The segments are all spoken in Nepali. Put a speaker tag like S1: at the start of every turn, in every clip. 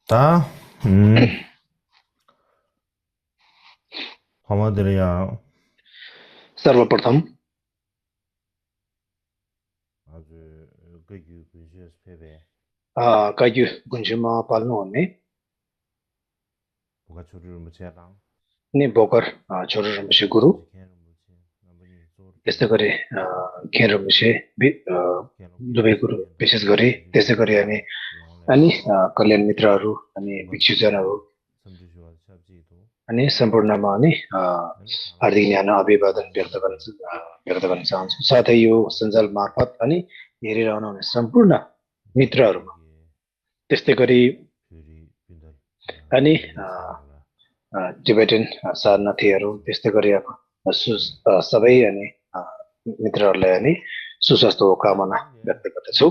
S1: 다? 범어들이야.
S2: सर्वप्रथम
S1: 아주 근시에서 패배.
S2: कायु गुन्जुमा पाल्नुहुने
S1: 뭐가 조류를 무채랑.
S2: नि बोकर छोरो रमेशे गुरु
S1: 지켜는 무채. 나머지 조르
S2: त्यस्तै गरी खेर रमेशे दुवै गुरु विशेष गरी त्यसै गरी अनि कल्याण मित्रहरू अनि भिक्षुजनहरू
S1: 섬주시와 샵지도.
S2: अनि सम्पूर्णमा अनि
S1: अनि
S2: हार्दिक न्यानो अभिवादन व्यक्त गर्न चाहन्छु साथै यो सञ्जाल मार्फत अनि हेरिरहनु हुने सम्पूर्ण मित्रहरूमा त्यस्तै गरी
S1: 뷰리 빈다.
S2: अनि टिबेटन शरणार्थीहरू त्यस्तै गरी अब सबै अनि मित्रहरूलाई अनि सुस्वास्थ्यको कामना व्यक्त गर्दछु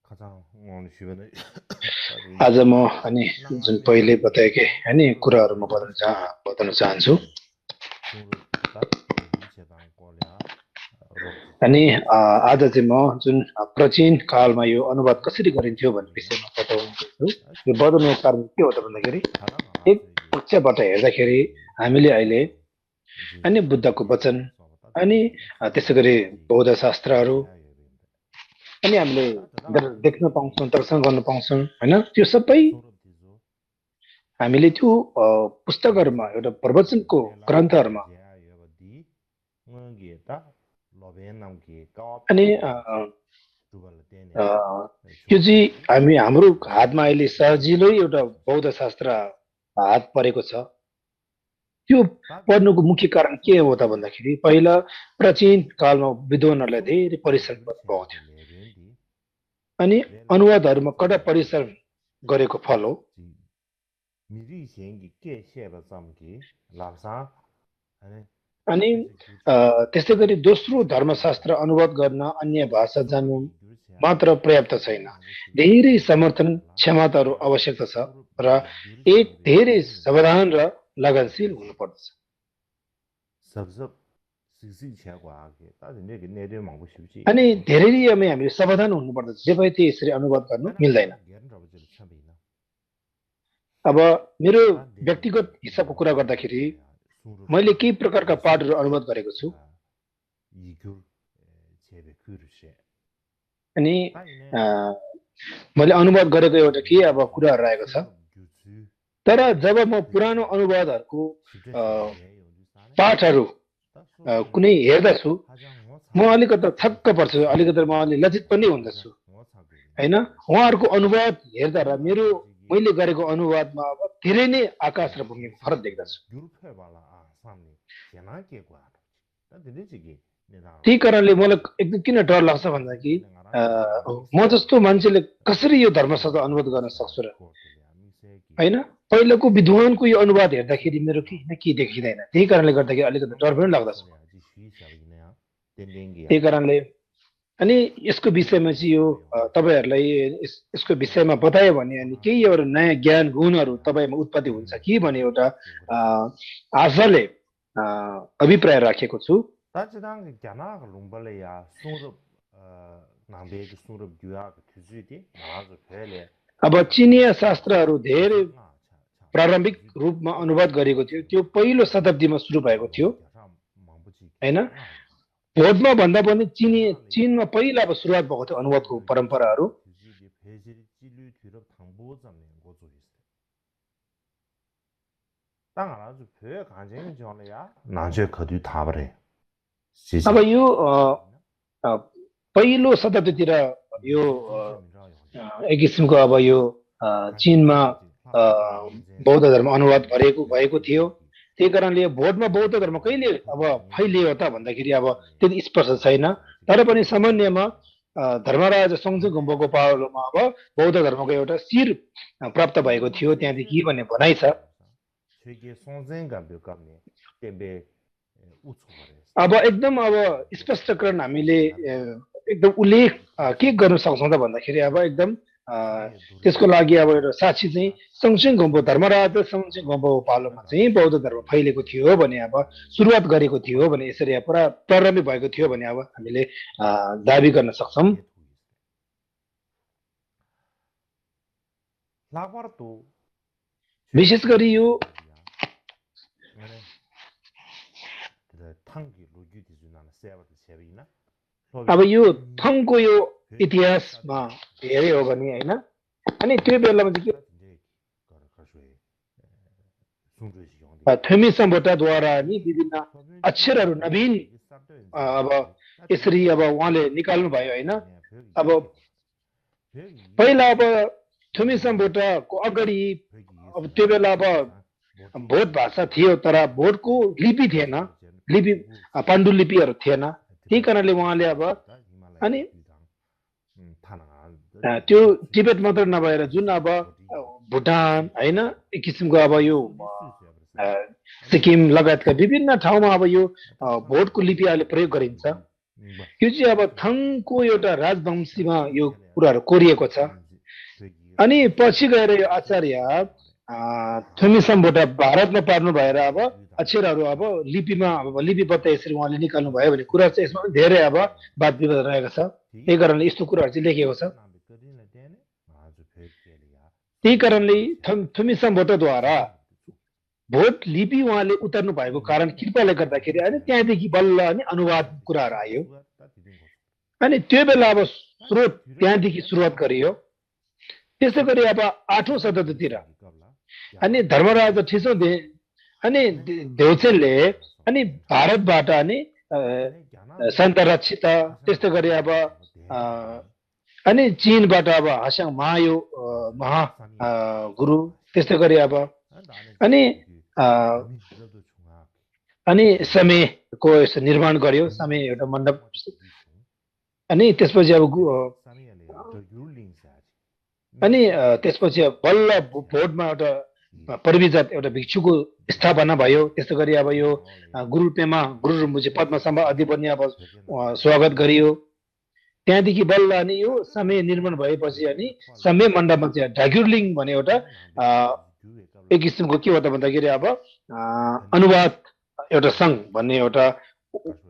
S1: 가장 오늘 주변에
S2: आज म अनि जुन पहिले बताएकै हैन कुराहरू म बताउन चाहन्छु अनि आज चाहिँ म जुन प्राचीन कालमा यो अनुवाद कसरी गरिन्थ्यो भन्ने विषयमा बताउँछु यो बताउनुको कारण के हो त भन्दाखेरि एक पक्षबाट हेर्दाखेरि हामीले अहिले अनि बुद्धको वचन अनि त्यसै गरी बौद्ध शास्त्रहरू अनि हामीले देख्न पाउँछौँ दर्शन गर्न पाउँछौँ हैन त्यो सबै हामीले त्यो पुस्तकहरुमा एउटा प्रवचनको ग्रन्थहरुमा अनि यो चाहिँ हाम्रो हातमा अहिले सजिलै एउटा बौद्ध शास्त्र हात परेको छ त्यो पढ्नुको मुख्य कारण के हो त भन्दाखेरि पहिला प्राचीन कालमा विद्वानहरूलाई धेरै परिश्रम गर्नुपर्थ्यो अनि अनुवादहरुमा कडा परिश्रम गरेको फल हो अनि त्यसै गरी दोस्रो धर्मशास्त्र अनुवाद गर्न अन्य भाषा जान्नु मात्र पर्याप्त छैन धेरै समर्थन क्षमताहरू आवश्यकता छ र एक धेरै सावधान र लगनशील हुनुपर्दछ अनि धेरै हामीले सावधान हुनुपर्दछ जे भए त्यो यसरी अनुवाद गर्नु मिल्दैन अब मेरो व्यक्तिगत हिसाबको कुरा गर्दाखेरि मैले केही प्रकारका पाठहरू अनुवाद गरेको छु अनि मैले अनुवाद गरेको एउटा के अब कुराहरू रहेको छ तर जब म पुरानो अनुवादहरूको पाठहरू कुनै हेर्दछु म अलिकति छक्क पर्छु अलिकति म अलि लज्जित पनि हुँदछु हैन उहाँहरूको अनुवाद हेर्दा र मैले गरेको अनुवादमा अब धेरै नै आकाश र भूमिको फरक देख्दछु त्यही कारणले मलाई एकदम किन डर लाग्छ भन्दाखेरि म जस्तो मान्छेले कसरी यो धर्मशास्त्र अनुवाद गर्न सक्छु र हैन पहिलाको विद्वानको यो अनुवाद हेर्दाखेरि मेरो के देखिँदैन त्यही कारणले गर्दाखेरि अलिकति डर पनि लाग्दछ त्यही कारणले अनि यसको विषयमा चाहिँ यो तपाईहरुलाई यसको विषयमा बतायो भने अनि केही एउटा नयाँ ज्ञान गुणहरू तपाईमा उत्पत्ति हुन्छ कि भन्ने एउटा आशाले अभिप्राय राखेको छु अब चिनिया शास्त्रहरू धेरै प्रारम्भिक रूपमा अनुवाद गरेको थियो त्यो पहिलो शताब्दीमा सुरु भएको थियो हैन बौद्धमा भन्दा पनि चीनमा पहिला अब सुरुवात भएको थियो अनुवादको परम्पराहरू अब यो पहिलो शताब्दीतिर यो एक किसिमको अब यो चीनमा बौद्ध धर्म अनुवाद भएको थियो त्यही कारणले बौद्धमा बौद्ध धर्म कहिले अब फैलियो त भन्दाखेरि अब त्यति स्पष्ट छैन तर पनि सामान्यमा धर्मराज सङ्गचुङ गुम्बाको पालोमा अब बौद्ध धर्मको एउटा शिर प्राप्त भएको थियो त्यहाँदेखि भन्ने भनाइ छ अब एकदम अब स्पष्टकरण हामीले एकदम उल्लेख के गर्न सक्छौँ त भन्दाखेरि अब एकदम त्यसको लागि अब एउटा साक्षी चाहिँ सङ्गचुङ गुम्बा धर्मराज सङ्गचुङ गुम्बाको पालोमा चाहिँ बौद्ध धर्म फैलेको थियो भने अब सुरुवात गरेको थियो भने यसरी पुरा प्रारम्भिक भएको थियो भने अब हामीले दाबी गर्न सक्छौँ विशेष गरी यो अब यो थङको यो इतिहासमा हेर्यो हो भने हैन अनि त्यो बेलामा चाहिँ थेमी सम्बोटाद्वारा नि विभिन्न अक्षरहरू नवीन अब यसरी अब उहाँले निकाल्नु भयो हैन अब पहिला अब थेमी सम्बोटाको अगाडि अब त्यो बेला अब भोट भाषा थियो तर भोटको लिपि थिएन लिपि पाण्डुलिपिहरू थिएन त्यही कारणले उहाँले अब अनि त्यो टिबेट मात्र नभएर जुन अब भुटान हैन एक किसिमको अब यो सिक्किम लगायतका विभिन्न ठाउँमा अब यो भोटको लिपि अहिले प्रयोग गरिन्छ यो चाहिँ अब थङको एउटा राजवंशीमा यो कुराहरू कोरिएको छ अनि पछि गएर यो आचार्य थुमी सम्बोटा भारतमा पार्नु भएर अब अक्षरहरू अब लिपिमा अब लिपिबद्ध यसरी उहाँले निकाल्नु भयो भन्ने कुरा चाहिँ यसमा धेरै अब वाद विवाद रहेको छ त्यही कारणले यस्तो कुराहरू चाहिँ लेखिएको छ त्यही कारणले थुमी सम्बोटाद्वारा भोट लिपि उहाँले उतार्नु भएको कारण कृपाले गर्दाखेरि अनि त्यहाँदेखि बल्ल अनि अनुवाद कुराहरू आयो अनि त्यो बेला अब स्रोत त्यहाँदेखि सुरुवात गरियो त्यसै गरी अब 8औं शताब्दीतिर अनि धर्मराज ठिसो अनि देउचेनले अनि भारतबाट अनि सन्त रक्षित त्यस्तै गरी अब अनि चीनबाट अब हासाङ महायो महा गुरु त्यस्तै गरी अब अनि समयको निर्माण गर्यो समय एउटा मण्डप अनि त्यसपछि अब अनि त्यसपछि बल्ल भोटमा एउटा परिविजात एउटा भिक्षुको स्थापना भयो त्यस्तै गरी अब यो गुरु पेमा गुरु रुम्बुजे पद्मसम्भा आदि पनि अब स्वागत गरियो त्यहाँदेखि बल्ल अनि यो समय निर्माण भएपछि अनि समय मण्डपमा चाहिँ ढाग्युरलिङ भन्ने एउटा एक किसिमको के हो त भन्दाखेरि अब अनुवाद एउटा सङ्घ भन्ने एउटा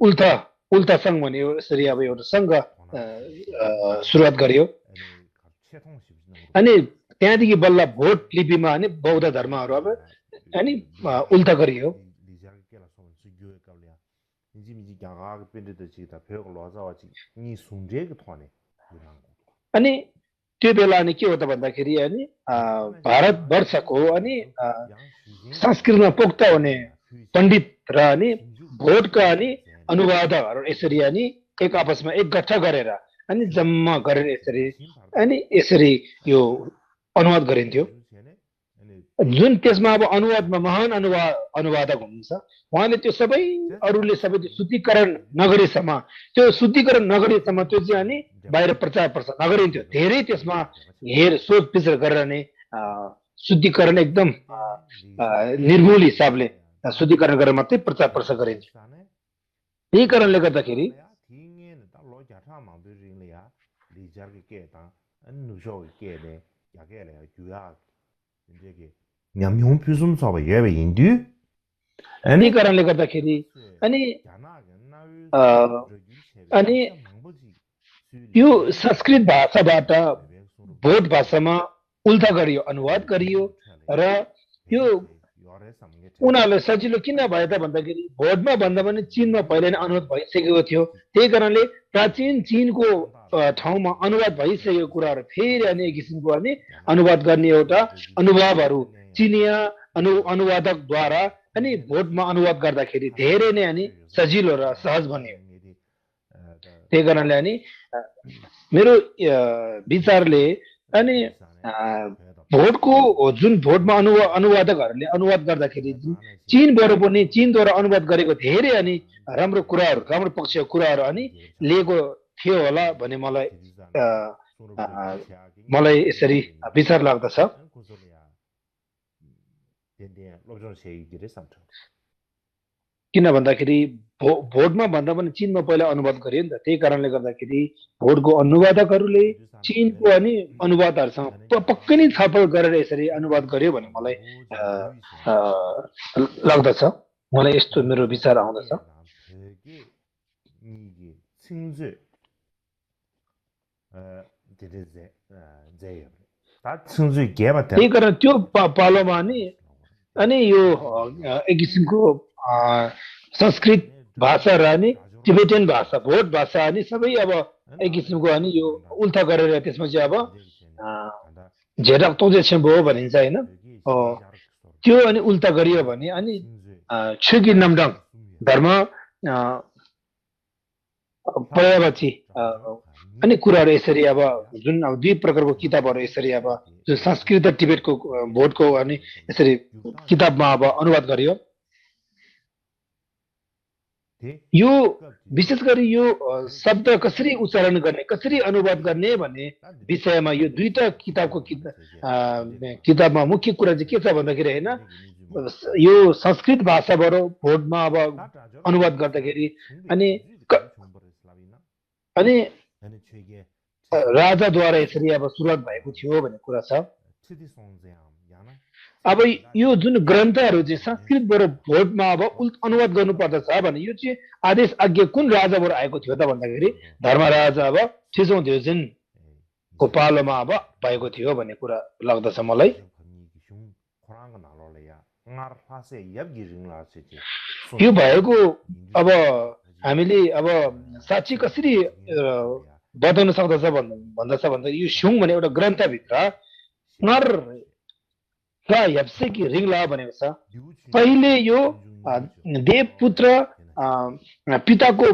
S2: उल्टा सङ्घ भन्ने यसरी अब एउटा सङ्घ सुरुवात गरियो अनि त्यहाँदेखि बल्ल भोट लिपिमा अनि बौद्ध धर्महरू अब अनि उल्टा गरियो अनि त्यो बेला अनि के हो त भन्दाखेरि अनि भारतवर्षको अनि संस्कृतमा पोख्त हुने पण्डित र अनि भोटका अनि अनुवादहरू यसरी अनि एक आपसमा एकगट्ठा गरेर अनि जम्मा गरेर यसरी यो अनुवाद गरिन्थ्यो जुन त्यसमा अब अनुवादमा महान अनुवादक हुनुहुन्छ उहाँले त्यो सबै अरूले सबै शुद्धिकरण नगरेसम्म त्यो चाहिँ अनि बाहिर प्रचार प्रसार नगरिन्थ्यो धेरै त्यसमा सोच विचार गरेर नै शुद्धिकरण एकदम निर्मूल हिसाबले शुद्धिकरण गरेर मात्रै प्रचार प्रसार गरिन्थ्यो त्यही कारणले गर्दाखेरि त्यही कारणले गर्दाखेरि अनि यो संस्कृत भाषाबाट भोट भाषामा उल्टा गरियो अनुवाद गरियो र यो उनीहरूलाई सजिलो किन भयो त भन्दाखेरि भोटमा भन्दा पनि चीनमा पहिले नै अनुवाद भइसकेको थियो त्यही कारणले प्राचीन चीनको ठाउँमा अनुवाद भइसकेको कुराहरू फेरि अनि एक किसिमको अनि अनुवाद गर्ने एउटा अनुभवहरू चिनिया अनुवादकद्वारा अनि भोटमा अनुवाद गर्दाखेरि धेरै नै अनि सजिलो र सहज बन्यो त्यही कारणले अनि मेरो विचारले अनि भोटको जुन भोटमा अनुवादकहरूले अनुवाद गर्दाखेरि चीनद्वारा अनुवाद गरेको धेरै अनि राम्रो पक्षको कुराहरू अनि लिएको थियो होला भन्ने मलाई यसरी विचार लाग्दछ किन भन्दाखेरि भोटमा भन्दा पनि चीनमा पहिला अनुवाद गरियो नि त त्यही कारणले गर्दाखेरि भोटको अनुवादकहरूले चीनको अनि अनुवादहरूसँग पक्कै नै छलफल गरेर यसरी अनुवाद गर्यो भन्ने मलाई लाग्दछ मलाई यस्तो मेरो विचार आउँदछ
S1: 다 청주의 개바
S2: त्यही कारण त्यो पालोमा अनि यो एक किसिमको संस्कृत भाषा र अनि टिबेटन भाषा भोट भाषा अनि सबै अब एक किसिमको अनि यो उल्था गरेर त्यसमा चाहिँ अब झेडक तोजेछे भयो भनिन्छ हैन त्यो अनि उल्टा गरियो भने अनि छुगी नमडङ धर्म पढेपछि अनि कुराहरू यसरी अब जुन अब दुई प्रकारको किताबहरू यसरी अब जुन संस्कृत र टिबेटको भोटको अनि यसरी किताबमा अब अनुवाद गरियो यो विशेष गरी यो शब्द कसरी उच्चारण गर्ने कसरी अनुवाद गर्ने भन्ने विषयमा यो दुईटा किताबमा मुख्य कुरा चाहिँ के छ भन्दाखेरि हैन यो संस्कृत भाषाबाट भोटमा अब अनुवाद गर्दाखेरि अनि राजाद्वारा यसरी अब सुरुवात भएको थियो भन्ने कुरा छ अब यो जुन ग्रन्थहरू चाहिँ संस्कृतबाट भोटमा अब अनुवाद गर्नुपर्दछ भने यो चाहिँ आदेश आज्ञा कुन राजाबाट आएको थियो त भन्दाखेरि धर्मराजा अब छिजौं देउजिनको पालोमा अब भएको थियो भन्ने कुरा लाग्दछ मलाई यो भएको अब हामीले अब साँच्चै कसरी बताउन सक्दछ भन्दा यो सुङ भन्ने एउटा ग्रन्थभित्र नर हेप्से कि रिङला भनेको छ पहिले यो देवपुत्र पिताको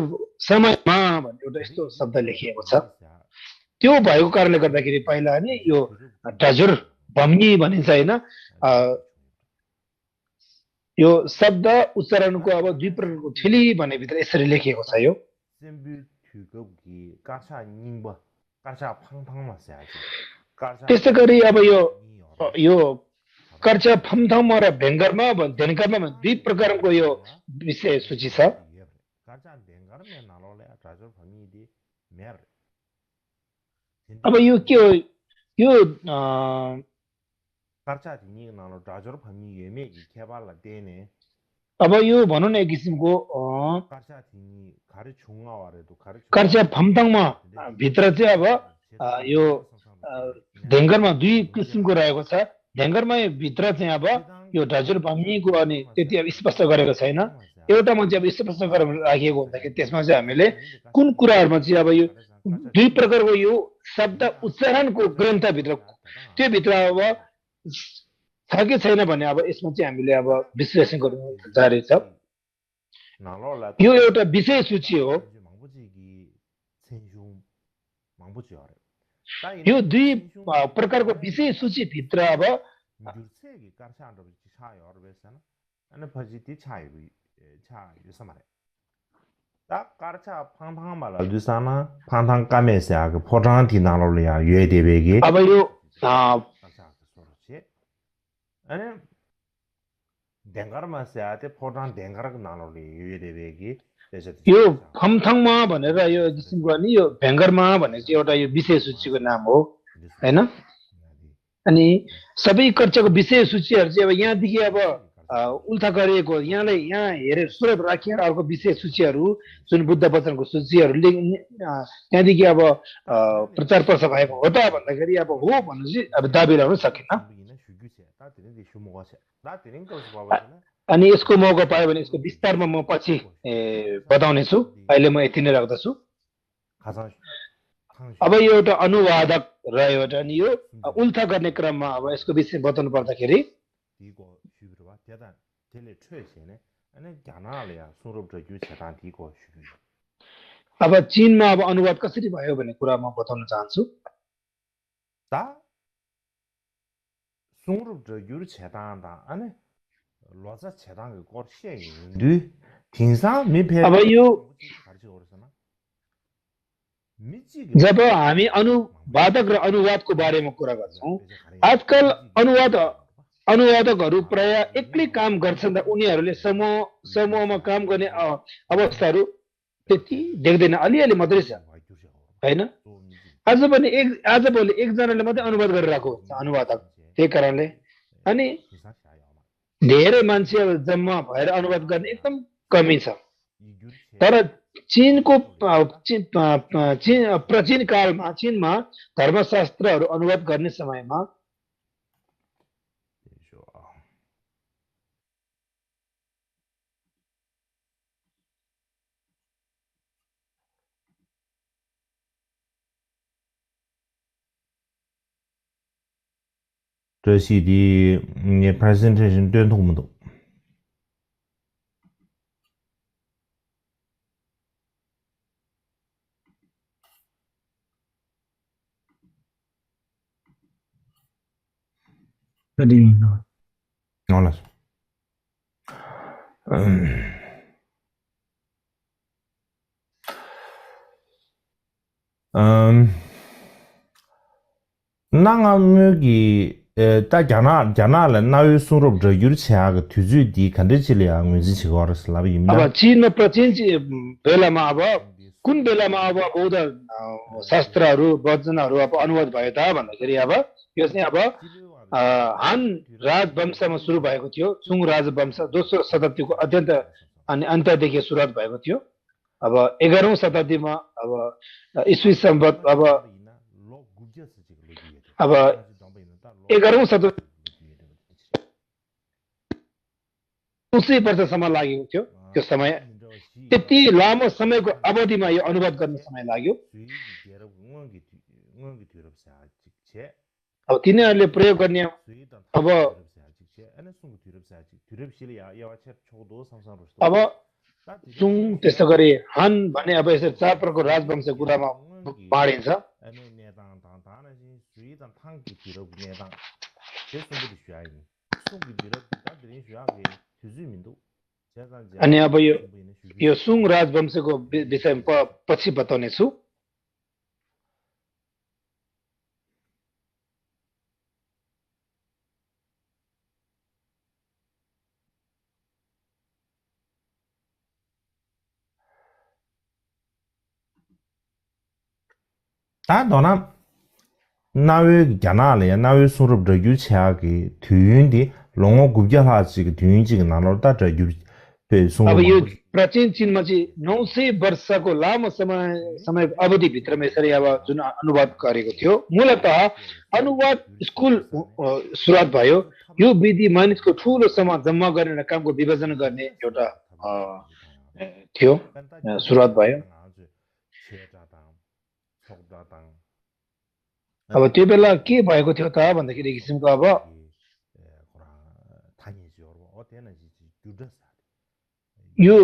S2: समयमा भन्ने एउटा यस्तो शब्द लेखिएको छ त्यो भएको कारणले गर्दाखेरि पहिला नि यो टाजुर भम्नी भनिन्छ हैन यो शब्द उच्चारणको अब दुई प्रकारको ठेली भन्ने भित्र यसरी लेखिएको छ यो त्यसै गरी अब यो कर्चा फमथम र भेङ्गरमा दुई प्रकारको यो विषय सूची छ अब यो के हो यो अब यो भनौँ न एक किसिमको कर्चा फमथङमा भित्र चाहिँ अब यो ढेङ्गरमा दुई किसिमको रहेको छ ढेङ्गरमा भित्र चाहिँ अब यो ढाजुर भम्मीको अनि त्यति अब स्पष्ट गरेको छैन एउटामा चाहिँ अब स्पष्ट गरेर राखिएको हुँदाखेरि त्यसमा चाहिँ हामीले कुन कुराहरूमा चाहिँ अब यो दुई प्रकारको यो शब्द उच्चारणको ग्रन्थभित्र त्यो भित्र अब छ कि छैन भने अब यसमा चाहिँ हामीले अब विश्लेषण गर्नु जारी छ यो एउटा विषय सूची हो यो दुई प्रकारको विषय सूची भित्र अब अब यो यो फमथङमा भनेर यो किसिमको नि यो भेङ्गरमा भन्ने चाहिँ एउटा यो विषय सूचीको नाम हो हैन अनि सबै कक्षाको विषय सूचीहरू चाहिँ अब यहाँदेखि अब उल्था गरिएको यहाँ हेरेर सुरत राखेर अर्को विषय सूचीहरू जुन बुद्ध वचनको सूचीहरूले त्यहाँदेखि अब प्रचार प्रसार भएको हो त भन्दाखेरि अब हो भन्नु चाहिँ अब दाबी लगाउन सकिन्न अनि यसको मौका पायो भने यसको विस्तारमा म पछि बताउने छु अहिले म यति नै राख्दछु अब यो एउटा अनुवादक रह्यो एउटा अनि यो उल्था गर्ने क्रममा अब यसको विषय बताउनु पर्दाखेरि अब चीनमा अब अनुवाद कसरी भयो भन्ने कुरा म बताउन चाहन्छु अब यो जब हामी अनुवादक र अनुवादको बारेमा कुरा गर्छौं आजकल अनुवादकहरू प्राय एक्लै काम गर्छन् र उनीहरूले समूहमा काम गर्ने अवस्थाहरू त्यति देख्दैन अलिअलि मात्रै छ हैन आजभोलि एकजनाले मात्रै अनुवाद गरिरहेको हुन्छ अनुवादक त्यही कारणले अनि धेरै मान्छे जम्मा भएर अनुवाद गर्ने एकदम कमी छ तर चीनको प्राचीन कालमा चीनमा धर्मशास्त्रहरू अनुवाद गर्ने समयमा
S1: 这是的presentation 对通不懂。
S2: 这里呢，
S1: 好了，那个大家那了，那有收入这有钱个退休的，看得起来，我是去搞的是那边的。
S2: अब चीनमा प्राचीन बेलामा अब कुन बेलामा अब बौद्ध शास्त्रहरू वचनहरू अब अनुवाद भयो त भन्दाखेरि अब यो चाहिँ अब हान राजवंशमा सुरु भएको थियो सुङ राजवंश दोस्रो शताब्दीको अत्यन्त अनि अन्तदेखि सुरुवात भएको थियो अब 11औं शताब्दीमा अब ईस्वी संवत अब 11औं शताब्दी 200 वर्षसम्म लागेको थियो त्यो समय त्यति लामो समयको अवधिमा यो अनुवाद गर्न समय लाग्यो अब तिनीहरूले प्रयोग गर्ने अब सुङ त्यस्तो गरी हान भने अब यसरी चार प्रकारको राजवंशको कुरामा बाँडिन्छ अनि अब यो सुङ राजवंशको विषयमा पछि बताउने छु
S1: 다 너나 나외 야나래 나외 수럽저 유치하게 뒤인디 롱어 구별하지 뒤인지 나눠다 저 유배
S2: अब यो प्राचीन चीनमा चाहिँ 900 वर्षको लामो समय अवधिभित्रमा यसरी अब जुन अनुवाद गरेको थियो मूलतः अनुवाद स्कुल सुरुवात भयो यो विधि मानिसको ठूलो समाज जम्मा गर्ने कामको विभाजन गर्ने एउटा थियो सुरुवात भयो अब त्यो बेला के भएको थियो त भन्दाखेरि किसिमको अब यो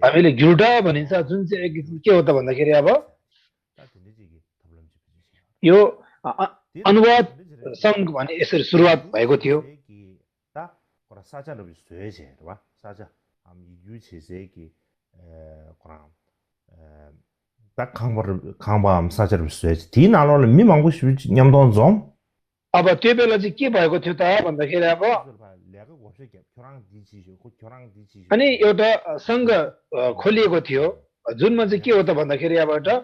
S2: हामीले गिल्डा भनिन्छ जुन चाहिँ एक किसिम के हो त भन्दाखेरि अब यो अनुवाद संघ भने यसरी सुरुवात भएको थियो
S1: 딱 강바람 사자를 써야지. 디나로는 미망고 싶지 냠돈 좀.
S2: अब त्यो बेला चाहिँ के भएको थियो त भन्दाखेरि अब अनि एउटा संघ खोलिएको थियो जुनमा चाहिँ के हो त भन्दाखेरि अब एउटा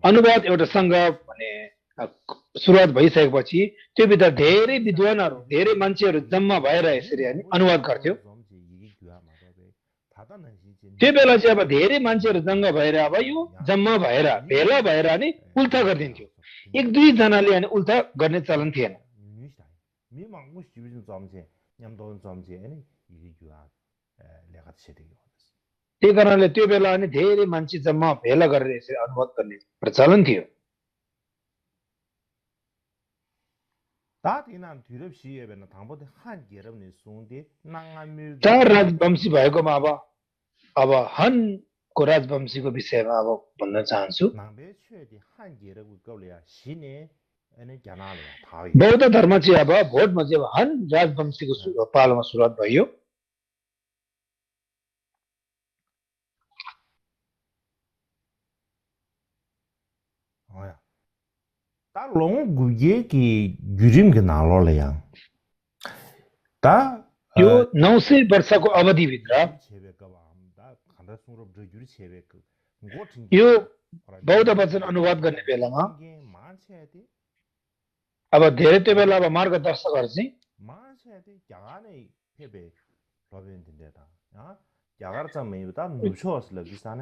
S2: अनुवाद एउटा संघ भने सुरुवात भइसकेपछि त्यो भित्र धेरै विद्वानहरू धेरै मान्छेहरू जम्मा भएर यसरी अनुवाद गर्थ्यो त्यो बेला चाहिँ अब धेरै मान्छेहरू जम्मा भएर अब यो जम्मा भएर भेला भएर अनि उल्था गरिदिन्थ्यो एक दुई जनाले अनि उल्था गर्ने चलन थिएन त्यही कारणले त्यो बेला अनि धेरै मान्छे जम्मा भेला गरेर यसरी अनुवाद गर्ने प्रचलन थियो चार राजवंशी भएकोमा अब हनको राजवंशीको विषयमा अब भन्न चाहन्छु बौद्ध धर्म चाहिँ अब भोटमा चाहिँ अब हन राजवंशीको पालोमा सुरुवात भयो
S1: 다 롱구 얘기 유림게 나로래야 다
S2: यो 900 वर्षको अवधिभित्र यो बौद्ध वचन अनुवाद गर्ने बेलामा अब धेरै त्यो बेला अब मार्गदर्शकहरू चाहिँ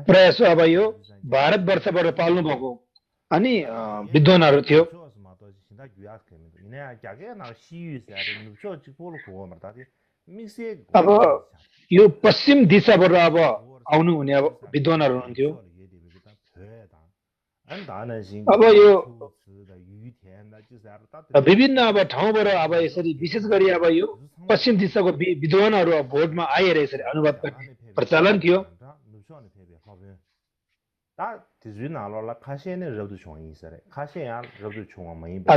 S2: प्रयास अब यो भारतवर्षबाट पाल्नु भएको अनि विद्वानहरू थियो अब यो पश्चिम दिशाबाट अब आउनु हुने अब विद्वानहरू हुनुहुन्थ्यो अब यो विभिन्न अब ठाउँबाट अब यसरी विशेष गरी अब यो पश्चिम दिशाको विद्वानहरू अब भोटमा आएर यसरी अनुवाद गर्ने प्रचलन थियो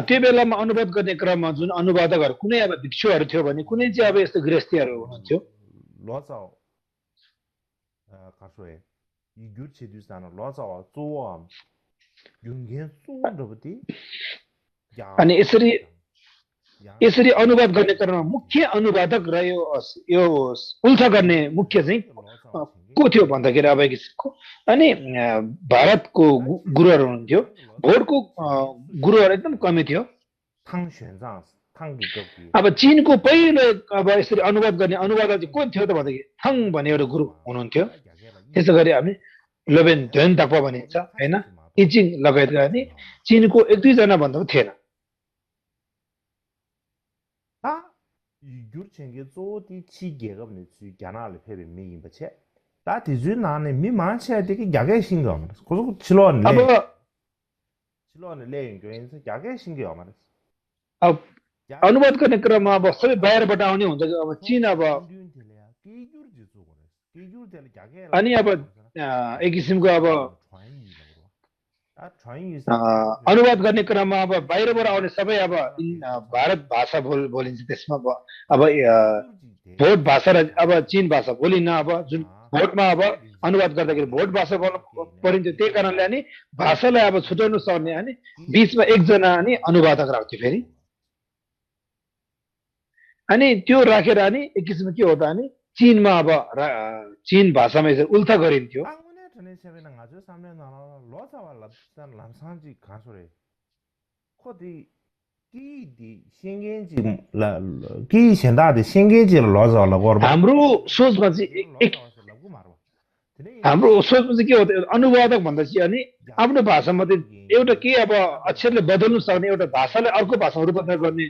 S2: त्यो बेलामा अनुवाद गर्ने क्रममा जुन अनुवादकहरू कुनै अब भिक्षुहरू थियो भने कुनै चाहिँ अब यस्तो गृहस्थीहरू हुनुहुन्थ्यो अनि यसरी अनुवाद गर्ने क्रममा मुख्य अनुवादक र यो उल्था गर्ने मुख्य चाहिँ को थियो भन्दाखेरि अब किसिमको अनि भारतको गुरुहरू हुनुहुन्थ्यो भोटको गुरुहरू एकदम कमै थियो अब चीनको पहिलो अब यसरी अनुवाद गर्ने अनुवादक चाहिँ को थियो त भन्दाखेरि थङ भन्ने एउटा गुरु हुनुहुन्थ्यो त्यसै गरी हामी लोबेन ध्वेन ताक्पा भनिन्छ हैन इचिङ लगायतका नि चीनको एक दुई जना भन्दा थिएन अब अनुवाद गर्ने क्रममा अब सबै बाहिरबाट आउने हुन्छ अब चीन अब अनि अब एक किसिमको अब अनुवाद गर्ने क्रममा अब बाहिरबाट आउने सबै अब भारत भाषा बोलिन्छ त्यसमा अब भोट भाषा र अब चीन भाषा बोलिन्न अब जुन भोटमा अब अनुवाद गर्दाखेरि भोट भाषा बोल्नु परिन्छ त्यही कारणले अनि भाषालाई अब छुट्याउनु सर्ने अनि बीचमा एकजना अनि अनुवादक राख्थ्यो फेरि अनि त्यो राखेर अनि एक किसिमको के हो त अनि चीनमा अब चीन भाषामा यसरी उल्था गरिन्थ्यो हाम्रो सोचमा चाहिँ के हो त अनुवादक भन्दा चाहिँ अनि आफ्नो भाषामा एउटा के अब अक्षरले बदल्नु सक्ने एउटा भाषालाई अर्को भाषामा रूपान्तरण गर्ने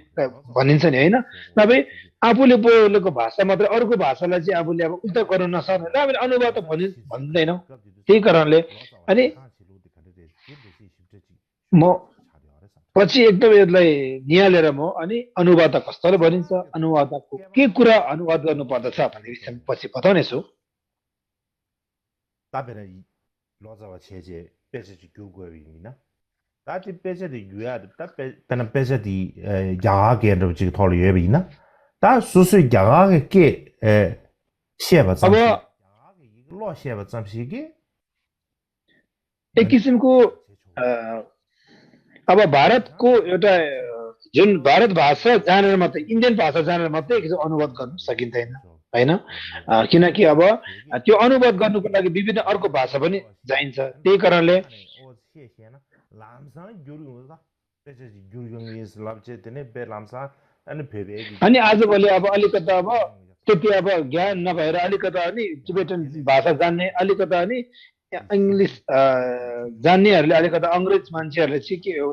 S2: भनिन्छ नि होइन नभए आफूले बोलेको भाषा मात्रै अर्को भाषालाई चाहिँ आफूले अब उल्टा गर्न नसक्ने हामीले अनुवादक भन्दैनौँ त्यही कारणले अनि म पछि एकदम यसलाई निहालेर म अनि अनुवादक कस्तोले भनिन्छ अनुवादकको के कुरा अनुवाद गर्नु पर्दछ भन्ने विषयमा पछि बताउनेछु एक किसिमको अब भारतको एउटा जुन भारत भाषा जानेर मात्रै इन्डियन भाषा जानेर मात्रै अनुवाद गर्न सकिँदैन हैन किनकि अब त्यो अनुवाद गर्नुको लागि विभिन्न अर्को भाषा पनि चाहिन्छ त्यही कारणले अनि आजभोलि अब अलिकता अब त्यति अब ज्ञान नभएर अलिकता अनि टिबेटन भाषा जान्ने अलिकता अनि इङ्ग्लिस जान्नेहरूले अलिकता अङ्ग्रेज मान्छेहरूले चाहिँ के हो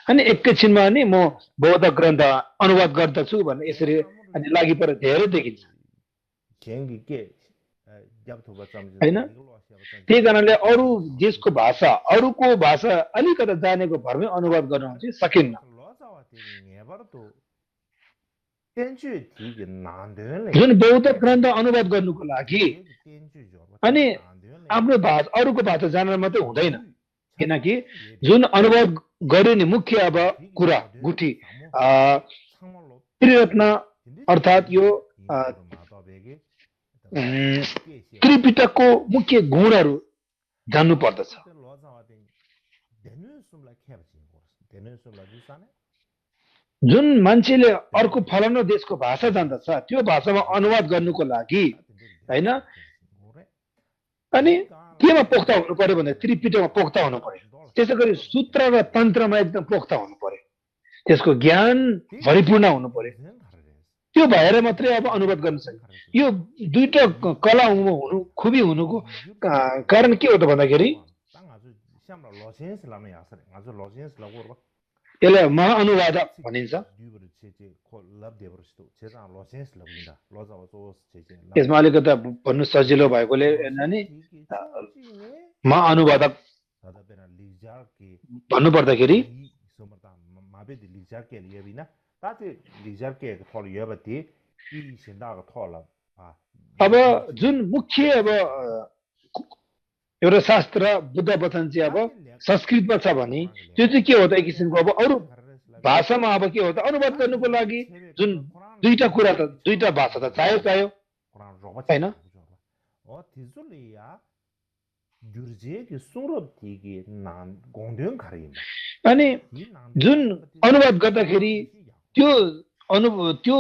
S2: अनि एकैछिनमा अनि म बौद्ध ग्रन्थ अनुवाद गर्दछु भन्ने यसरी अनि लागि पर धेरै देखिन्छ हैन त्यही कारणले अरू देशको भाषा अरूको भाषा अलिकता जानेको भरमै अनुवाद गर्न चाहिँ सकिन्न जुन बौद्ध ग्रन्थ अनुवाद गर्नुको लागि अनि आफ्नो भाषा अरूको भाषा जानेर मात्रै हुँदैन किनकि जुन अनुवाद गर्यो नि मुख्य अब कुरा गुठी त्रिरत्न अर्थात् यो त्रिपिटकको मुख्य गुणहरू जान्नु पर्दछ जुन मान्छेले अर्को फलानु देशको भाषा जान्दछ त्यो भाषामा अनुवाद गर्नुको लागि हैन अनि केमा पोख्ता हुनु पर्यो भने त्रिपिटकमा पोख्ता हुनु पर्यो त्यसै गरी सूत्र र तन्त्रमा एकदम पोख्ता हुनु पर्यो त्यसको ज्ञान भरिपूर्ण हुनु पर्यो त्यो भएर मात्रै अब अनुवाद गर्न सकिन्छ यो दुईटा कला हुनु खुबी हुनुको कारण के हो त भन्दाखेरि यसलाई महाअनुवादक भनिन्छ यसमा अलिकता भन्नु सजिलो भएकोले नि महाअनुवादक भन्नुपर्दाखेरि
S1: 마베디 리자케 리에비나 ताते 리자케 थोल यबति इ सिन्दाको थोल
S2: अब जुन मुख्य अब एउटा शास्त्र बुद्ध वचन चाहिँ अब संस्कृतमा छ भने त्यो चाहिँ के हो त एक किसिमको अब अरू भाषामा अब के हो त अनुवाद गर्नुको लागि जुन दुईटा कुरा त दुईटा भाषा त चाहियो हैन
S1: 어 디줄리야 규르제기 수럽티기 난 공동 가리마
S2: अनि जुन अनुवाद गर्दाखेरि त्यो त्यो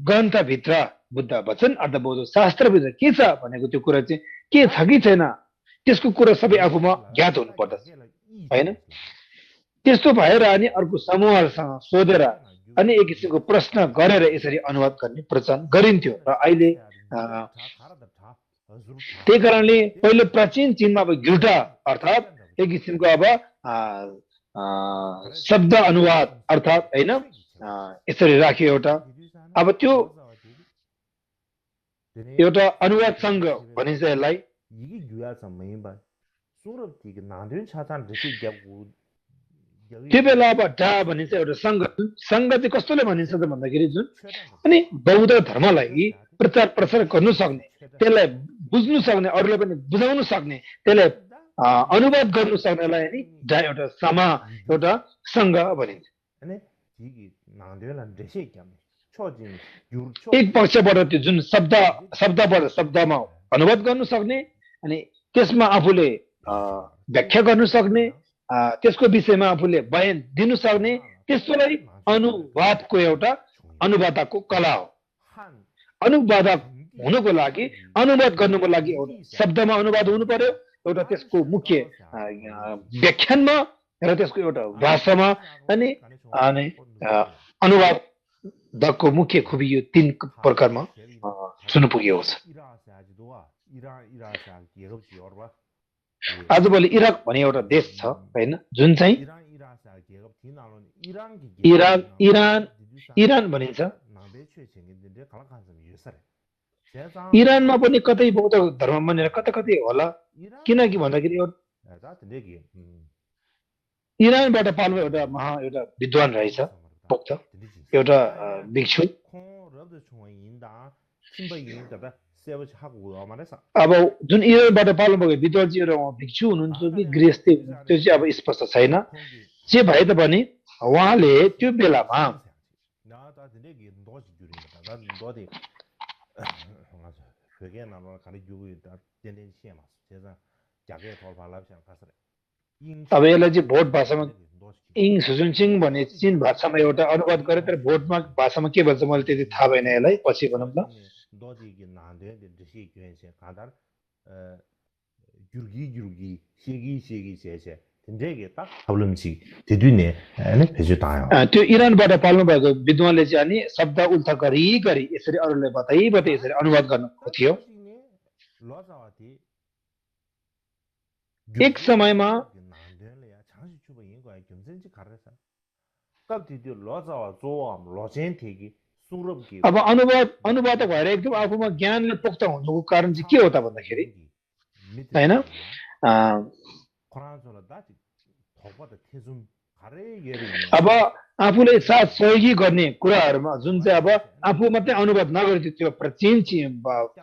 S2: ग्रन्थभित्र बुद्ध वचन अर्थबोध शास्त्रभित्र के छ भनेको त्यो कुरा चाहिँ के छ कि छैन त्यसको कुरा सबै आफूमा ज्ञात हुनु पर्दछ हैन त्यस्तो भएर अनि अर्को समूहसँग सोधेर अनि एक किसिमको प्रश्न गरेर यसरी अनुवाद गर्ने प्रचलन गरिन्थ्यो र अहिले त्यही कारणले पहिले प्राचीन चीनमा अब ग्युटा अर्थात एक किसिमको अब शब्द अनुवाद अर्थात हैन यसरी राखियो एउटा अब त्यो एउटा अनुवाद संघ भनिन्छ यसलाई
S1: 이게 유야서 메인바 수럽티기 나든 차단 되시 ගැ고
S2: त्यो बेला अब डा भनिन्छ एउटा संघ संघ चाहिँ कस्तोले भनिन्छ त भन्दाखेरि जुन अनि बौद्ध धर्मलाई प्रचार प्रसार गर्नु सक्ने त्यसलाई बुझ्नु सक्ने अरूलाई पनि बुझाउन सक्ने त्यसलाई अनुवाद गर्नु सक्नेलाई नि डा एउटा समा एउटा संघ भनिन्छ
S1: अनि 이게 나든ला 되시 ගැme 초진 유르초
S2: एक पक्षबाट त्यो जुन शब्दबाट शब्दमा अनुवाद गर्नु सक्ने अनि त्यसमा आफूले व्याख्या गर्नु सक्ने त्यसको विषयमा आफूले बयान दिनु सक्ने त्यसलाई अनुवादको एउटा अनुवादको कला हो अनुवादक हुनुको लागि अनुवाद गर्नुको लागि एउटा शब्दमा अनुवाद हुनु पर्यो एउटा त्यसको मुख्य व्याख्यानमा र त्यसको एउटा भाषामा अनि अनि अनुवादको मुख्य खुबी यो तीन प्रकारमा सुन्न पुगेको छ आजभोलि इराक भन्ने एउटा देश छ हैन जुन चाहिँ इरान भनिन्छ इरानमा पनि कतै बौद्ध धर्म मानेर कता कतै होला किनकि भन्दाखेरि इरानबाट पाल्नु एउटा एउटा विद्वान रहेछ भक्त एउटा भिक्षु अब जुन इरानबाट पाल्नुभएको विद्वान चाहिँ एउटा भिक्षु हुनुहुन्छ कि गृहस्थी त्यो चाहिँ अब स्पष्ट छैन जे भए तापनि उहाँले त्यो बेलामा अब यसलाई चाहिँ भोट भाषामा इङ सुजुनसिङ भन्ने चीन भाषामा एउटा अनुवाद गरे तर भोटमा भाषामा के भन्छ मैले त्यति थाहा भएन यसलाई पछि भनौँ न
S1: 도지기 나한테 드시 교회에서 가다 귤기 시기 제제 된대게 딱 problem 되드네 아니 배주다요
S2: त्यो इरानबाट पाल्नु भएको विद्वानले चाहिँ अनि शब्द उल्था गरी यसरी अरूलाई बताई यसरी अनुवाद गर्नु थियो एक समयमा अब अनुवादक भएर एकदम आफूमा ज्ञानले पोख्त हुनुको कारण चाहिँ के हो त भन्दाखेरि हैन अब आफूले साथ सहयोगी गर्ने कुराहरुमा जुन चाहिँ अब आफू मात्रै अनुवाद नगर्दै त्यो प्राचीन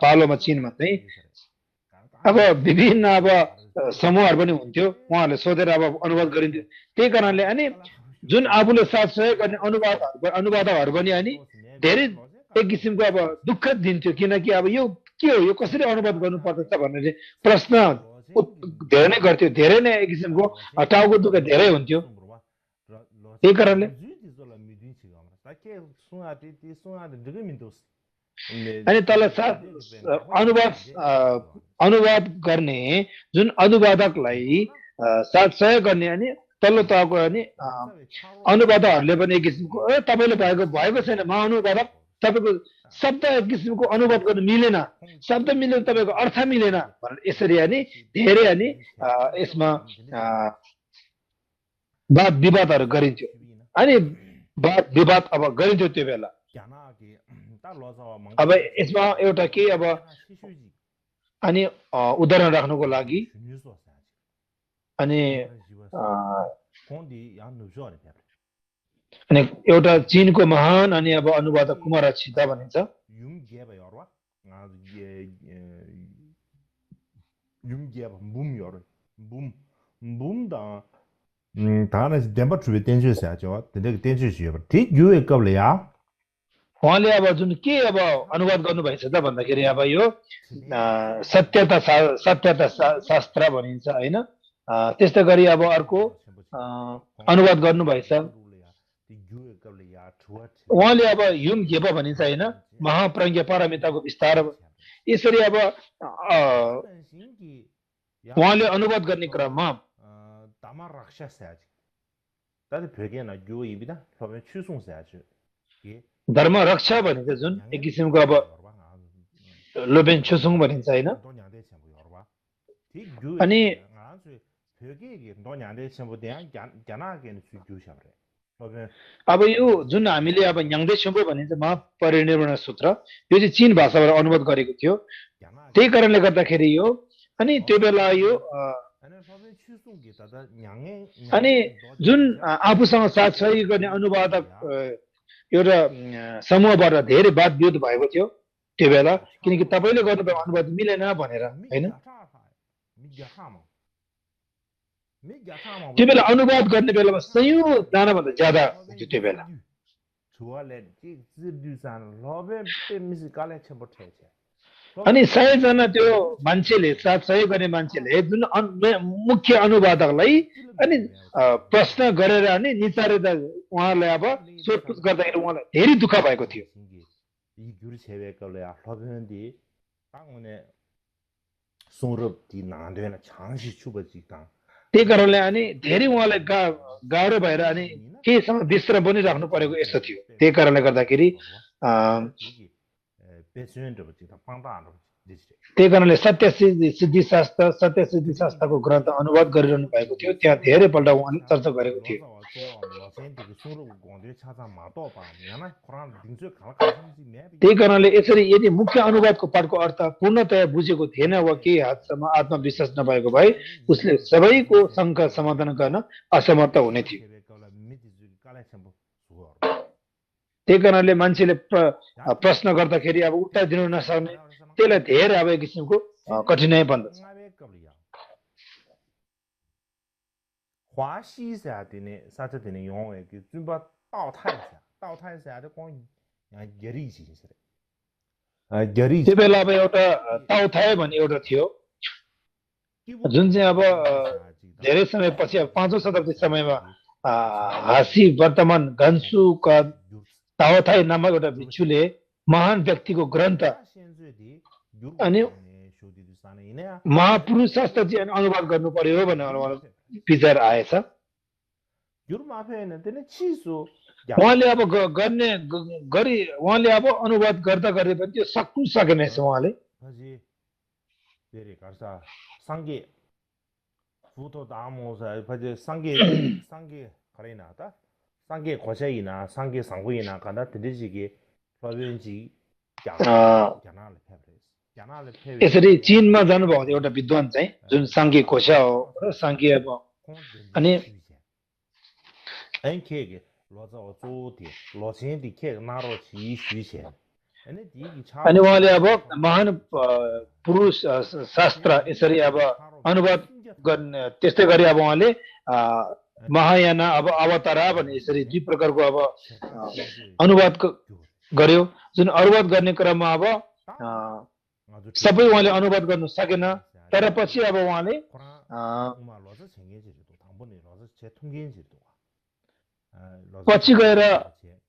S2: पालोमा चीनमा चाहिँ अब विभिन्न अब समूहहरु पनि हुन्थ्यो उहाँहरूले सोधेर अब अनुवाद गरिन्थ्यो त्यही कारणले अनि जुन आफूले साथ सहयोग गर्ने अनुवादकहरु पनि अनि धेरै एक किसिमको अब दुःख दिन्थ्यो किनकि अब यो के हो यो कसरी अनुवाद गर्नु पर्छ भन्ने प्रश्न धेरै नै गर्थ्यो धेरै नै एक किसिमको टाउको दुःख धेरै हुन्थ्यो त्यही कारणले अनि तल अनुवाद गर्ने जुन अनुवादकलाई साथ सहयोग गर्ने अनि तल्लो तहको अनि अनुवादकहरूले पनि एक किसिमको तपाईले भएको छैन म अनुवादक तपाईको शब्द एक किसिमको अनुवाद गर्न मिलेन शब्द मिलेन तपाईको अर्थ मिलेन भनेर यसरी अनि धेरै अनि यसमा वाद विवादहरु गरिन्थ्यो अनि वाद विवाद अब गरिन्थ्यो त्यो बेला अब यसमा एउटा के अब अनि उदाहरण राख्नुको लागि अनि
S1: कोन्दी यहाँ नुजो अनि प्यारे
S2: अनि एउटा चीनको महान अनि अब अनुवादक कुमार छिता भनिन्छ
S1: युम गे भयो अरवा युम गे बुम योर बुम बुम दा 다는 덴버 주에 댄주스야죠. 근데 댄주스요. 티 유에 qable야.
S2: उहाँले अब जुन के अब अनुवाद गर्नुभएछ त भन्दाखेरि अब यो सत्यता शास्त्र भनिन्छ हैन त्यस्तै गरी अब अर्को अनुवाद गर्नुभएछ उहाँले अब युम गेप भनिन्छ हैन महाप्रज्ञा पारमिताको विस्तार यसरी अब उहाँले अनुवाद गर्ने क्रममा
S1: 다마 rakshas야지. 다들 벽에나 요입니다. 처음에 추송사야지.
S2: धर्म रक्षा भनिन्छ जुन एक किसिमको अब लोबेन छुसुङ भनिन्छ हैन अनि अब यो जुन हामीले अब न्याङदे छ्याम्बो भनिन्छ महापरिनिर्वाण सूत्र यो चाहिँ चीन भाषाबाट अनुवाद गरेको थियो त्यही कारणले गर्दाखेरि यो अनि त्यो बेला यो अनि जुन आफूसँग साथसही गर्ने अनुवादक एउटा समूहबाट धेरै वाद विरोध भएको थियो त्यो बेला किनकि तपाईले गर्नुभएको अनुवाद मिलेन भनेर हैन त्यो बेला अनुवाद गर्ने बेलामा सयौं जना भन्दा ज्यादा हुन्थ्यो त्यो बेला अनि 100 जना त्यो मान्छेले साथ सहयोग गर्ने मान्छेले जुन मुख्य अनुवादकलाई अनि प्रश्न गरेर अनि निचारेर उहाँलाई अब सोधपुछ गर्दाखेरि उहाँलाई धेरै दुःख भएको थियो त्यही कारणले अनि धेरै उहाँलाई गाह्रो भएर अनि केहीसँग विश्राम पनि राख्नु परेको यस्तो थियो त्यही कारणले गर्दाखेरि त्यही कारणले सत्य सिद्धि शास्त्रको ग्रन्थ अनुवाद गरिरहनु भएको थियो त्यहाँ धेरै पल्ट उहाँले चर्चा गरेको थियो त्यही कारणले यसरी यदि मुख्य अनुवादको पाठको अर्थ पूर्णतया बुझेको थिएन वा केही हदसम्म आत्मविश्वास नभएको भए उसले सबैको शङ्का समाधान गर्न असमर्थ हुने थियो त्यही कारणले मान्छेले प्रश्न गर्दाखेरि अब उत्तर दिनु नसक्ने त्यसलाई धेरै अब एक किसिमको कठिनाइ बन्दछ
S1: 华西下的呢，啥子的呢？用的就准备倒太下的光गेरी चिज गेरी
S2: त्यो बेला अब एउटा ताउथाय भन्ने एउटा थियो जुन चाहिँ अब धेरै समयपछि अब 5औं शताब्दी समयमा हासी वर्तमान गन्सुका ताउथाय नामक एउटा भिक्षुले महान व्यक्तिको ग्रन्थ अनि महापुरुष शास्त्र चाहिँ अनुवाद गर्नु पर्यो भनेर विचार आएछ उहाँले अब गर्ने गरी उहाँले अब अनुवाद गर्दा गर्दै पनि त्यो सक्नु सकेनछ उहाँले
S1: 상계 부도 다모서 버제 상계 거래나다 상계 고셔이나 상계 상고이나 간다 드리지기 प्रविन्सी
S2: यसरी चीनमा जानुभएको एउटा विद्वान चाहिँ जुन सांघे कोशा हो र सांघे अब अनि अनि उहाँले अब महान पुरुष शास्त्र यसरी अब अनुवाद गर्ने त्यस्तै गरी अब उहाँले महायान अब अवतारा भन्ने यसरी दुई प्रकारको अब अनुवाद गर्यो जुन अनुवाद गर्ने क्रममा अब सबै उहाँले अनुवाद गर्न सकेन तर पछि अब उहाँले पछि गएर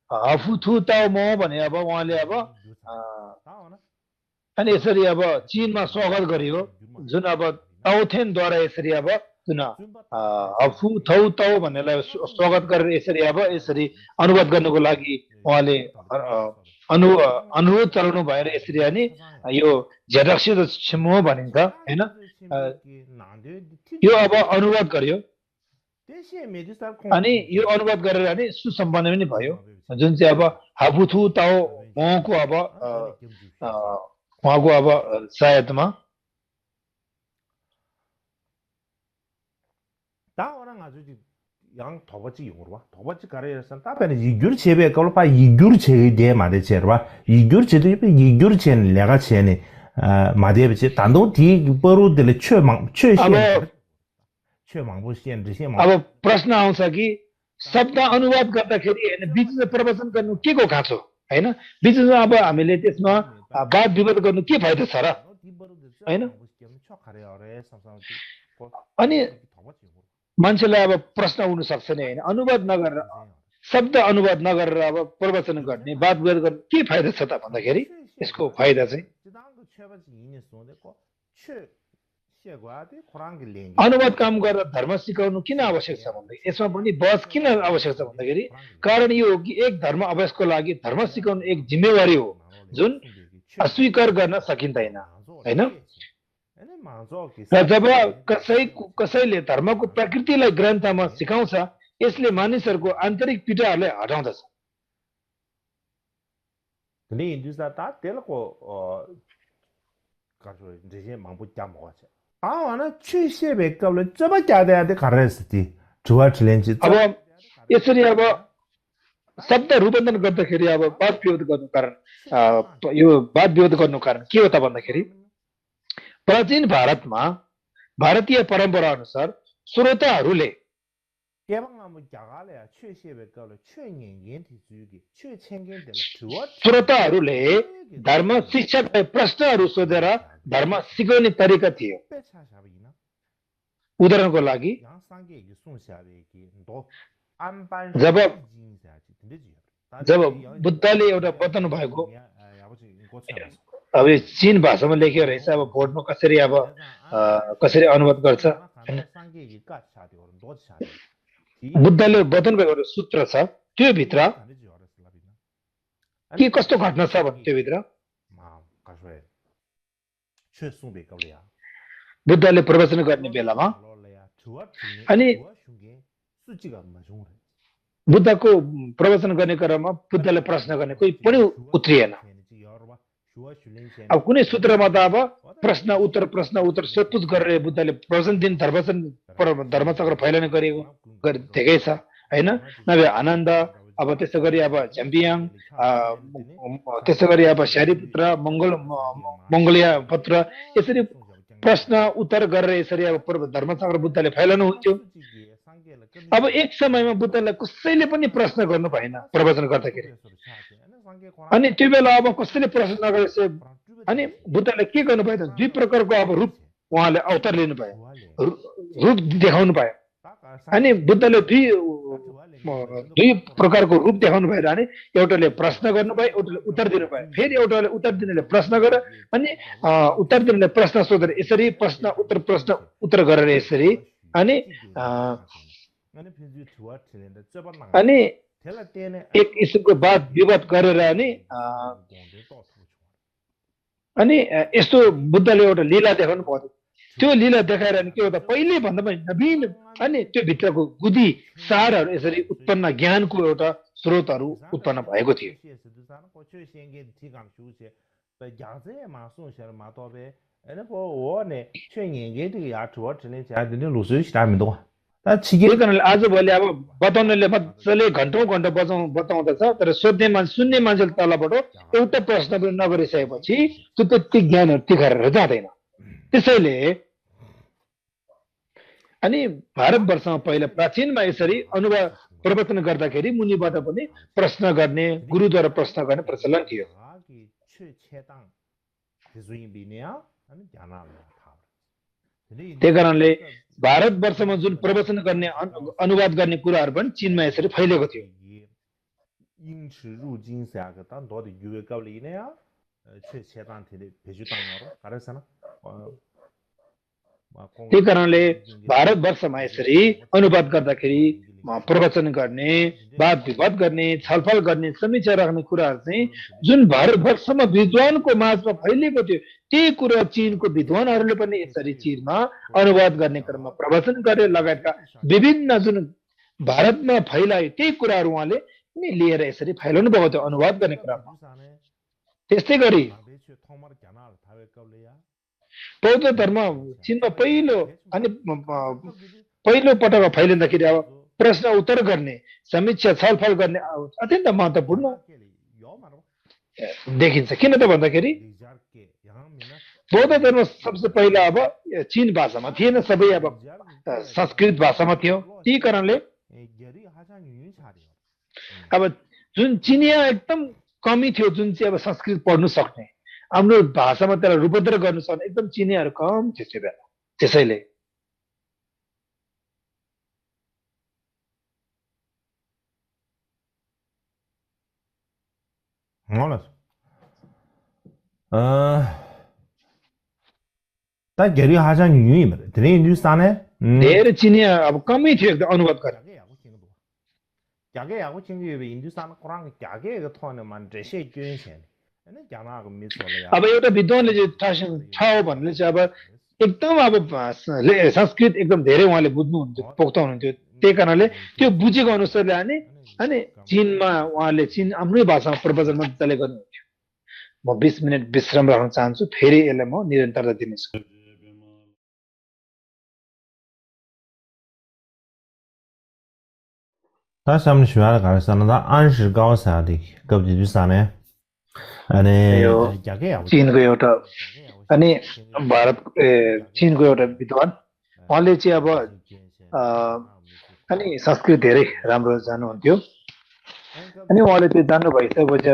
S2: हफुथुताओ म भने अब उहाँले अब अनि यसरी अब चीनमा स्वागत गरियो जुन अब ताउथेनद्वारा यसरी अब जुन हफुथौताओ भन्नेलाई स्वागत गरेर यसरी अब यसरी अनुवाद गर्नको लागि उहाँले अनुरोध चलाउनु भएर यसरी अनि यो झटक्सित समूह भनिन्छ हैन यो अब अनुवाद गर्यो अनि यो अनुवाद गरेर अनि सुसम्पन्न पनि भयो जुन चाहिँ अब हाबुथु ताओ मको अब उहाँको अब सायदमा
S1: orang aja 양 더버지 용으로 봐. 더버지 가래에서 따변에 이규르 제배 걸로 봐. 이규르 제에 대해 말해 봐. 이규르 제도 이규르 제는 내가 제네 마디에 비치 단도 디 버로들 최망보 시엔 ऋषि
S2: अब प्रश्न आउँछ कि शब्द अनुवाद गर्दाखेरि हैन बीचमा प्रवचन गर्नु के को खाँचो हैन बीचमा अब हामीले त्यसमा वाद विवाद गर्नु के फाइदा छ र हैन अनि मान्छेलाई अब प्रश्न हुन सक्छ नि हैन अनुवाद नगरेर शब्द अनुवाद नगरेर अब प्रवचन गर्ने वाद विवाद गर्ने के फाइदा छ त भन्दाखेरि यसको फाइदा चाहिँ अनुवाद काम गर्दा धर्म सिकाउनु किन आवश्यक छ भन्दै यसमा पनि बहस किन आवश्यक छ भन्दाखेरि कारण यो हो कि एक धर्म अभ्यासको लागि धर्म सिकाउनु एक जिम्मेवारी हो जुन अस्वीकार गर्न सकिँदैन हैन र जब कसैले धर्मको प्रकृतिलाई ग्रन्थमा सिकाउँछ यसले मानिसहरूको आन्तरिक पीडाहरूलाई हटाउँदछ अब यसरी अब शब्द रूपान्तरण गर्दाखेरि अब वाद विवाद गर्नु कारण यो वाद विवाद गर्नु कारण के हो त भन्दाखेरि प्राचीन भारतमा भारतीय परम्परा अनुसार श्रोताहरूले श्रोताहरूले धर्म शिक्षकलाई प्रश्नहरू सोधेर धर्म सिकाउने तरिका थियो उदाहरणको लागि जब बुद्धले एउटा बताउनु भएको अब चीन भाषामा लेखेको रहेछ अब बोर्डमा कसरी अनुवाद गर्छ बुद्धले बताउनु भएको सूत्र छ त्यो भित्र के कस्तो घटना छ भने त्यो भित्र बुद्धले प्रवचन गर्ने बेलामा अनि बुद्धको प्रवचन गर्ने क्रममा बुद्धले प्रश्न गर्ने कोही पनि उत्रिएन अब कुनै सूत्रमा त अब प्रश्न उत्तर सोधपुछ गरेर बुद्धले प्रवचन दिन धर्मचक्र फैलाउने गरेको देखेकै छ हैन नभए आनन्द अब त्यसै गरी अब झ्याम्पियाङ त्यसै गरी अब श्यारीपुत्र मङ्गोलिया पत्र यसरी प्रश्न उत्तर गरेर यसरी अब धर्मचक्र बुद्धले फैलाउनु हुन्थ्यो अब एक समयमा बुद्धलाई कसैले पनि प्रश्न गर्नु भएन प्रवचन गर्दाखेरि अनि त्यो बेला अब कसैले प्रश्न नगरेपछि अनि बुद्धले के गर्नु भयो त दुई प्रकारको अब रूप उहाँले अवतार लिनु भयो रूप देखाउनु भयो अनि बुद्धले दुई प्रकारको रूप देखाउनु भएर अनि एउटाले प्रश्न गर्नुभयो एउटाले उत्तर दिनुभयो फेरि एउटाले उत्तर दिनेले प्रश्न गरेर अनि उत्तर दिनेले प्रश्न सोधेर यसरी प्रश्न उत्तर गरेर यसरी अनि एक किसिमको वाद विवाद गरेर अनि यस्तो बुद्धले एउटा लीला देखाउनु भयो त्यो लीला देखाएर अनि के हो त पहिले भन्दा पनि नवीन अनि त्यो भित्रको गुदी सारहरू यसरी उत्पन्न ज्ञानको एउटा स्रोतहरू उत्पन्न भएको थियो त्यही कारणले आजभोलि अब बताउनेले मजाले घन्टौँ बताउँदछ तर सुन्ने मान्छेले तलबाट एउटा प्रश्न पनि नगरिसकेपछि त्यो त्यति ज्ञानहरू तिखारेर जाँदैन त्यसैले अनि भारतवर्षमा पहिला प्राचीनमा यसरी अनुवाद प्रवचन गर्दाखेरि मुनिबाट पनि प्रश्न गर्ने गुरुद्वारा प्रश्न गर्ने प्रचलन थियो त्यही कारणले भारतवर्षमा जुन प्रवचन गर्ने अनुवाद गर्ने कुराहरू पनि चीनमा यसरी फैलिएको थियो त्यही कारणले भारतवर्षमा यसरी अनुवाद गर्दाखेरि प्रवचन गर्ने वाद विवाद गर्ने छलफल गर्ने समीक्षा राख्ने कुराहरू चाहिँ जुन भारतवर्षमा विद्वानको माझमा फैलिएको थियो त्यही कुरा चीनको विद्वानहरूले पनि यसरी चीनमा अनुवाद गर्ने क्रममा प्रवचन गरे लगायतका विभिन्न जुन भारतमा फैलायो त्यही कुराहरू उहाँले लिएर यसरी फैलाउनु भएको थियो अनुवाद गर्ने क्रममा त्यस्तै गरी बौद्ध धर्म चीनमा पहिलो अनि पहिलो पटक फैलिँदाखेरि अब प्रश्न उत्तर गर्ने समीक्षा छलफल गर्ने अत्यन्त महत्त्वपूर्ण देखिन्छ किन त भन्दाखेरि बौद्ध धर्म सबसे पहिला अब चीन भाषामा थिएन सबै अब संस्कृत भाषामा थियो त्यही कारणले अब जुन चिनिया एकदम कमी थियो जुन चाहिँ अब संस्कृत पढ्नु सक्ने हाम्रो भाषामा त्यसलाई रूपान्तरण गर्नु सक्ने एकदम चिनियाहरू कम थियो त्यो बेला त्यसैले
S1: ता गरी हाजा न्युई धेरै हिन्दुस्तान है
S2: धेरै चिनिया अब कमै थियो एकदम अनुवाद गर्ने
S1: क्यागे यागो चिंगु हिन्दुस्तान कुराङ क्यागे ग थोन मान ड्रेसे जुन छेन हैन जानाको मिस होला
S2: अब एउटा विद्वानले चाहिँ थाहा छ भन्ने चाहिँ अब एकदम अब संस्कृत एकदम धेरै उहाँले बुझ्नुहुन्थ्यो पोख्त हुनुहुन्थ्यो त्यही कारणले त्यो बुझेको अनुसारले अनि चीनमा उहाँले चीन आफ्नै भाषामा प्रवचन मजाले गर्नुहुन्थ्यो म 20 मिनेट विश्राम राख्न चाहन्छु फेरि यसलाई म निरन्तरता दिनेछु
S1: 다시 한번 주야를 가르쳤는데 안시 가오사디 급지주사네 अनि
S2: चीनको एउटा अनि भारत चीनको एउटा विद्वान उहाँले चाहिँ अब अनि संस्कृत धेरै राम्रो जान्नुहुन्थ्यो अनि उहाँले त्यो जान्नु भइसकेपछि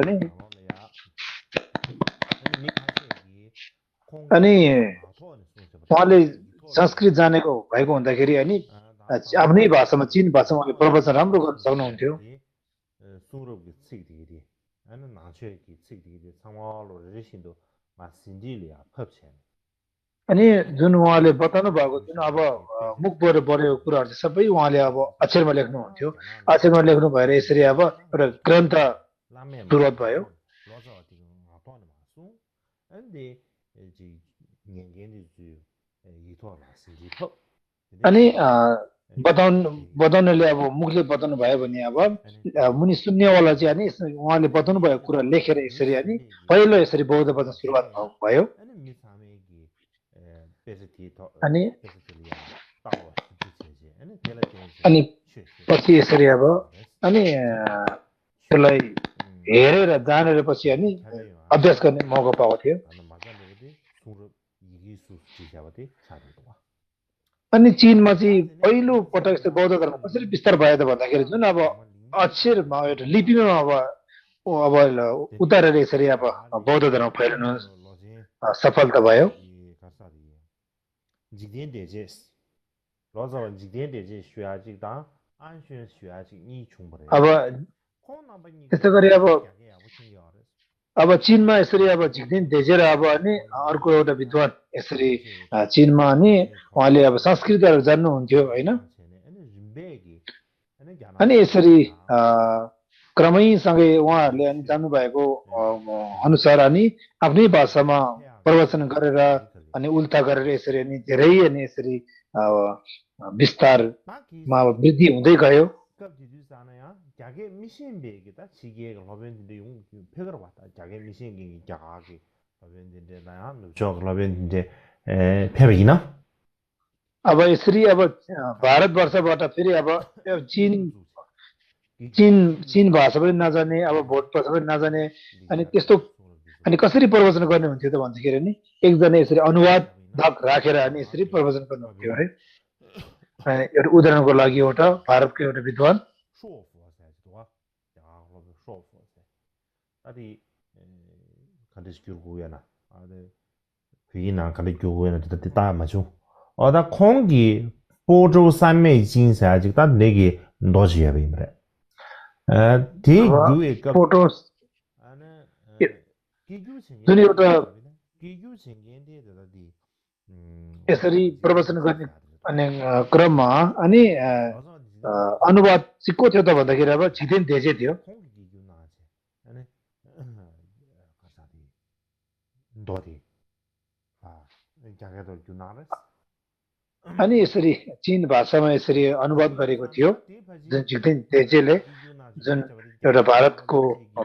S2: अनि उहाँले संस्कृत जानेको भएको हुँदाखेरि अनि आफ्नै भाषामा चीन भाषामा उहाँले प्रवचन राम्रो गर्न सक्नुहुन्थ्यो अनि जुन उहाँले बताउनु भएको जुन अब मुखबाट बढेको कुराहरू चाहिँ सबै उहाँले अब अक्षरमा लेख्नुहुन्थ्यो अक्षरमा लेख्नु भएर यसरी अब एउटा ग्रन्थ सुरुवात भयो अनि बताउनेले अब मुखले बताउनु भयो भने अब मुनि सुन्नेवाला चाहिँ अनि उहाँले बताउनु भएको कुरा लेखेर यसरी अनि पहिलो यसरी बौद्ध वचन सुरुवात भयो अनि पछि यसरी अब अनि त्यसलाई हेरेर जानेर पछि अनि अभ्यास गर्ने मौका पाएको थियो अनि चीनमा चाहिँ पहिलो पटक यस्तो बौद्ध धर्म कसरी विस्तार भयो त भन्दाखेरि जुन अब अक्षरमा एउटा लिपिमा अब उतारेर यसरी अब बौद्ध धर्म फैलिनु सफलता भयो अब त्यस्तै गरी अब चीनमा यसरी अब झिक्दिन धेजेर अब अनि अर्को एउटा विद्वान यसरी चीनमा अनि उहाँले अब संस्कृतहरू जान्नुहुन्थ्यो होइन अनि यसरी क्रमैसँगै उहाँहरूले अनि जान्नुभएको अनुसार अनि आफ्नै भाषामा प्रवचन गरेर अनि उल्था गरेर यसरी अनि धेरै अनि यसरी विस्तारमा वृद्धि हुँदै गयो
S1: 자기 미신베기다 지게 러벤데 용 폐거로 왔다 자기 미신기 자기 러벤데 나야 저 러벤데 폐백이나
S2: अब यसरी अब भारतवर्षबाट फेरि अब चीन भाषा पनि नजाने अब भोट भाषा पनि नजाने अनि त्यस्तो अनि कसरी प्रवचन गर्ने हुन्थ्यो त भन्दाखेरि नि एकजना यसरी अनुवादक राखेर अनि यसरी प्रवचन गर्नुहुन्थ्यो अरे एउटा उदाहरणको लागि एउटा भारतको एउटा विद्वान
S1: 아디 간데스 교구야나 아데 그이나 간데 교구야나 다 맞죠 어다 공기 보조 산매 진사 아직 다 내게 넣어줘야 되는데 디 교의
S2: फोटोस जुन एउटा यसरी प्रवचन गर्ने अनि क्रममा अनि अनुवाद चाहिँ को थियो त भन्दाखेरि अब छिदेन धेजे थियो अनि यसरी चीन भाषामा यसरी अनुवाद गरेको थियो जुन छिदेन धेजेले जुन एउटा भारतको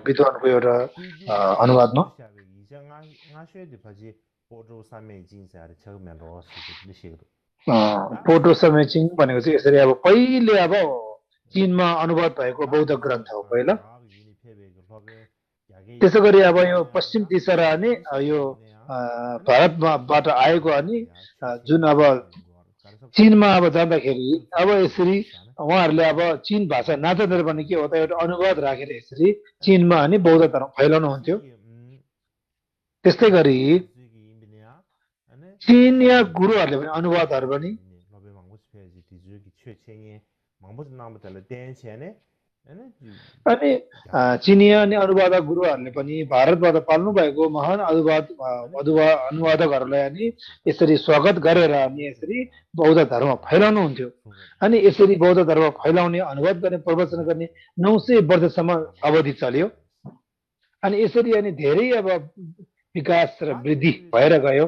S2: विद्वानको एउटा अनुवादमा पोटो समेचिङ भनेको चाहिँ यसरी अब पहिले अब चीनमा अनुवाद भएको बौद्ध ग्रन्थ हो पहिला त्यसै गरी अब यो पश्चिम दिशा अनि यो भारतबाट आएको अनि जुन अब चीनमा अब जाँदाखेरि अब यसरी उहाँहरूले अब चीन भाषा नाच्दाखेरि पनि के हो त एउटा अनुवाद राखेर यसरी चीनमा अनि बौद्ध धर्म फैलाउनु हुन्थ्यो त्यस्तै गरी चीनिया गुरुहरूले पनि अनुवादहरू पनि अनि चिनिया अनि अनुवादक गुरुहरूले पनि भारतबाट पाल्नु भएको महान अनुवादकहरूलाई अनि यसरी स्वागत गरेर अनि यसरी बौद्ध धर्म फैलाउनु हुन्थ्यो अनि यसरी बौद्ध धर्म फैलाउने अनुवाद गर्ने प्रवचन गर्ने 900 वर्षसम्म अवधि चल्यो अनि यसरी अनि धेरै अब विकास र वृद्धि भएर गयो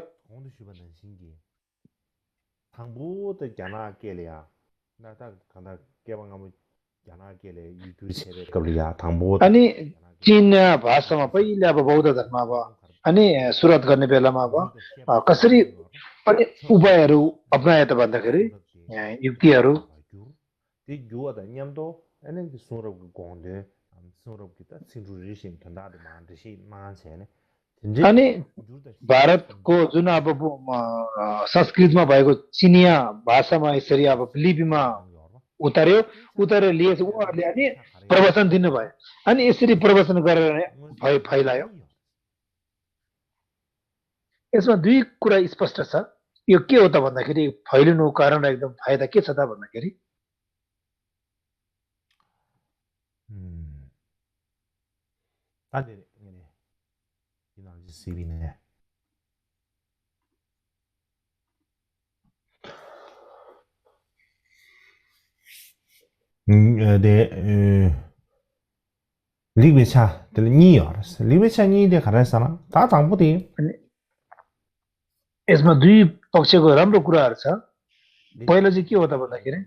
S2: अनि चीन भाषामा पहिले अब बौद्ध धर्म अब अनि सुरुवात गर्ने बेलामा अब कसरी अनि उपायहरू अपनाए त भन्दाखेरि युक्तिहरू अनि भारतको जुन अब संस्कृतमा भएको चिनिया भाषामा यसरी अब लिपिमा उतारेर लिएछ उहाँहरूले अनि प्रवचन दिनुभयो अनि यसरी प्रवचन गरेर फैलायो यसमा दुई कुरा स्पष्ट छ यो के हो त भन्दाखेरि फैलिनुको कारण एकदम फाइदा के छ त भन्दाखेरि
S1: 리베차 니어스 리베차 니데 가라사나 다 당부디
S2: यसमा दुई पक्षको राम्रो कुराहरू छ पहिला चाहिँ के हो त भन्दाखेरि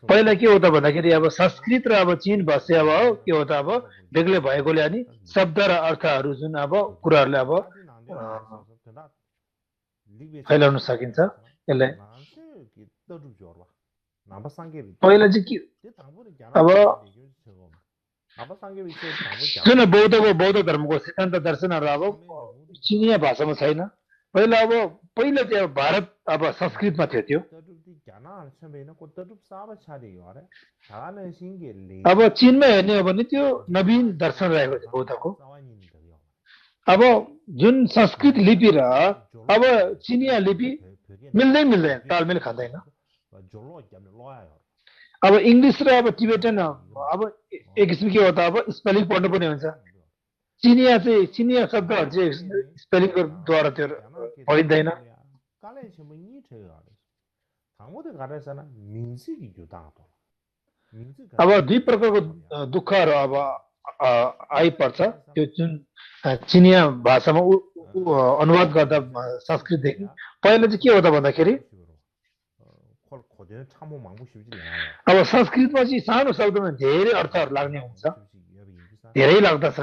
S2: पहिला के हो त भन्दाखेरि अब संस्कृत र अब चीन भाषा अब के हो त अब बेग्लै भएकोले अनि शब्द र अर्थहरू जुन अब कुराहरूले अब फैलाउन सकिन्छ यसलाई पहिला चाहिँ के अब जुन बौद्ध धर्मको सिद्धान्त दर्शनहरू अब चिनिया भाषामा छैन पहिला अब पहिला चाहिँ अब भारत अब संस्कृतमा थियो त्यो अब चीनमा हेर्ने हो भने त्यो नवीन दर्शन रहेको छ बौद्धको अब जुन संस्कृत लिपि र अब चिनिया लिपि मिल्दैन तालमेल खाँदैन अब इङ्ग्लिस र अब टिबेटन अब एक किसिम के हो त अब स्पेलिङ पढ्नु पनि हुन्छ चिनिया शब्दहरू चाहिँ स्पेलिङद्वारा त्यो पढिँदैन अब दुई प्रकारको दुःखहरू अब आइपर्छ त्यो जुन चिनिया भाषामा अनुवाद गर्दा संस्कृतदेखि पहिला चाहिँ के हो त भन्दाखेरि अब संस्कृतमा चाहिँ सानो शब्दमा धेरै अर्थहरू लाग्ने हुन्छ धेरै लाग्दछ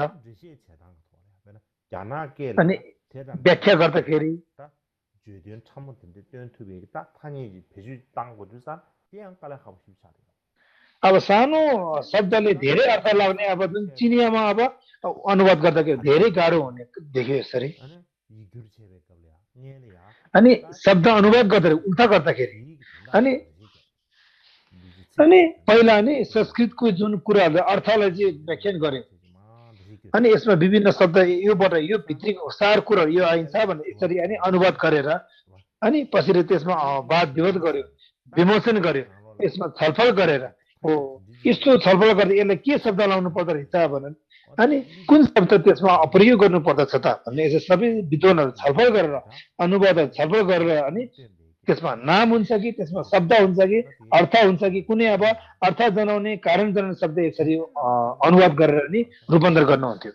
S2: अनि व्याख्या गर्दाखेरि अब सानो शब्दले धेरै अर्थ लाग्ने अब जुन चिनियामा अब अनुवाद गर्दाखेरि धेरै गाह्रो हुने देख्यो यसरी अनि शब्द अनुवाद गर्दाखेरि उल्टा गर्दाखेरि अनि पहिला नि संस्कृतको जुन कुराहरूले अर्थलाई चाहिँ व्याख्यान गर्यो अनि यसमा विभिन्न शब्द योबाट यो भित्री सार कुराहरू यो आइन्छ भनेर यसरी अनि अनुवाद गरेर अनि पछि त्यसमा वाद विवाद गर्यो विमोचन गर्यो यसमा छलफल गरेर हो यस्तो छलफल गर्दा यसलाई के शब्द लाउनु पर्दो रहेछ भनेर अनि कुन शब्द त्यसमा प्रयोग गर्नु पर्दछ त भन्ने यसो सबै विद्वानहरू छलफल गरेर अनुवादहरू छलफल गरेर अनि त्यसमा नाम हुन्छ कि त्यसमा शब्द हुन्छ कि अर्थ हुन्छ कि कुनै अब अर्थ जनाउने कारण जनाउने शब्द यसरी अनुवाद गरेर नि रूपान्तरण गर्नुहुन्थ्यो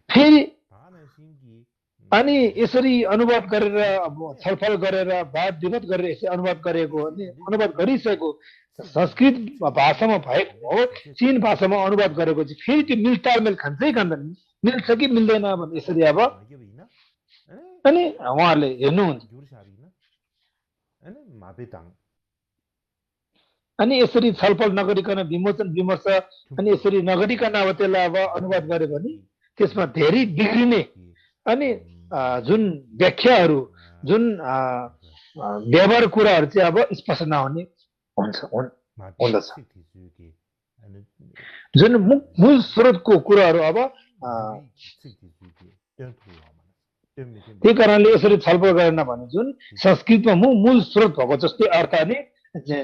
S2: फेरि अनि यसरी अनुवाद गरेर अब छलफल गरेर वाद विवाद गरेर यसरी अनुवाद गरेको अनि अनुवाद गरिसकेको संस्कृत भाषामा भएको हो चीन भाषामा अनुवाद गरेको चाहिँ फेरि त्यो मिलतालमेल खान्छै खाँदैन मिल्छ कि मिल्दैन भने यसरी अब अनि उहाँहरूले हेर्नुहुन्छ अनि यसरी छलफल नगरिकन विमोचन विमर्श अनि यसरी नगरिकन अब त्यसलाई अब अनुवाद गर्यो भने त्यसमा धेरै बिग्रिने अनि जुन व्याख्याहरू जुन व्यवहार कुराहरू चाहिँ अब स्पष्ट नहुने हुँदछ जुन मूल स्रोतको कुराहरू अब त्यही कारणले यसरी छलफल गरेन भने जुन संस्कृतमा मूल स्रोत भएको जस्तै अर्थ अनि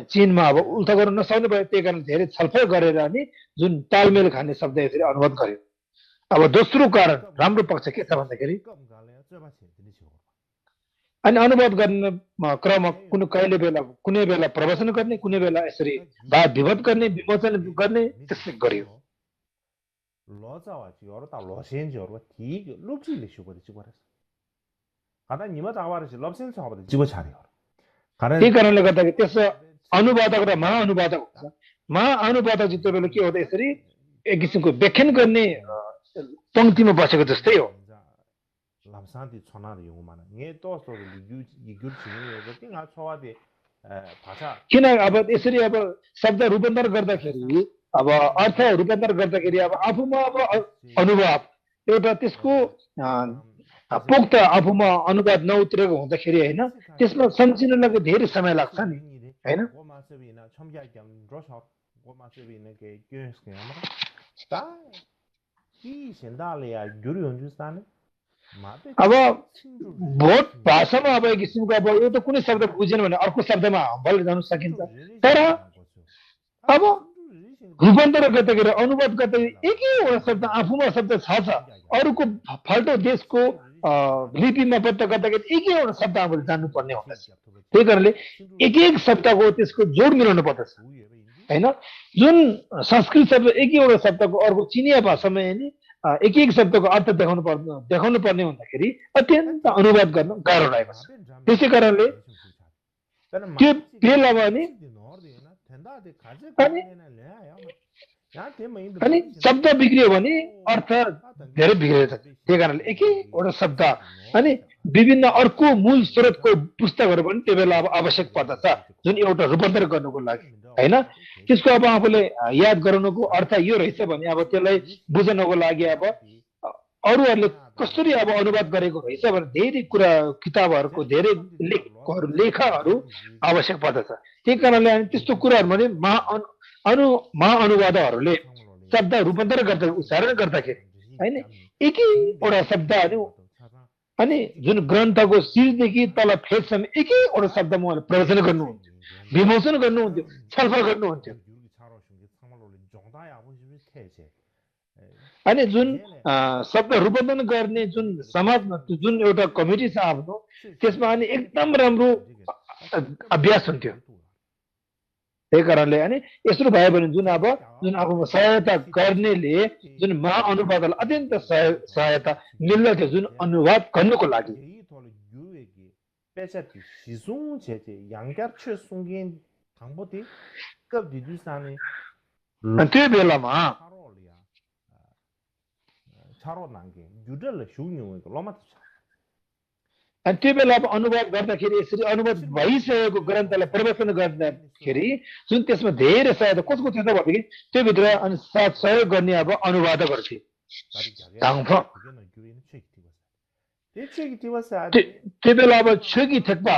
S2: चीनमा अब उल्टा गर्न नसक्ने भयो त्यही कारण धेरै छलफल गरेर अनि जुन तालमेल खाने शब्द यसरी अनुवाद गर्यो अब दोस्रो कारण राम्रो पक्ष के छ भन्दाखेरि अनि अनुवाद गर्ने क्रममा कुनै बेला प्रवचन गर्ने कुनै बेला यसरी वाद विवाद गर्ने विमोचन गर्ने त्यसै गरियो त्यही कारणले गर्दाखेरि त्यसो अनुवादक र महाअनुवादक हुन्छ महाअनुवादक चाहिँ त्यो बेला के हो त यसरी एक किसिमको व्याख्यान गर्ने पंक्तिमा बसेको जस्तै हो किन अब यसरी अब शब्द रूपान्तरण गर्दाखेरि अब अर्थ रूपान्तरण गर्दाखेरि अब आफूमा अब अनुभव एउटा त्यसको पोक्त आफूमा अनुवाद नउत्रेको हुँदाखेरि होइन त्यसमा सम्झिनलाई धेरै समय लाग्छ नि होइन अब भोट भाषामा अब एक किसिमको अब एउटा कुनै शब्द बुझेन भने अर्को शब्दमा बल जान सकिन्छ तर अब रूपान्तरण गर्दाखेरि अनुवाद गर्दाखेरि एकैवटा शब्द आफूमा शब्द छ अरूको फाल्टो देशको लिपिमा पत्ता गर्दाखेरि एकैवटा शब्द आफूले जान्नुपर्ने हुँदछ त्यही कारणले एक एक शब्दको त्यसको जोड मिलाउनु पर्दछ होइन जुन संस्कृत शब्द एकैवटा शब्दको अर्को चिनिया भाषामा नि एक एक शब्दको अर्थ देखाउनु पर्ने हुँदाखेरि अत्यन्त अनुवाद गर्न गाह्रो रहेको छ त्यसै कारणले त्यो बेलामा अनि शब्द बिग्रियो भने अर्थ धेरै बिग्रेछ त्यही कारणले एकैवटा शब्द अनि विभिन्न अर्को मूल स्रोतको पुस्तकहरू पनि त्यो बेला अब आवश्यक पर्दछ जुन एउटा रूपान्तरण गर्नुको लागि होइन त्यसको अब आफूले याद गराउनुको अर्थ यो रहेछ भने अब त्यसलाई बुझ्नको लागि अब अरूहरूले कसरी अब अनुवाद गरेको रहेछ भने धेरै कुरा किताबहरूको धेरै लेखहरू आवश्यक पर्दछ त्यही कारणले अनि त्यस्तो कुराहरू भने महाअनुवादकहरूले शब्द रूपान्तरण गर्दा उच्चारण गर्दाखेरि होइन एकैवटा शब्दहरू अनि जुन ग्रन्थको शिरदेखि तल फेदसम्म एकैवटा शब्दमा उहाँले प्रवचन गर्नुहुन्थ्यो विमोचन गर्नुहुन्थ्यो छलफल गर्नुहुन्थ्यो अनि जुन शब्द रूपान्तरण गर्ने जुन समाजमा जुन एउटा कमिटी छ आफ्नो त्यसमा अनि एकदम राम्रो अभ्यास हुन्थ्यो त्यही कारणले अनि यस्तो भयो भने जुन आफूमा सहायता गर्नेले जुन महाअनुवादलाई अत्यन्त सहायता मिल्दथ्यो जुन अनुवाद गर्नुको लागि त्यो बेलामा अनि त्यो बेला अब अनुवाद गर्दाखेरि यसरी अनुवाद भइसकेको ग्रन्थलाई प्रवचन गर्दाखेरि जुन त्यसमा धेरै सहायता कसको थियो त भनेदेखि त्यो भित्र अनि साथ सहयोग गर्ने अब अनुवादकहरू थिए त्यो बेला अब छेकी थेक्पा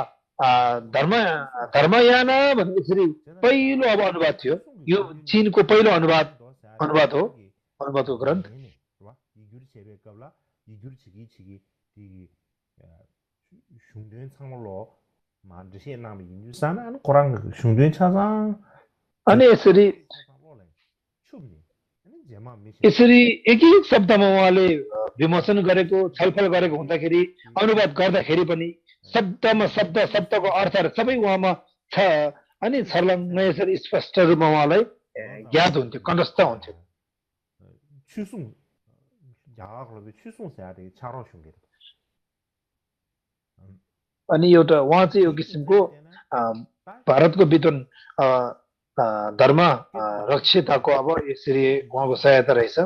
S2: धर्मयाना भन्ने यसरी पहिलो अब अनुवाद थियो यो चीनको पहिलो अनुवादको ग्रन्थ अनि यसरी एक एक शब्दमा उहाँले विमोचन गरेको छलफल गरेको हुँदाखेरि अनुवाद गर्दाखेरि पनि शब्दको अर्थहरू सबै उहाँमा छ अनि छर्लङ्ग यसरी स्पष्ट रूपमा उहाँलाई याद हुन्थ्यो कण्ठस्थ हुन्थ्यो अनि एउटा उहाँ चाहिँ यो किसिमको भारतको विद्वान धर्म रक्षिताको अब यसरी उहाँको सहायता रहेछ।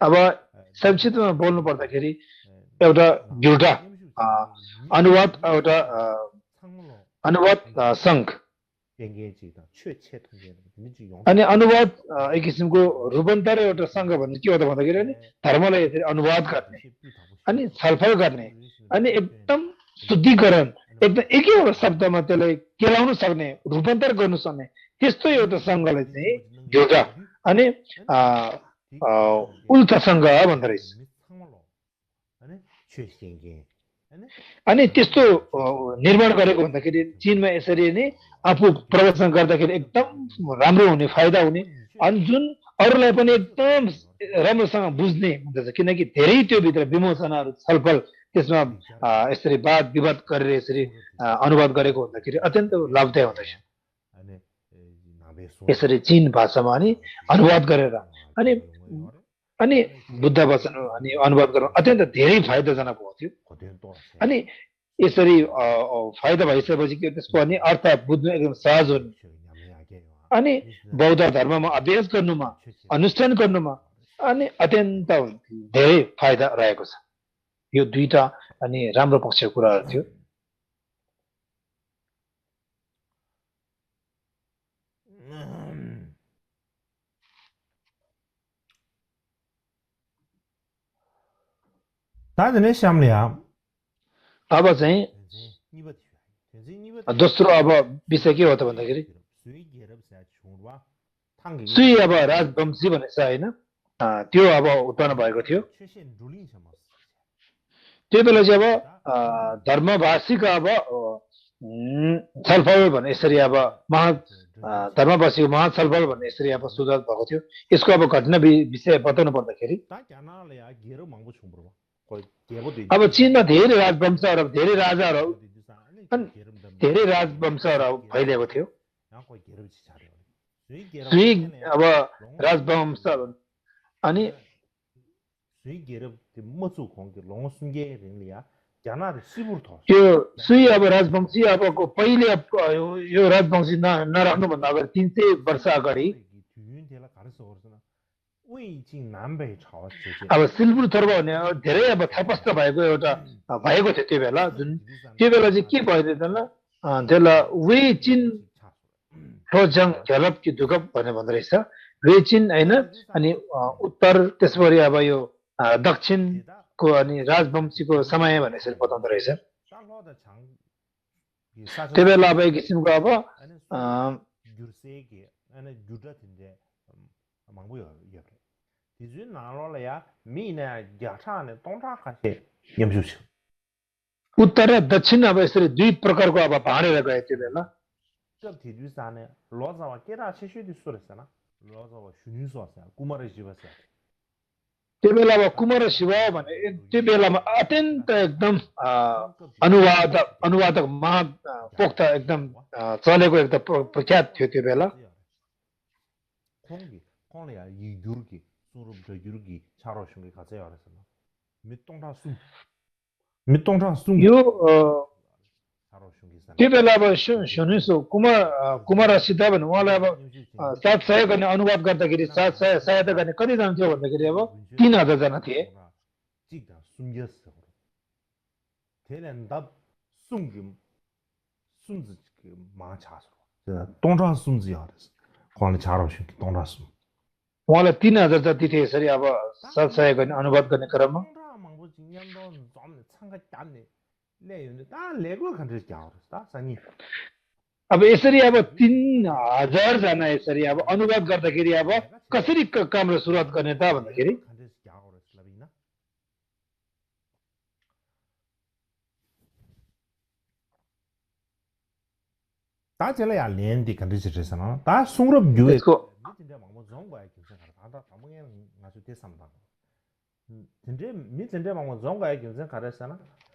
S2: अब संक्षिप्तमा बोल्नु पर्दाखेरि एउटा gyuta अनुवाद एउटा अनुवाद सङ्घ अनि अनुवाद एक किसिमको रूपान्तर एउटा सङ्घ भन्ने के हो त भन्दाखेरि नि धर्मलाई यसरी अनुवाद गर्ने अनि छलफल गर्ने अनि एकदम शुद्धिकरण एकदम एकैवटा शब्दमा त्यसलाई केलाउन सक्ने रूपान्तर गर्नु सक्ने त्यस्तो एउटा सङ्घलाई चाहिँ gyuta अनि उल्टा सङ्घ भन्दो रहेछ। अनि त्यस्तो निर्माण गरेको भन्दाखेरि चीनमा यसरी नै आफू प्रदर्शन गर्दाखेरि एकदम राम्रो हुने फाइदा हुने अनि जुन अरूलाई पनि एकदम राम्रोसँग बुझ्ने हुँदछ किनकि धेरै त्यो भित्र विमोचनाहरू छलफल त्यसमा यसरी वाद विवाद गरेर यसरी अनुवाद गरेको हुँदाखेरि अत्यन्त लाभदायक हुँदछ। यसरी चीन भाषामा अनि अनुवाद गरेर अनि अनि बुद्ध वचन अनि अनुवाद गर्न अत्यन्त धेरै फाइदाजनक हुन्थ्यो। अनि यसरी फाइदा भइसकेपछि के त्यसको अनि अर्थ बुझ्नु एकदम सहज हुने अनि बौद्ध धर्ममा अभ्यास गर्नुमा अनुष्ठान गर्नुमा अनि अत्यन्त धेरै फाइदा रहेको छ। यो दुईटा अनि राम्रो पक्षको कुराहरू थियो। अब चाहिँ दोस्रो अब विषय के हो त भन्दाखेरि सुई अब राजवंशी भन्ने छ होइन त्यो अब उत्पन्न भएको थियो। त्यो बेला चाहिँ अब धर्मवासीको अब छलफल भन्ने यसरी अब धर्मवासीको महाछलफल भन्ने यसरी अब सुरुवात भएको थियो। यसको अब घटना विषय बताउनु पर्दाखेरि अब चीनमा धेरै राजवंशहरू धेरै राजाहरू धेरै राजवंशहरू फैलिएको थियो। सुई अब राजवंश अनि त्यो सुई अब राजवंशी अबको पहिले यो राजवंशी नराख्नुभन्दा अगाडि 300 वर्ष अगाडि अब सिलबुर थर्ब भन्ने धेरै अब थपस्त भएको एउटा भएको थियो त्यो बेला जुन त्यो बेला चाहिँ के भयो त्यसलाई वे चिन ठोजङ झलप कि धुकप भनेर भन्दो रहेछ। वे चिन होइन अनि उत्तर त्यसपछि अब यो दक्षिणको अनि राजवंशीको समय भनेर यसरी बताउँदो रहेछ। त्यो बेला अब एक किसिमको अब उत्तर र दक्षिण अब यसरी दुई प्रकारको अब भाँडेर गए त्यो बेला। त्यो बेला अब कुमार शिव भने त्यो बेलामा अत्यन्त एकदम अनुवादक महापोक्त एकदम चलेको एकदम प्रख्यात थियो त्यो बेला। यो त्यो बेला अब सुनिसो कुमार सिद्ध भने उहाँलाई अब साथ सहयोग गर्ने अनुवाद गर्दाखेरि साथ सहायता गर्ने कतिजना थियो भन्दाखेरि अब 3000 जना थिए। उहाँलाई 3000 जति थिए यसरी अब साथ सहयोग गर्ने अनुवाद गर्ने क्रममा। अब यसरी अब 3000 जना यसरी अब अनुवाद गर्दाखेरि अब कसरी कामले सुरुवात गर्ने त भन्दाखेरि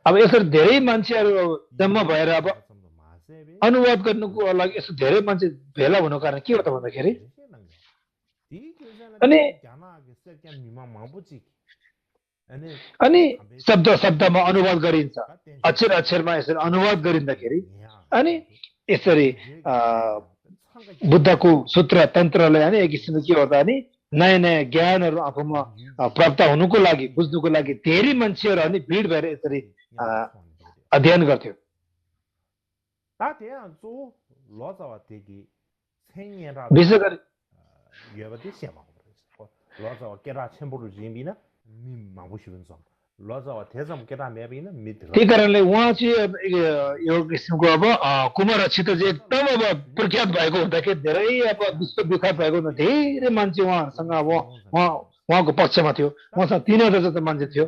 S2: अब यसरी धेरै मान्छेहरू जम्मा भएर अब अनुवाद गर्नुको लागि यसो धेरै मान्छे भेला हुनुको कारण के हो त भन्दाखेरि अनि अनि शब्द शब्दमा अनुवाद गरिन्छ, अक्षर अक्षरमा यसरी अनुवाद गरिँदाखेरि अनि यसरी बुद्धको सूत्र तन्त्रलाई अनि एक किसिमले के हो त अनि नयाँ नयाँ ज्ञानहरू आफूमा प्राप्त हुनुको लागि बुझ्नुको लागि धेरै मान्छेहरू अनि भिड भएर यसरी अध्ययन गर्थ्यो। विशेष गरी त्यही कारणले उहाँ चाहिँ यो किसिमको अब कुमारक्षित चाहिँ एकदम अब प्रख्यात भएको हुँदाखेरि धेरै अब विश्वविख्यात भएको हुँदा धेरै मान्छे उहाँहरूसँग अब उहाँको पक्षमा थियो। उहाँसँग 3000 जस्तो मान्छे थियो।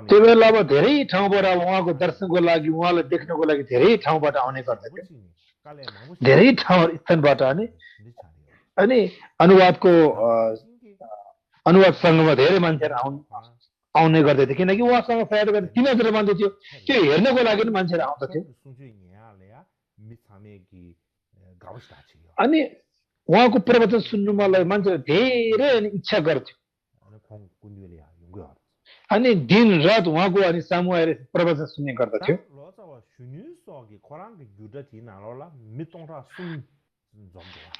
S2: त्यो बेला अब धेरै ठाउँबाट अब उहाँको दर्शनको लागि उहाँलाई देख्नको लागि धेरै ठाउँबाट आउने गर्थ्यो, धेरै ठाउँ स्थानबाट अनि अनुवादको अनुवाद सङ्घमा धेरै मान्छेहरू आउने गर्दथ्यो, किनकि उहाँसँग सायद 3000 मान्छे थियो। त्यो हेर्नको लागि पनि मान्छेहरू आउँदथ्यो। अनि उहाँको प्रवचन सुन्नुमालाई मान्छेले धेरै अनि इच्छा गर्थ्यो अनि दिन रात उहाँको अनि सामु आएर प्रवचन सुन्ने गर्दथ्यो।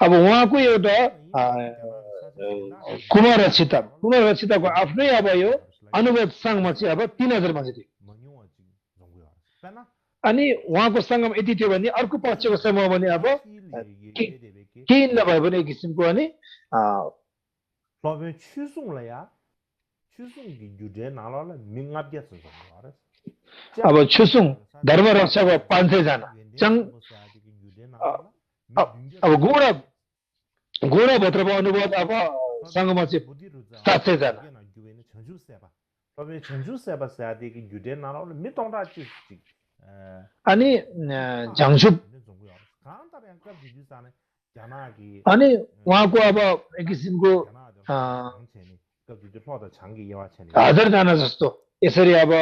S2: अब उहाँको एउटा कुमारक्षितको आफ्नै अब यो अनुवाद सङ्घमा चाहिँ अब 3000 मान्छे थियो। अनि उहाँको सङ्घमा यति थियो भने अर्को पक्षको समूह भने अब केही नभए पनि एक किसिमको अनि अब छुसुङ धर्मरक्षक 500 जना, अब गोडा भित्रको अनुवाद अब सङ्घमा चाहिँ 700 जना। अनि झाङछुप अनि उहाँको अब एक किसिमको 1000 जना जस्तो यसरी अब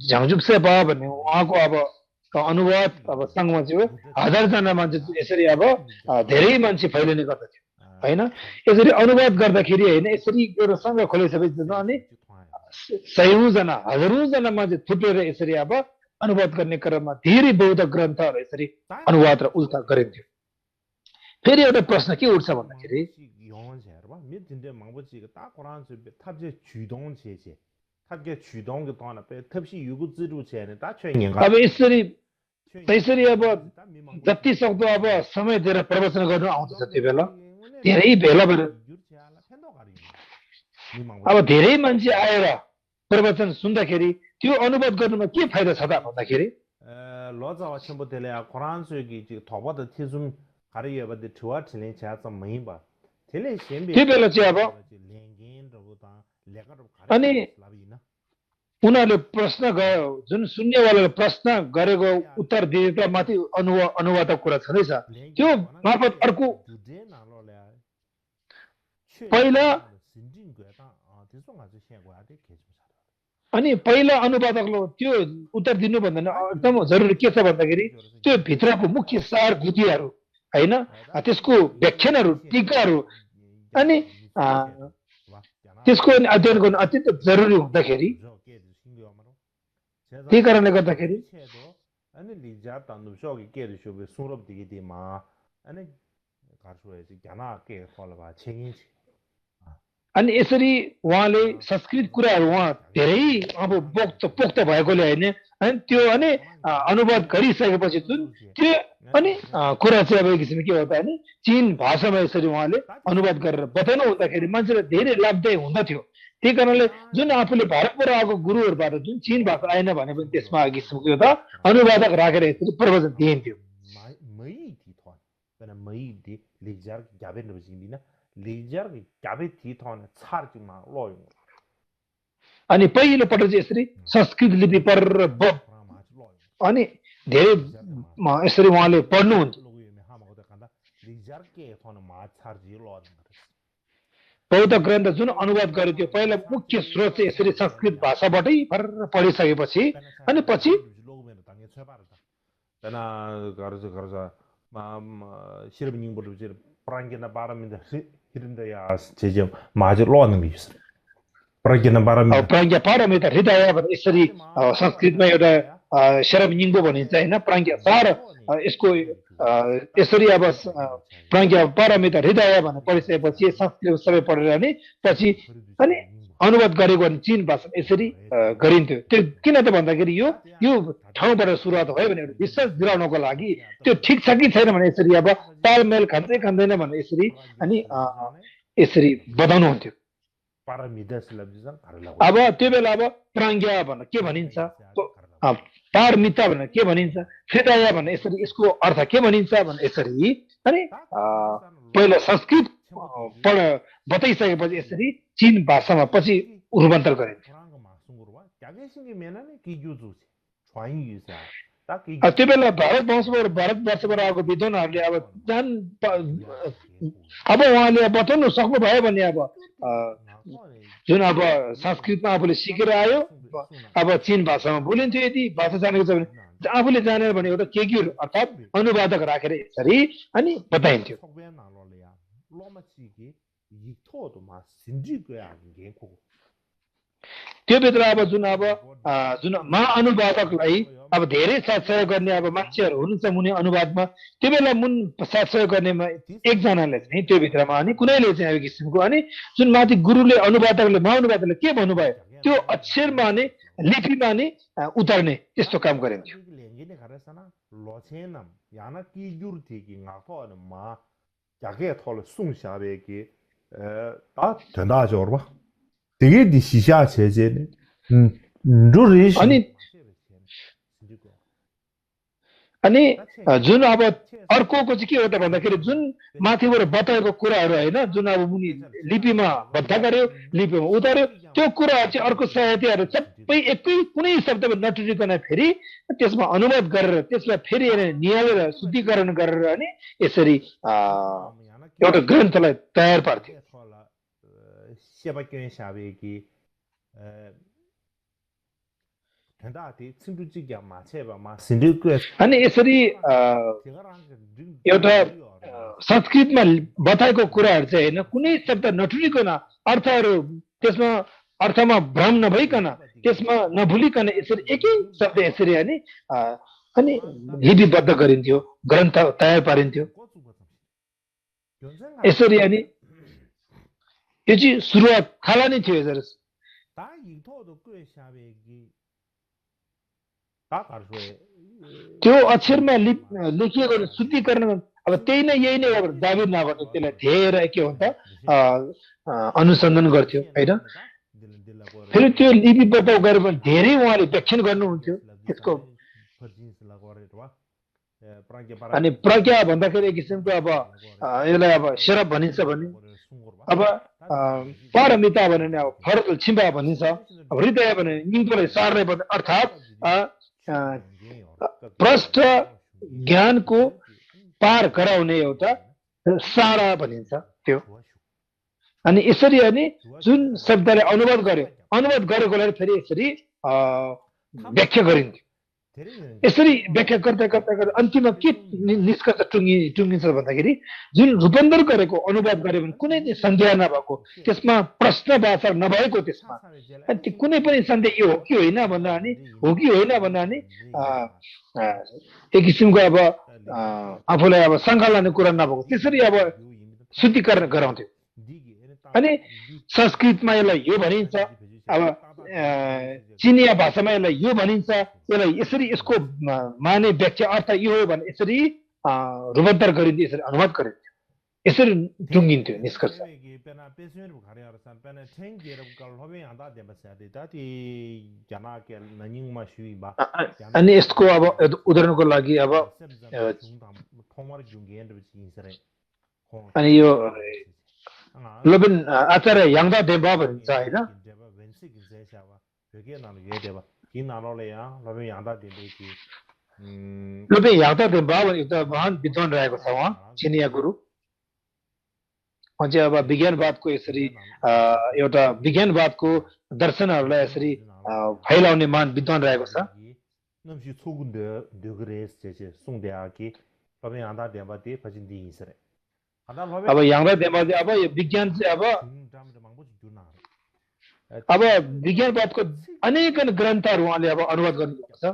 S2: झाङझुप सेपा भन्ने उहाँको अब अनुवाद अब सङ्घमा चाहिँ 1000 जना मान्छे यसरी अब धेरै मान्छे फैलिने गर्दथ्यो हैन। यसरी अनुवाद गर्दाखेरि हैन यसरी एउटा सङ्घ खोलिसकेपछि अनि 100औं जना 1000औं जना मान्छे थुप्रेर यसरी अब अनुवाद गर्ने क्रममा धेरै बौद्ध ग्रन्थहरू यसरी अनुवाद र उल्था गरिन्थ्यो। फेरि एउटा प्रश्न के उठ्छ भन्दाखेरि अब त्यसरी अब जति सक्दो अब समय दिएर प्रवचन गर्नु आउँदछ त्यो बेला धेरै भेला भएर अब धेरै मान्छे आएर प्रवचन सुन्दाखेरि त्यो अनुवाद गर्नुमा के फाइदा छ त भन्दाखेरि त्यो बेला चाहिँ अब अनि उनीहरूले प्रश्न जुन सुन्नेवालाले प्रश्न गरेको उत्तर दिएका माथि अनुवादको कुरा छँदैछ त्यो मार्फत अर्को पहिला अनि पहिला अनुवादकले त्यो उत्तर दिनुभन्दा एकदम जरुरी के छ भन्दाखेरि त्यो भित्रको मुख्य सार बुद्धिहरू हैन त्यसको व्याख्यानहरू टीकाहरू अनि त्यसको अध्ययन गर्नु अत्यन्त जरुरी हुँदाखेरि त्यही कारणले गर्दाखेरि अनि यसरी उहाँले संस्कृत कुराहरू उहाँ धेरै अब पोख्त भएकोले हैन अनि त्यो अनि अनुवाद गरिसकेपछि जुन त्यो अनि कुरा चाहिँ अब एक किसिमले के हो त नि चीन भाषामा यसरी उहाँले अनुवाद गरेर बताउनु हुँदाखेरि मान्छेलाई धेरै लाभदायी हुँदथ्यो। त्यही कारणले जुन आफूले भारतबाट आएको गुरुहरूबाट जुन चीन भाषा आएन भने पनि त्यसमा एक किसिमको एउटा अनुवादक राखेर यसरी प्रवचन दिइन्थ्यो। अनि पहिलोपल्ट चाहिँ यसरी संस्कृत लिपि पढेर अनि धेरै यसरी उहाँले पढ्नुहुन्थ्यो। बौद्ध ग्रन्थ जुन अनुवाद गरियो पहिला मुख्य स्रोत चाहिँ यसरी संस्कृत भाषाबाटै पढिसकेपछि अनि पछि
S1: 실업닝보를 이제 프랑게나 바람인데 히른데야 제제 마저 로는 게 있어. 프랑게나 바람이
S2: प्राज्ञा पारमिता हृदय भने यसरी संस्कृतमा एउटा शरब निङ्गो भनिन्छ हैन प्राज्ञा पार यसको यसरी अब प्राज्ञा पारमिता हृदय भनेर पढिसकेपछि संस्कृत सबै पढेर नि पछि अनि अनुवाद गरेको भने चीन भाषामा यसरी गरिन्थ्यो त्यो किन त भन्दाखेरि यो ठाउँबाट सुरुवात भयो भने विश्वास दिलाउनको लागि त्यो ठिक छ कि छैन भने यसरी अब तालमेल खाँदै खाँदैन भने यसरी अनि यसरी बताउनु हुन्थ्यो अब त्यो बेला अब प्राज्ञा भनेर के भनिन्छ पारमिता भनेर के भनिन्छ हृदय भनेर यसरी यसको अर्थ के भनिन्छ भनेर यसरी अनि पहिला संस्कृत बताइसकेपछि यसरी चीन भाषामा पछि रूपान्तर गरिन्छ त्यो बेला भारतवर्षबाट आएको विद्वानहरूले अब अब उहाँले बताउनु सक्नुभयो भने अब जुन अब संस्कृतमा आफूले सिकेर आयो अब चीन भाषामा बोलिन्थ्यो यदि भाषा जानेको छ भने आफूले जानेर भने एउटा केकीहरू अर्थात् अनुवादक राखेर यसरी अनि बताइन्थ्यो त्यो भित्र अब जुन महाअनुवादकलाई अब धेरै साथ सहयोग गर्ने अब मान्छेहरू हुनुहुन्छ मुनि अनुवादमा त्यो बेला मुन साथ सहयोग गर्नेमा एकजनाले चाहिँ त्यो भित्रमा अनि कुनैले चाहिँ अब किसिमको अनि जुन माथि गुरुले अनुवादकले महाअनुवादकले के भन्नुभयो त्यो अक्षरमा नै लिपिमा नै उतार्ने त्यस्तो काम गरिन्थ्यो
S1: 되게 시샤 제제네.
S2: अनि जुन अब अर्कोको चाहिँ के हो त भन्दाखेरि जुन माथिबाट बताएको कुराहरू हैन जुन अब मुनि लिपिमा बद्ध गर्यो लिपिमा उतार्यो त्यो कुराहरू चाहिँ अर्को साहित्यहरू सबै एकै कुनै शब्दमा नटुटिकन फेरि त्यसमा अनुवाद गरेर त्यसलाई फेरि निहालेर शुद्धिकरण गरेर अनि यसरी एउटा ग्रन्थलाई तयार पार्थ्यो अनि यसरी एउटा संस्कृतमा बताएको कुराहरू चाहिँ हैन कुनै शब्द नटुटिकन अर्थहरू त्यसमा अर्थमा भ्रम नभइकन त्यसमा नभुलिकन यसरी एकै शब्द यसरी अनि लिपिबद्ध गरिन्थ्यो ग्रन्थ तयार पारिन्थ्यो यसरी अनि यो चाहिँ सुरुवात खाला नै थियो यसरी त्यो अक्षरमा लेखिएको शुद्धिकरण अब त्यही नै यही नै अब दाबी नगर्नु त्यसलाई धेरै के हुन्छ अनुसन्धान गर्थ्यो हैन फेरि त्यो लिपिबद्ध गरेर धेरै उहाँले व्याख्यान गर्नुहुन्थ्यो त्यसको अनि प्रज्ञा भन्दाखेरि एक किसिमको अब यसलाई अब शरब भनिन्छ भने अब पारमिता भने अब फरत छिम्बा भनिन्छ अब हृदय भने निम्तोलाई सार्ने अर्थात् प्रष्ट ज्ञानको पार गराउने एउटा सारा भनिन्छ त्यो अनि यसरी अनि जुन शब्दले अनुवाद गरेकोलाई फेरि यसरी व्याख्या गरिन्थ्यो यसरी व्याख्या गर्दा अन्तिममा के निष्कर्ष टुङ्गिन्छ भन्दाखेरि जुन रूपान्तर गरेको अनुवाद गर्यो भने कुनै सन्देह नभएको त्यसमा प्रश्नवाचक नभएको त्यसमा अनि कुनै पनि सन्देह यो हो कि होइन भन्दा अनि हो कि होइन भन्दा अनि एक किसिमको अब आफूलाई अब शङ्का लाने कुरा नभएको त्यसरी अब शुद्धिकरण गराउँथ्यो अनि संस्कृतमा यसलाई यो भनिन्छ अब चिनिया भाषामा यसलाई यो भनिन्छ यसलाई यसरी यसको माने व्याख्या अर्थ यो हो भने यसरी रूपान्तर गरिन्थ्यो यसरी अनुवाद गरिन्थ्यो यसरी टुङ्गिन्थ्यो निष्कर्ष अनि यसको अब उदाहरणको लागि अब अनि यो लोबेन आचार्य याङदा देवा भनिन्छ हैन लोबेन याङदा देवा एउटा महान विद्वान रहेको छ उहाँ चिनिया गुरु अझै अब विज्ञानवादको यसरी एउटा विज्ञानवादको दर्शनहरूलाई यसरी फैलाउने महान विद्वान रहेको छ
S1: 법에 안다 대바 대 퍼진 디 있어래 안다 법에
S2: अब यहाँ देमाले अब यो विज्ञान चाहिँ अब विज्ञानवादको अनेक ग्रन्थहरू उहाँले अब अनुवाद गर्नुभएको छ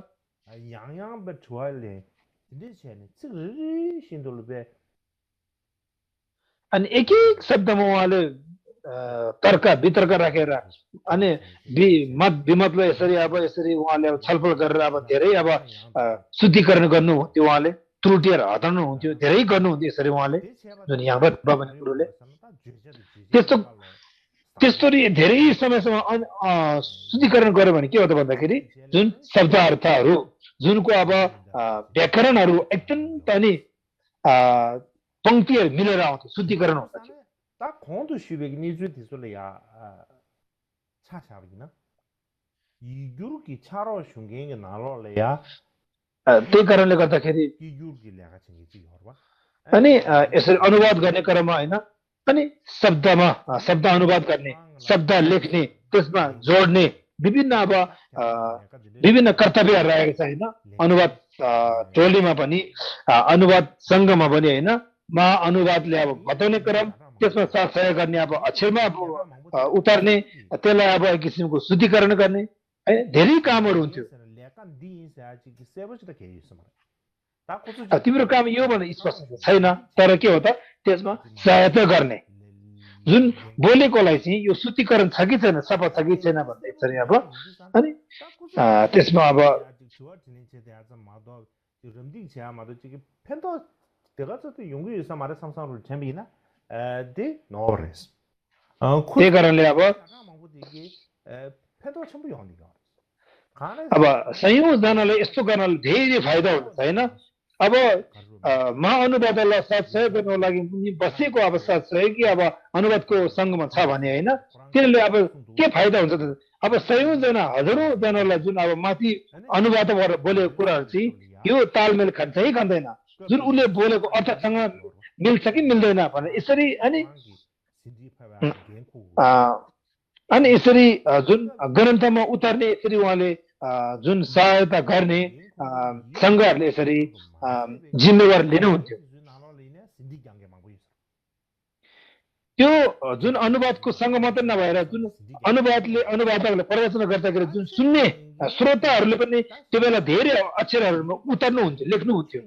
S1: 양양 배 좋아할래 근데 쟤는 쯔르 신돌베
S2: अनि एक एक शब्दमा उहाँले तर्क वितर्क राखेर अनि मत विमतलाई यसरी उहाँले अब छलफल गरेर अब धेरै अब शुद्धिकरण गर्नुहुन्थ्यो उहाँले त्रुटिहरू हटाउनुहुन्थ्यो धेरै गर्नुहुन्थ्यो यसरी उहाँले जुन यहाँ भन्ने कुरोले त्यस्तो धेरै समयसम्म शुद्धिकरण गर्यो भने के हो त भन्दाखेरि जुन शब्द अर्थहरू जुनको अब व्याकरणहरू अत्यन्त नि पंक्तिहरू मिलेर आउँथ्यो शुद्धिकरण हुन्छ
S1: 딱 공도 슈백이 니즈 디솔이야 차차비나 이 유르기 차로 슝갱이 나로래야
S2: त्यही कारणले गर्दाखेरि
S1: 이 유르기 ल्या가 챙기지 여러분
S2: अनि यसरी अनुवाद गर्ने क्रममा हैन अनि शब्द अनुवाद गर्ने शब्द लेख्ने त्यसमा जोड्ने विभिन्न कर्तव्यहरू रहेको छ हैन अनुवाद टोलीमा पनि अनुवाद संघमा पनि हैन महाअनुवादले अब बताउने क्रम त्यसमा सहयोग गर्ने अब अक्षरमा उतार्ने त्यसलाई अब एक किसिमको शुद्धिकरण गर्ने है धेरै कामहरू हुन्थ्यो तिम्रो काम यो भने स्पष्ट छैन तर के हो त त्यसमा सहायता गर्ने जुन बोलेकोलाई चाहिँ यो शुद्धिकरण छ कि छैन सफा छ कि छैन भन्दै चाहिँ अब अनि त्यसमा अब त्यही कारणले अब सयौं जनाले यस्तो गर्नाले धेरै फाइदा हुन्छ हैन अब महाअनुवादलाई साथ सहयोग गर्नको लागि बसेको अब साथ सहयोगी अब अनुवादको सङ्घमा छ भने हैन त्यसले अब के फाइदा हुन्छ त अब सयौं जना हजारौं जनालाई जुन अब माथि अनुवादबाट बोलेको कुराहरू चाहिँ यो तालमेल खान्छ है खाँदैन जुन उले बोलेको अर्थसँग मिल्छ कि मिल्दैन भने यसरी अनि यसरी जुन ग्रन्थमा उतार्ने यसरी उहाँले जुन सहायता गर्ने संघहरूले यसरी जिम्मेवारी लिनुहुन्थ्यो त्यो जुन अनुवादको संघ मात्र नभएर जुन अनुवादकले प्रवचन गर्दाखेरि जुन सुन्ने श्रोताहरूले पनि त्यो बेला धेरै अक्षरहरूमा उतार्नुहुन्थ्यो लेख्नुहुन्थ्यो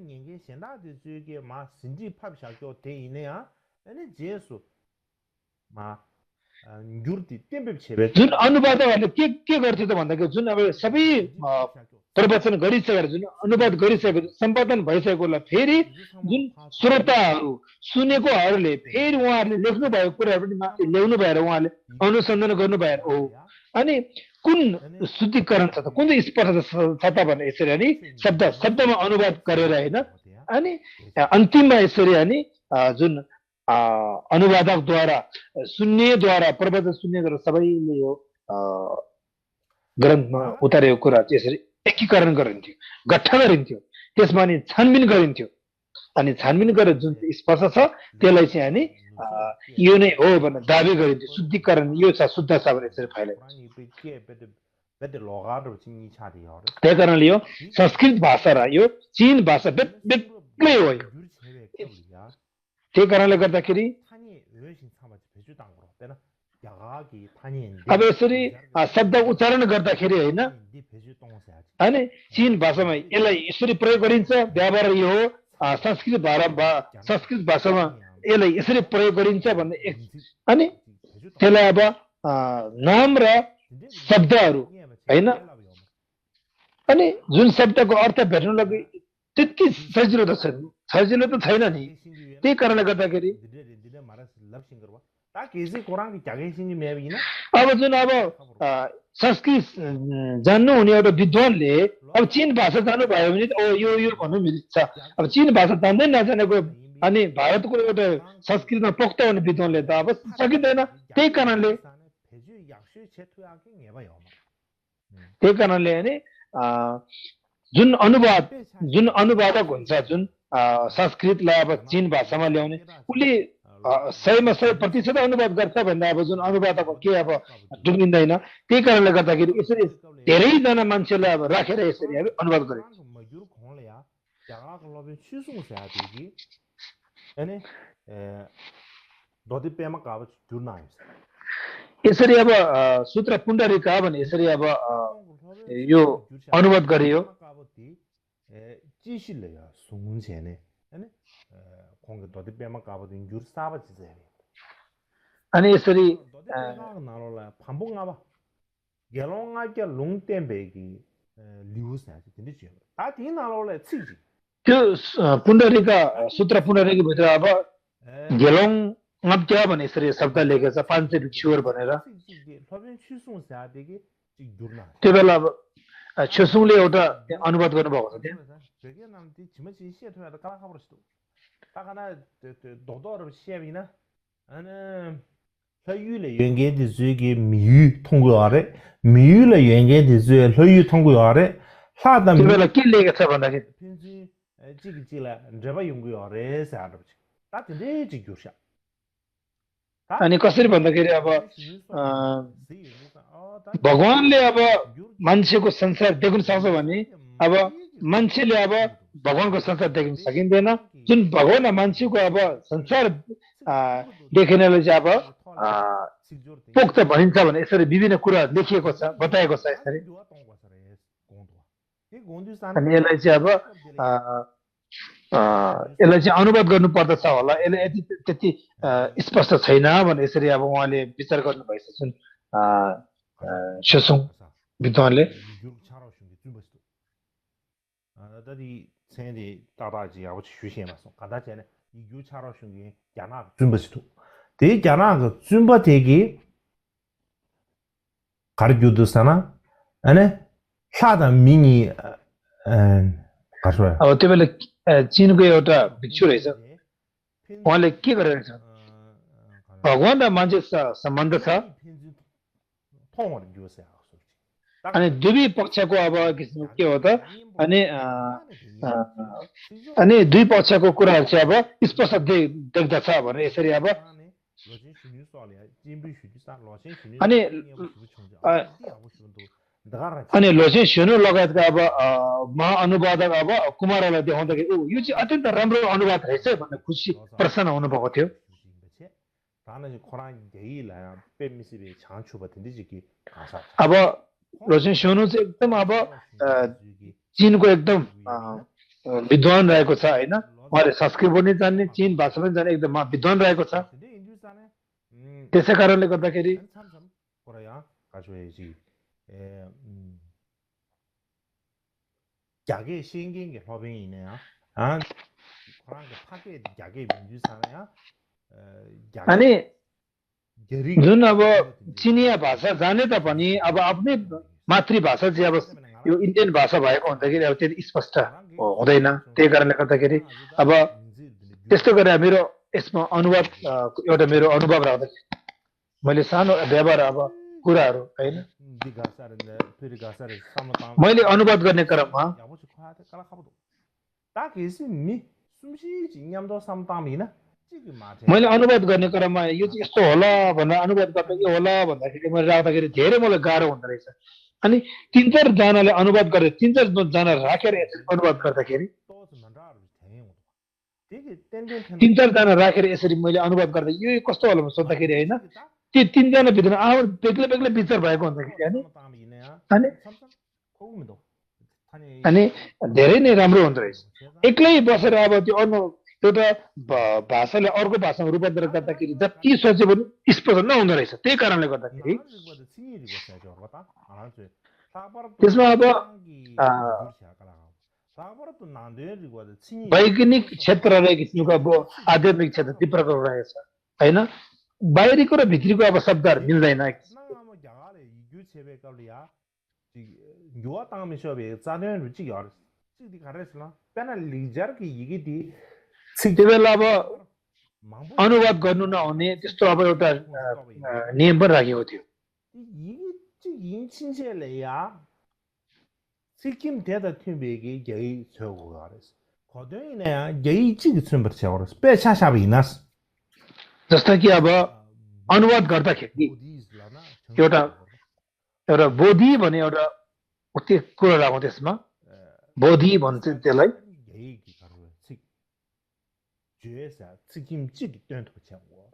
S2: जुन अनुवादकहरूले के गर्थ्यो त भन्दाखेरि जुन अब सबै प्रवचन गरिसकेर जुन अनुवाद गरिसकेको सम्पादन भइसकेकोलाई फेरि जुन श्रोताहरू सुनेकोहरूले फेरि उहाँहरूले लेख्नु भएको कुराहरू पनि माथि ल्याउनु भएर उहाँले अनुसन्धान गर्नु भएर हो अनि कुन शुद्धिकरण छ त कुन चाहिँ स्पष्ट छ त भने यसरी अनि शब्दमा अनुवाद गरेर हैन अनि अन्तिममा यसरी अनि जुन अनुवादकद्वारा सुन्नेद्वारा प्रवचन सुन्नेद्वारा सबैले यो ग्रन्थमा उतारेको कुरा चाहिँ यसरी एकीकरण गरिन्थ्यो गठन गरिन्थ्यो त्यसमा अनि छानबिन गरिन्थ्यो अनि छानबिन गरेर जुन स्पष्ट छ त्यसलाई चाहिँ अनि यो नै हो भनेर दाबी गरिन्थ्यो शुद्धिकरण यो छ शुद्ध छ भनेर यसरी फैलायो त्यही कारणले यो संस्कृत भाषा र यो चीन भाषा बेग्लै हो त्यही कारणले गर्दाखेरि अब यसरी शब्द उच्चारण गर्दाखेरि हैन अनि चीन भाषामा यसलाई यसरी प्रयोग गरिन्छ व्यापार यो हो संस्कृत भाषामा यसलाई यसरी प्रयोग गरिन्छ भन्ने अनि त्यसलाई अब नाम र शब्दहरू हैन अनि जुन शब्दको अर्थ भेट्नु लागि त्यति सजिलो त छैन नि त्यही कारणले गर्दाखेरि अब जुन अब संस्कृत जान्नु हुने एउटा विद्वानले अब चीन भाषा जान्नु भयो भने यो भन्नु मिल्छ अब चीन भाषा जान्दै नजानेको अनि भारतको एउटा संस्कृतमा पोख्त हुने विद्वानले त अब सकिँदैन त्यही कारणले अनि जुन अनुवादक हुन्छ जुन संस्कृतलाई अब चीन भाषामा ल्याउने उसले 100% अनुवाद गर्छ भन्दा अब जुन अनुवादक के अब डुबिँदैन त्यही कारणले गर्दाखेरि यसरी धेरैजना मान्छेलाई अब राखेर यसरी अनुवाद गरे
S1: 야가글로빈 취송해야 되기. 아니 너디 빼면 가봐 줄나요.
S2: यसरी अब सूत्र पुण्डरीका भने यसरी अब यो अनुवाद गरियो
S1: 지실래야 송문세네. 아니 공개 너디 빼면 가봐도 줄 싸봐 지세요.
S2: अनि यसरी
S1: 너디 빼면 나로라 반복 나봐. गेलोंगाके 롱템베기 लिउसना지 되지. 다 디나로래 치지.
S2: त्यो पुण्डरीका सूत्र पुण्डरीको भित्र अब गेलोङ ngapja भने यसरी शब्द लेखेको छ 500 भिक्षुवर भनेर
S1: सबै छिसुङ सादेगी जुर्ना
S2: त्यो बेला अब छुसुङले एउटा अनुवाद गर्नुभएको छ त्यहाँ
S1: 저게 남디 지마지 시에토야다 까라카버스도 딱하나 도도르 시에비나 아는 乐语的原件的这个谜语通过啊的，谜语的原件的这乐语通过啊的，啥的
S2: त्यो बेला के लेखेको छ भन्दाखेरि
S1: 平时这个字了，这把用过啊的啥的不去，他真的这就是。
S2: अनि कसरी भन्दाखेरि अब भगवानले अब मान्छेको संसार देख्न सक्छ भने अब मान्छेले अब भगवानको संसार देख्न सकिँदैन जुन भगवान मान्छेको अब संसार देख्नले चाहिँ अब पोक्त भनिन्छ भने यसरी विभिन्न कुरा लेखिएको छ बताएको छ यसरी अनि यसलाई चाहिँ अब यसलाई चाहिँ अनुवाद गर्नु पर्दछ होला यसले यति त्यति स्पष्ट छैन भने यसरी अब उहाँले विचार गर्नु भएछ जुन छुसुङ विद्वानले
S1: 다디 생에 다다지 아버 주시에마서 가다제네 이 유차로 중에 야나 준비스도 대 야나 그 준비 되기 가르교도사나 아니 사다 미니 가서요
S2: अब त्यो बेला चीनको एउटा भिक्षु रहेछ उहाँले के गरेको छ भगवान र मान्छे सम्बन्ध छ
S1: 통화를 주세요
S2: अनि दुवै पक्षको अब किसिमको के हो त अनि अनि दुई पक्षको कुराहरु चाहिँ अब स्पष्ट देख्दछ भने यसरी अब अनि अनि लोचे सुनु लगायतका अब महाअनुवादक अब कुमारलाई देखाउँदाखेरि ओ यो चाहिँ अत्यन्त राम्रो अनुवाद रहेछ भन्ने खुसी प्रसन्न हुनुभएको थियो अब लोचे सुनु चाहिँ एकदम अब चीनको एकदम विद्वान रहेको छ हैन उहाँले संस्कृत पनि जान्ने चीन भाषा पनि जान्ने एकदम विद्वान रहेको छ त्यसै कारणले गर्दाखेरि
S1: 야게 신긴 게 법인이네요. 아, 그런 게 파괴 야게 민주사네요.
S2: अनि जुन अब चिनिया भाषा जाने तापनि अब आफ्नै मातृभाषा चाहिँ अब यो इन्डियन भाषा भएको हुँदाखेरि अब त्यति स्पष्ट हुँदैन त्यही कारणले गर्दाखेरि अब त्यस्तो गरेर मेरो यसमा अनुवाद एउटा मेरो अनुभव राख्दा मैले सानो व्यवहार अब कुराहरू हैन मैले अनुवाद गर्ने क्रममा मैले अनुवाद गर्ने क्रममा यो चाहिँ यस्तो होला भनेर अनुवाद गर्दा के होला भन्दाखेरि मैले राख्दाखेरि धेरै मलाई गाह्रो हुँदो रहेछ अनि तीन चार जनाले अनुवाद गरे तीन चार जना राखेर अनुवाद गर्दाखेरि तीन चार जना राखेर यसरी मैले अनुवाद गर्दा यो कस्तो होला भनेर सोच्दाखेरि हैन त्यो तीन जना भित्र बेग्लै बेग्लै विचार भएको हुँदाखेरि अनि धेरै नै राम्रो हुँदो रहेछ एक्लै बसेर अब त्यो एउटा भाषाले अर्को भाषामा रूपान्तरण गर्दाखेरि जति सोचे पनि स्पष्ट नहुँदो रहेछ त्यही कारणले गर्दाखेरि त्यसमा अब वैज्ञानिक क्षेत्र र किसिमको अब आध्यात्मिक क्षेत्र ती प्रकार रहेछ हैन बाहिरीको र भित्रीको अब शब्दहरु मिल्दैन त्यो बेला अब अनुवाद गर्नु नहुने त्यस्तो अब एउटा नियम पनि राखेको थियो
S1: सिक्किम 대다 팀베기 여기 저거가 그랬어. 거동이네야 여기 찍이 좀 버텨 그랬어. 빼차샤비나스.
S2: जस्तो कि अब अनुवाद गर्दाखेरि एउटा एउटा बोधी भन्ने एउटा उति कुरा राखौँ त्यसमा बोधी भन्छ त्यसलाई
S1: 죄사 책임지기 된다고 생각하고.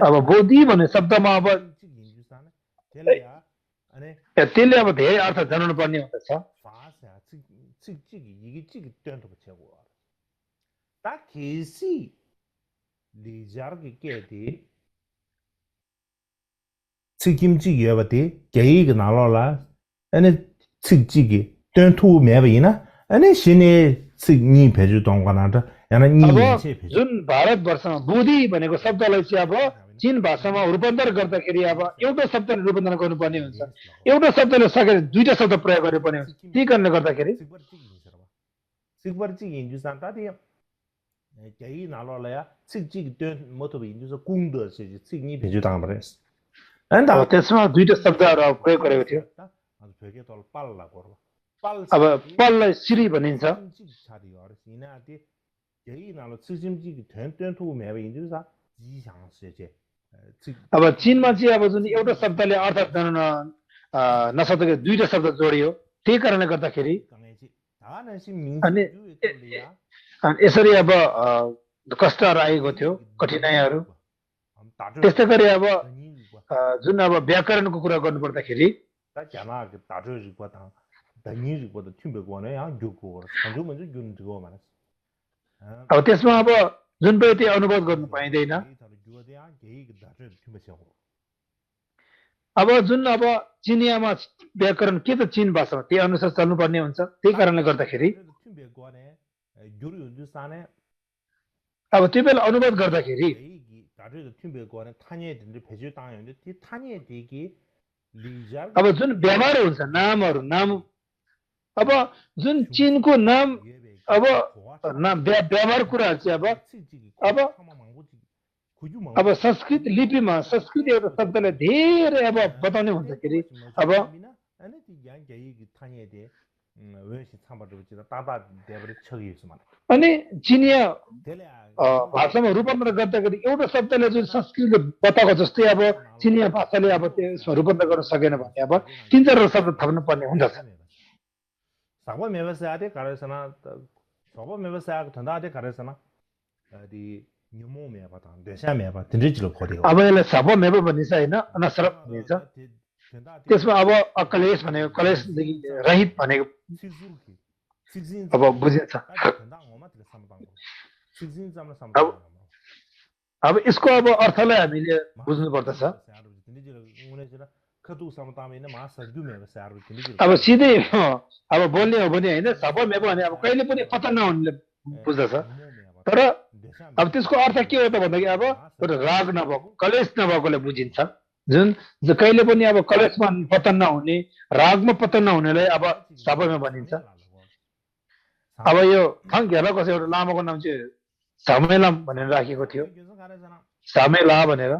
S2: अब बोधी भन्ने शब्दमा अब
S1: 텔레야 아니
S2: त्यसले अब धेरै अर्थ जनाउनु पर्ने हुँदछ
S1: फासा 측직이 이게 찍이 된다고 생각하고. 다 계시 리자르게 깨디 책임지기 해봐디 계획 나라라 아니 측직이 된투 매베이나 아니 신의 측니 배주 동관한다 야는 이
S2: अब
S1: 인체 배주
S2: जुन भारतवर्षमा बोधी भनेको शब्दलाई चाहिँ अब चीन भाषामा रूपान्तर गर्दाखेरि अब एउटा शब्दले रूपान्तरण गर्नुपर्ने हुन्छ एउटा शब्दले सकेर दुईटा शब्द प्रयोग गर्नुपर्ने हुन्छ त्यही कारणले गर्दाखेरि
S1: 측벌직 인주산다디 계획 나라라야 측직이 된 모토비 인주서 공도시 측니 배주 당버렸어.
S2: अब त्यसमा दुईटा शब्दहरू अब प्रयोग गरेको थियो
S1: 아주 벽에 돌 빨라고
S2: अब पललाई सिरी भनिन्छ
S1: 이나디 계획 나라 측임직이 된 투 매베 인주사 지상세제
S2: अब चीनमा चाहिँ अब जुन एउटा शब्दले अर्थ जनाउन नसकेको दुईटा शब्द जोडियो त्यही कारणले गर्दाखेरि
S1: 강해지 다는 신
S2: अनि
S1: 민주주의야
S2: अनि यसरी अब कष्टहरू आएको थियो कठिनाइहरू त्यस्तै गरी अब जुन अब व्याकरणको कुरा गर्नुपर्दाखेरि
S1: 다잖아 그 다저지보다 다니지보다 튕백원에 야 교고 먼저 먼저 윤지고 말았어
S2: अब त्यसमा अब जुन पनि त्यो अनुभव गर्नु पाइँदैन अब जुन अब चिनियामा व्याकरण के त चीन भाषामा त्यही अनुसार चल्नुपर्ने हुन्छ त्यही कारणले गर्दाखेरि अब त्यो बेला अनुवाद गर्दाखेरि अब जुन व्यवहार हुन्छ नामहरू नाम अब जुन चीनको नाम अब व्यवहार कुराहरू चाहिँ अब संस्कृत लिपिमा संस्कृत एउटा शब्दलाई धेरै अब बताउने हुँदाखेरि अब अनि चिनिया भाषामा रूपान्तरण गर्दाखेरि एउटा शब्दले जुन संस्कृतले बताएको जस्तै अब चिनिया भाषाले अब त्यसमा रूपान्तरण गर्न सकेन भने अब तीन चारवटा शब्द थप्नु पर्ने हुँदछ
S1: 사법 매버스한테 가르쳐나 사법 매버스하고 전다한테 가르쳐나 이 न्युमो 매버다 대사 매버 드리지로 거리고
S2: अब यसलाई सब मेब भनिन्छ हैन अनसरफ भनिन्छ त्यसमा अब अकलेश भनेको कलेशदेखि रहित भनेको अब बुझिन्छ अब यसको अब अर्थलाई हामीले बुझ्नु पर्दछ अब सिधै अब बोल्ने हो भने हैन सब मेब भने अब कहिले पनि पत्ता नहुनेले बुझ्दछ तर अब त्यसको अर्थ के हो त भन्दाखेरि अब एउटा राग नभएको कलेश नभएकोले बुझिन्छ जुन कहिले पनि अब कलेशमा पत्ता नहुने रागमा पत्ता नहुनेलाई अब सबैमा भनिन्छ अब यो थङ्ग्यालाको एउटा लामाको नाम चाहिँ सामेलाम भनेर राखेको थियो सामेला भनेर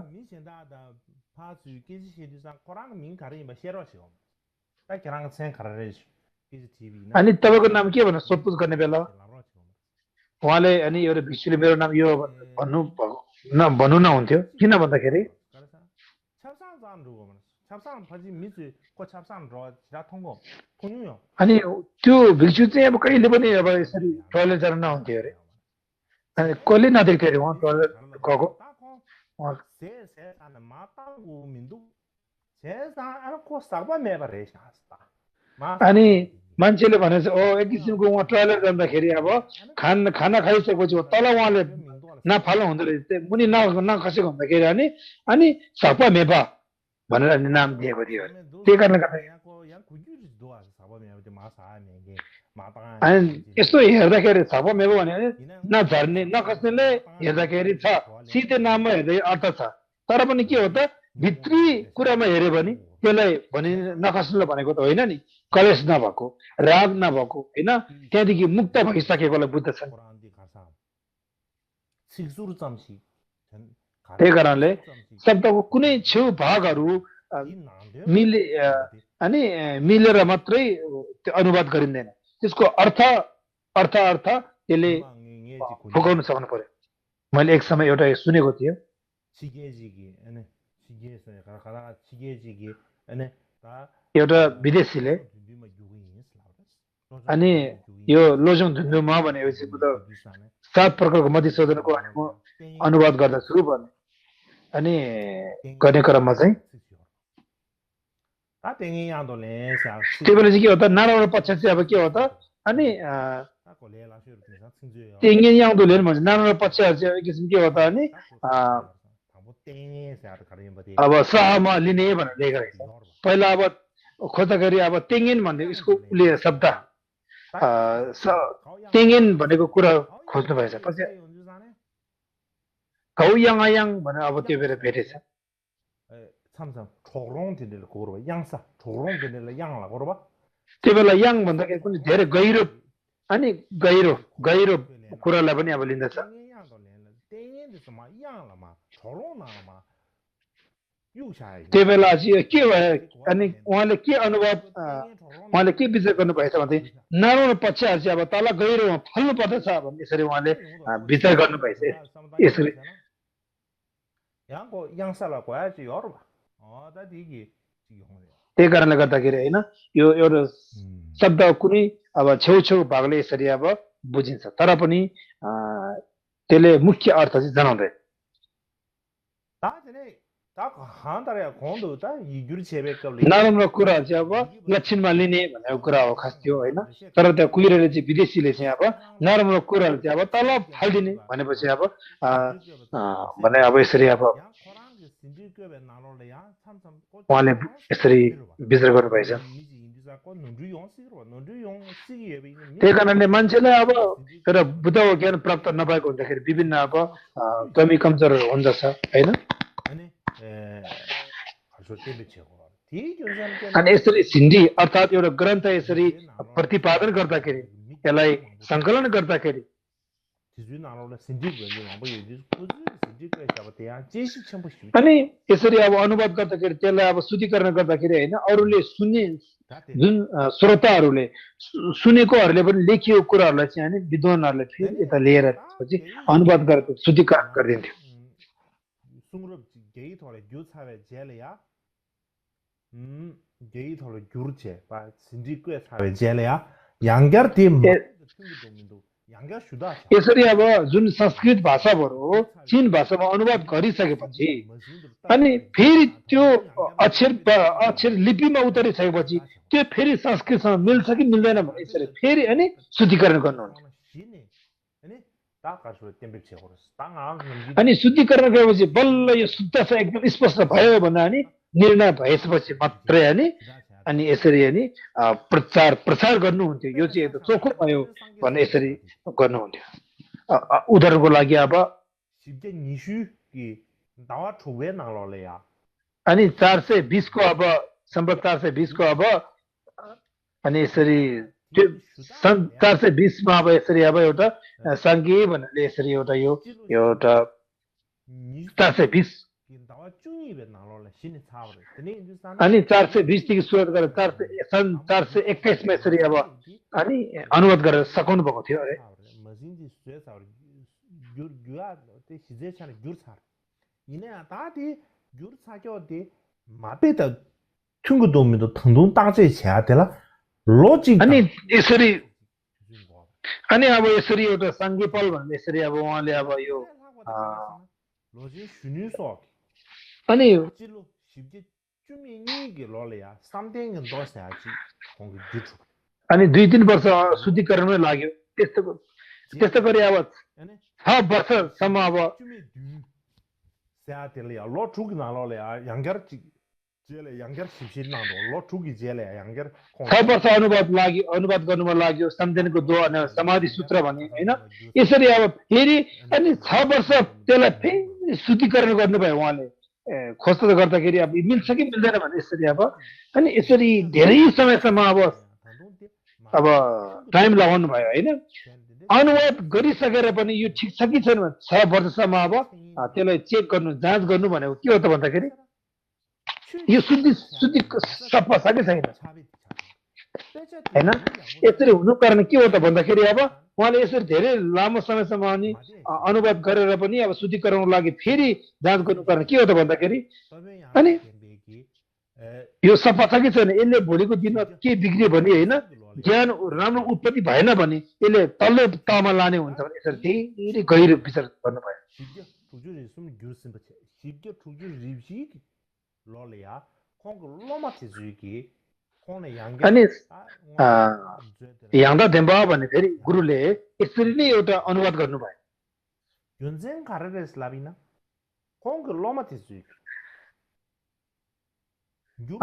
S2: अनि तपाईँको नाम के भनेर सोधपुछ गर्ने बेला उहाँले अनि एउटा भिक्षुले मेरो नाम यो भन्नु नहुन्थ्यो किन भन्दाखेरि अनि त्यो भिक्षु चाहिँ अब कहिले पनि अब यसरी टोयलेट जान नहुन्थ्यो अरे अनि कहिले नदेख्थ्यो अरे उहाँ टोयलेट गएको अनि मान्छेले भनेछ ओ एक किसिमको उहाँ टोयलेट जाँदाखेरि अब खाना खाइसकेपछि तल उहाँले नफालो हुँदो रहेछ मुनि नखसेको हुँदाखेरि अनि सपा मेपा भनेर अनि नाम दिएको थियो त्यही कारणले अनि यस्तो हेर्दाखेरि सपा मेपा भने नझर्ने नखस्नेले हेर्दाखेरि छ सिधै नाममा हेर्दै अर्थ छ तर पनि के हो त भित्री कुरामा हेऱ्यो भने त्यसलाई भने नखस्नुलाई भनेको त होइन नि कलेश नभएको राग नभएको होइन त्यहाँदेखि मुक्त भइसकेकोलाई बुझ्दछन् त्यही कारणले शब्दको कुनै छेउ भागहरू मिलेर मात्रै अनुवाद गरिँदैन त्यसको अर्थ त्यसले फुकाउन सक्नु पर्यो मैले एक समय एउटा सुनेको थियो एउटा विदेशीले अनि यो लोजोङ धुन्धुमा भनेपछि 7 प्रकारको मधुसूदनको अनि म अनुवाद गर्दछु भने अनि गर्ने क्रममा चाहिँ त्यो बेला चाहिँ के हो त नराम्रो पक्ष चाहिँ अब के हो त अनि टेङ्गे याउँदोले भन्छ नराम्रो पक्षहरू चाहिँ एक किसिम के हो त अनि अब सहमा लिने भनेर लेखेको रहेछ पहिला अब खोज्दाखेरि अब टेङ्गेन भन्ने यसको उसले शब्द टेङ्गेन भनेको कुरा खोज्नु भएछ पछि घौयाङ भनेर अब त्यो बेला भेटेछ त्यो बेला याङ भन्दाखेरि पनि धेरै गहिरो अनि गहिरो गहिरो कुरालाई पनि अब लिँदछ त्यो बेला चाहिँ के भयो अनि उहाँले के अनुवाद उहाँले के विचार गर्नुभएछ भने नराम्रो पक्षहरू चाहिँ अब तल गहिरोमा फल्नु पर्दछ भन्ने यसरी उहाँले विचार गर्नुभएछ यसरी त्यही कारणले गर्दाखेरि होइन यो एउटा शब्द कुनै अब छेउछेउ भागले यसरी अब बुझिन्छ तर पनि त्यसले मुख्य अर्थ चाहिँ जनाउँदैन नराम्रो कुरा चाहिँ अब लक्षणमा लिने भनेको कुरा हो खास त्यो होइन तर त्यो कुहिरेले चाहिँ विदेशीले चाहिँ अब नराम्रो कुराहरू चाहिँ अब तल फालिदिने भनेपछि अब भने अब यसरी अब उहाँले यसरी विचार गर्नुभएछ त्यही कारणले मान्छेलाई अब तर बुद्ध ज्ञान प्राप्त नभएको हुँदाखेरि विभिन्न अब कमी कमजोरहरू हुँदछ होइन अनि यसरी सिन्धी अर्थात् एउटा ग्रन्थ यसरी प्रतिपादन गर्दाखेरि यसलाई सङ्कलन गर्दाखेरि अनि यसरी अब अनुवाद गर्दाखेरि त्यसलाई अब शुद्धिकरण गर्दाखेरि होइन अरूले सुन्ने जुन श्रोताहरूले सुनेकोहरूले पनि लेखिएको कुराहरूलाई चाहिँ होइन विद्वानहरूले फेरि यता लिएर पछि अनुवाद गरेर शुद्धिकरण गरिदिन्थ्यो यसरी अब जुन संस्कृत भाषाबाट हो चीन भाषामा अनुवाद गरिसकेपछि अनि फेरि त्यो अक्षर लिपिमा उतारिसकेपछि त्यो फेरि संस्कृतसँग मिल्छ कि मिल्दैन भने यसरी फेरि अनि शुद्धिकरण गर्नुहुन्छ अनि शुद्धिकरण गरेपछि बल्ल यो शुद्ध छ एकदम स्पष्ट भयो भन्दा अनि निर्णय भएपछि मात्रै अनि यसरी अनि प्रचार गर्नुहुन्थ्यो यो चाहिँ एकदम चोखो भयो भन्ने यसरी गर्नुहुन्थ्यो उदाहरणको लागि अब अनि 420 को अब सम्बत 420 को अब अनि यसरी 420 मा अब यसरी अब एउटा सङ्घीय भन्नाले यसरी एउटा यो एउटा 420 अनि 420 देखि सुरुवात गरेर 421 मा यसरी अब अनि अनुवाद गरेर सकाउनु भएको थियो अरे अनि यसरी अनि अब यसरी एउटा सङ्घीपल भन्ने यसरी अब उहाँले अब यो अनि अनि 2-3 वर्ष शुद्धिकरणमै लाग्यो त्यस्तो गरी अब 6 वर्षसम्म अब 6 वर्ष अनुवाद गर्नुमा लाग्यो सम्झनको दो समाधि सूत्र भन्ने होइन यसरी अब फेरि अनि 6 वर्ष त्यसलाई फेरि शुद्धिकरण गर्नुभयो उहाँले खोज गर्दाखेरि अब मिल्छ कि मिल्दैन भने यसरी अब अनि यसरी धेरै समयसम्म अब टाइम लगाउनु भयो होइन अनुवाद गरिसकेर पनि यो ठिक छ कि छैन 6 वर्षसम्म अब त्यसलाई चेक गर्नु जाँच गर्नु भनेको के हो त भन्दाखेरि यो शुद्धि सफा छ कि छैन होइन यसरी हुनु कारण के हो त भन्दाखेरि अब उहाँले यसरी धेरै लामो समयसम्म अनि अनुवाद गरेर पनि अब शुद्धिकरणको लागि फेरि जाँच गर्नु कारण के हो त भन्दाखेरि अनि यो सफा छ कि छैन यसले भोलिको दिनमा के बिग्रियो भने होइन ज्ञान राम्रो उत्पत्ति भएन भने यसले तल्लो तहमा लाने हुन्छ भने यसरी धेरै गहिरो विचार गर्नु भयो
S1: 쉽게 투주를 좀 교수님 쉽게 투주 립식 롤이야 콩그 로마티 주기 콩의 양게
S2: अनि याङ्दा देम्बा भन्ने फेरि गुरुले यसरी नै एउटा अनुवाद गर्नुभयो
S1: 연생 가르레 슬라비나 콩그 로마티 주기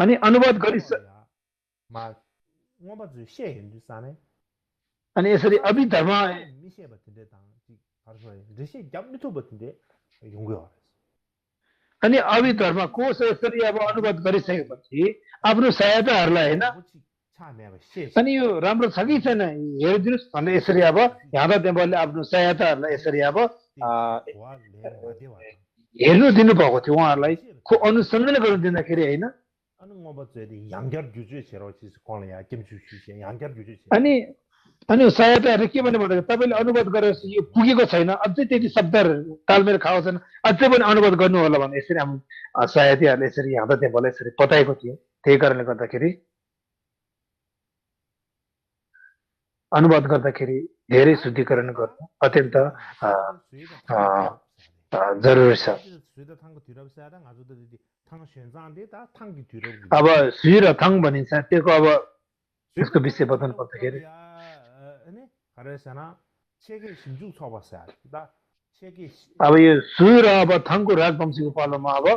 S2: अनि अनुवाद गरि
S1: 마 뭐가 주 셰인 주사네
S2: अनि यसरी अभिधर्म
S1: 미셰 버튼데 당 가르쳐 르시 잡미토 버튼데 용거
S2: अनि अभिधर्म कोष यसरी अब अनुवाद गरिसकेपछि आफ्नो सहायताहरूलाई होइन अनि यो राम्रो छ कि छैन हेरिदिनुहोस् भन्दै यसरी अब यादा देम्बाले आफ्नो सहायताहरूलाई यसरी अब हेर्नु दिनुभएको थियो उहाँहरूलाई अनुसन्धान गर्नु दिँदाखेरि होइन अनि अनि सहायताहरू के भन्ने भन्दाखेरि तपाईँले अनुवाद गरेर यो पुगेको छैन अझै त्यति शब्दहरू तालमेल खाएको छैन अझै पनि अनुवाद गर्नु होला भने यसरी हाम्रो सहायताहरूले यसरी यादा देम्बालाई यसरी बताएको थियो त्यही कारणले गर्दाखेरि अनुवाद गर्दाखेरि धेरै शुद्धिकरण गर्नु अत्यन्त जरुरी छ अब सुई र थाङ भनिन्छ त्यसको अब त्यसको विषय बताउनु पर्दाखेरि अब यो सुई र अब थाङको राजवंशीको पालोमा अब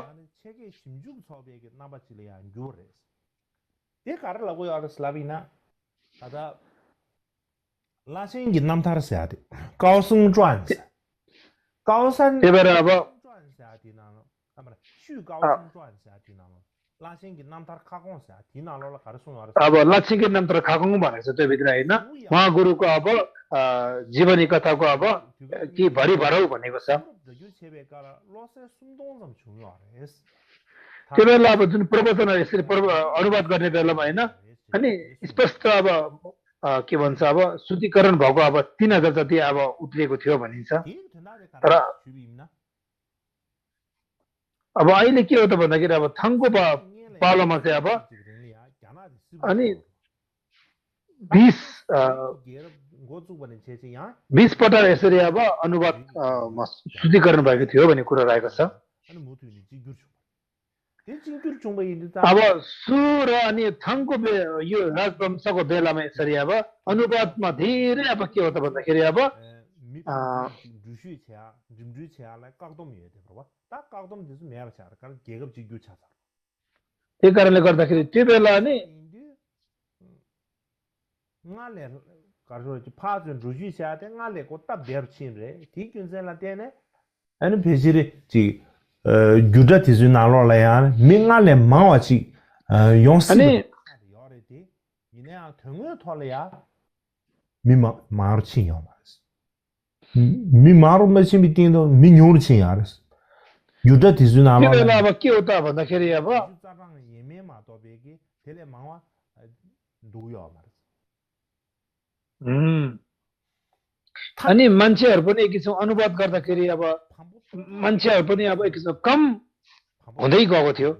S1: 라신기 남타르세아디 가오승传세 가오산
S2: अब
S1: 라신기 남타르 카공세 디나로라 가르송아르
S2: अब लक्ष्मीको नाम तर खाकुङ भनेको छ त्यो भित्र होइन उहाँ गुरुको अब जीवनी कथाको अब के भरि भरौ भनेको छ त्यो बेला अब जुन प्रवचनहरू यसरी अनुवाद गर्ने बेलामा होइन अनि स्पष्ट अब के भन्छ अब शुद्धिकरण भएको अब 3000 जति अब उत्रिएको थियो भनिन्छ तर अब अहिले के हो त भन्दाखेरि अब थाङको पालोमा चाहिँ अब अनि 20 पटक यसरी अब अनुवाद शुद्धिकरण भएको थियो भन्ने कुरा रहेको छ अब सु र अनि थाङको यो राजवंशको बेलामा यसरी अब अनुवादमा धेरै अब के हो त भन्दाखेरि अब त्यही कारणले गर्दाखेरि त्यो बेला नि
S1: 규다티즈 나로라야 민간에 마와치 용스 이내야 등을 털어야 마르치요 말스 미마르 메시 미팅도 민요르치 알스 규다티즈 나로
S2: त्यो बेला अब के हो त भन्दाखेरि अब
S1: 예메마 도베기 텔레 마와 दुयो 말스
S2: अनि मान्छेहरु पनि एक किसिम अनुवाद गर्दाखेरि अब मान्छेहरु पनि अब एक किसिम कम हुँदै गएको थियो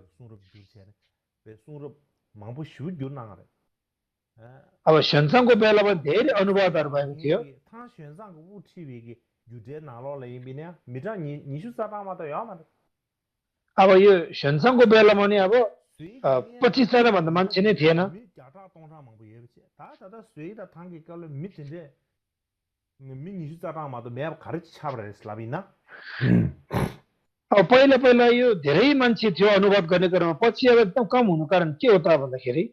S2: अब सन्साङको बेलामा धेरै अनुवादहरु भएको थियो अब यो सन्साङको बेलामा नि अब 25 जना भन्दा मान्छे नै थिएन अब पहिला पहिला यो धेरै मान्छे थियो अनुवाद गर्ने क्रममा पछि अब एकदम कम हुनु कारण के हो त भन्दाखेरि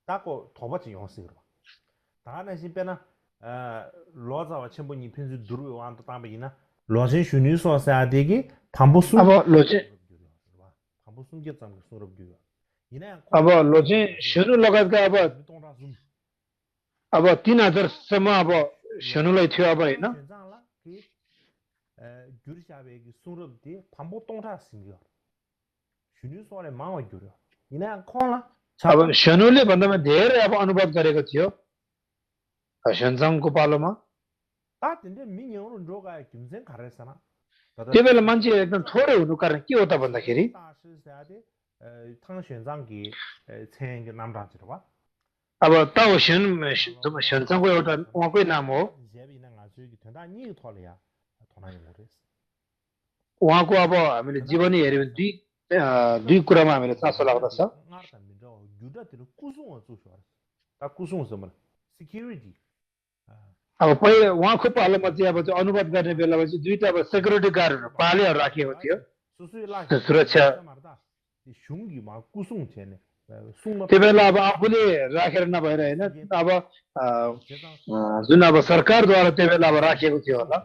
S1: ताको थोबच योसिर ताना सिपेना 로자와 첨부니 편수 두루 완도 담이나 로제 슈니소 사데기 탐보수
S2: अब लोजे
S1: 탐보수 게tam 소럽규 이나
S2: अब लोजे सुरु लगायतका अब 3000 सम्म अब शनुलाई थियो अब हैन
S1: 규리샤베기 소럽디 탐보 동타 신겨 슈니소ले 마와 규려 이나 콜라
S2: अब शनुले भन्दामा धेरै अब अनुवाद गरेको थियो सन्साङको पालोमा त्यो बेला मान्छे एकदम थोरै हुनु कारण के हो त भन्दाखेरि
S1: 당选장기 체행의 남자지로와
S2: अब ताओ एउटा उहाँकै नाम हो
S1: 제비는 아주 된다 니 토리아 토나이 모르스
S2: उहाँको अब हामीले जीवनी हेर्यो भने दुई कुरामा हामीले चासो लाग्दछ
S1: 나르다 민저 유다들 구송을 주셔 다 구송什么 security
S2: अब पहिले उहाँको पालोमा चाहिँ अब त्यो अनुवाद गर्ने बेलामा चाहिँ दुईटा अब सेक्युरिटी गार्डहरू पालेर राखिएको थियो
S1: 수수일라
S2: सुरक्षा
S1: 슝기 막 구송 전에 숭마
S2: त्यो बेला अब आफूले राखेर नभएर होइन अब जुन अब सरकारद्वारा त्यो बेला अब राखिएको थियो होला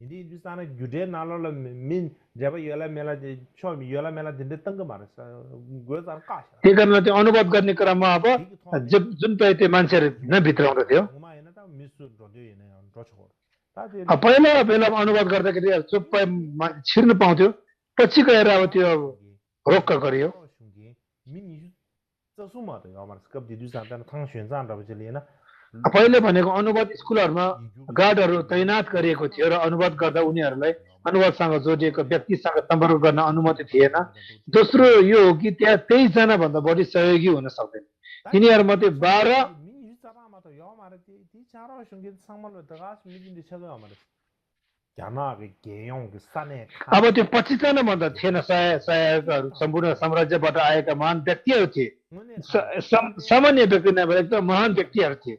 S1: Ini di sana jude nalo min jaba yola mela de chomi yola mela de tanga maras gue zar ka
S2: त्यही कारण त्यो अनुवाद गर्ने क्रममा अब जुन चाहिँ त्यो मान्छेहरू भित्र आउँदै थियो
S1: ma ena ta misu rodyo ene rochor ta de
S2: पहिला बेलामा अनुवाद गर्दाखेरि चुप्प छिर्नु पाउँथ्यो पछि गएर अब त्यो रोक्क गरियो
S1: min ni zo suma de amar skap di du sa ta thang xuen zan da bje le na
S2: पहिले भनेको अनुवाद स्कुलहरूमा गार्डहरू तैनात गरिएको थियो र अनुवाद गर्दा उनीहरूलाई अनुवादसँग जोडिएको व्यक्तिसँग सम्पर्क गर्न अनुमति थिएन दोस्रो यो हो कि त्यहाँ 23 जना भन्दा बढी सहयोगी हुन सक्दैन तिनीहरू मध्ये 12
S1: min zara ma to yo ma ti charo shungin sangmal de gas min di chalo amar jana ge geyong ge sane
S2: अब त्यो 25 जना भन्दा थिएन सहायकहरू सम्पूर्ण साम्राज्यबाट आएका महान व्यक्तिहरू थिए सामान्य व्यक्ति नभएर एकदम महान व्यक्तिहरू थिए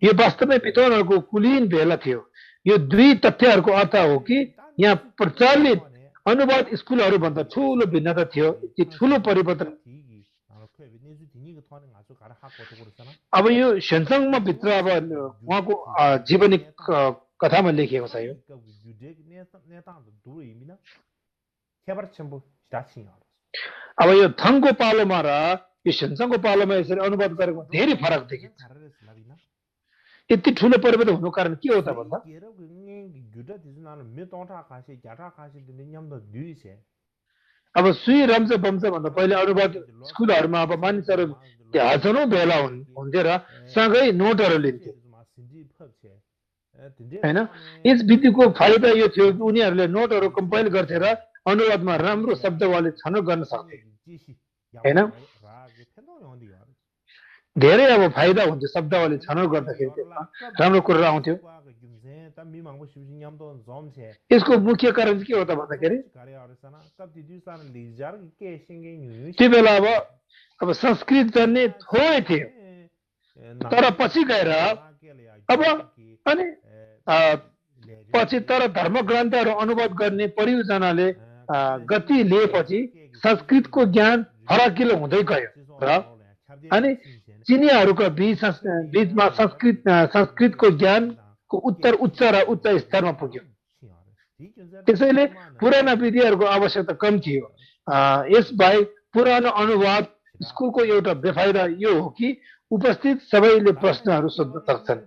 S2: यो वास्तवमै विद्वानहरूको कुलीन भेला थियो यो दुई तथ्यहरूको अर्थ हो कि यहाँ प्रचलित अनुवाद स्कुलहरू भन्दा ठूलो भिन्नता थियो यति ठूलो परिवर्तन अब यो सेन्सङमा भित्र अब उहाँको जीवनी कथामा लेखिएको छ यो अब यो थङको पालोमा र यो सेन्सङको पालोमा यसरी अनुवाद गरेको धेरै फरक देखिन्छ यति ठूलो परिवर्तन हुनु कारण के हो त भन्दा अब सुई रम्ज बम्ज भन्दा पहिले अनुवाद स्कुलहरूमा अब मानिसहरू हजारौं भेला हुन्थ्यो र सँगै नोटहरू लिन्थे हैन यस विधिको फाइदा यो थियो कि उनीहरूले नोटहरू कम्पाइल गर्थे र अनुवादमा राम्रो शब्दावली छनौट गर्न सक्थे हैन धेरै अब फाइदा हुन्थ्यो शब्दावली छनौट गर्दाखेरि राम्रो कुरा आउँथ्यो यसको मुख्य कारण के हो त भन्दाखेरि त्यो बेला अब संस्कृत जान्ने थोरै थियो तर पछि गएर अब अनि पछि तर धर्म ग्रन्थहरू अनुवाद गर्ने परियोजनाले गति लिएपछि संस्कृतको ज्ञान फराकिलो हुँदै गयो र अनि चिनियाहरूको बीचमा संस्कृतको ज्ञानको उच्च र उच्च स्तरमा पुग्यो त्यसैले पुराना विधिहरूको आवश्यकता कम थियो यसबाहेक पुरानो अनुवाद स्कुलको एउटा बेफाइदा यो हो कि उपस्थित सबैले प्रश्नहरू सोध्न सक्छन्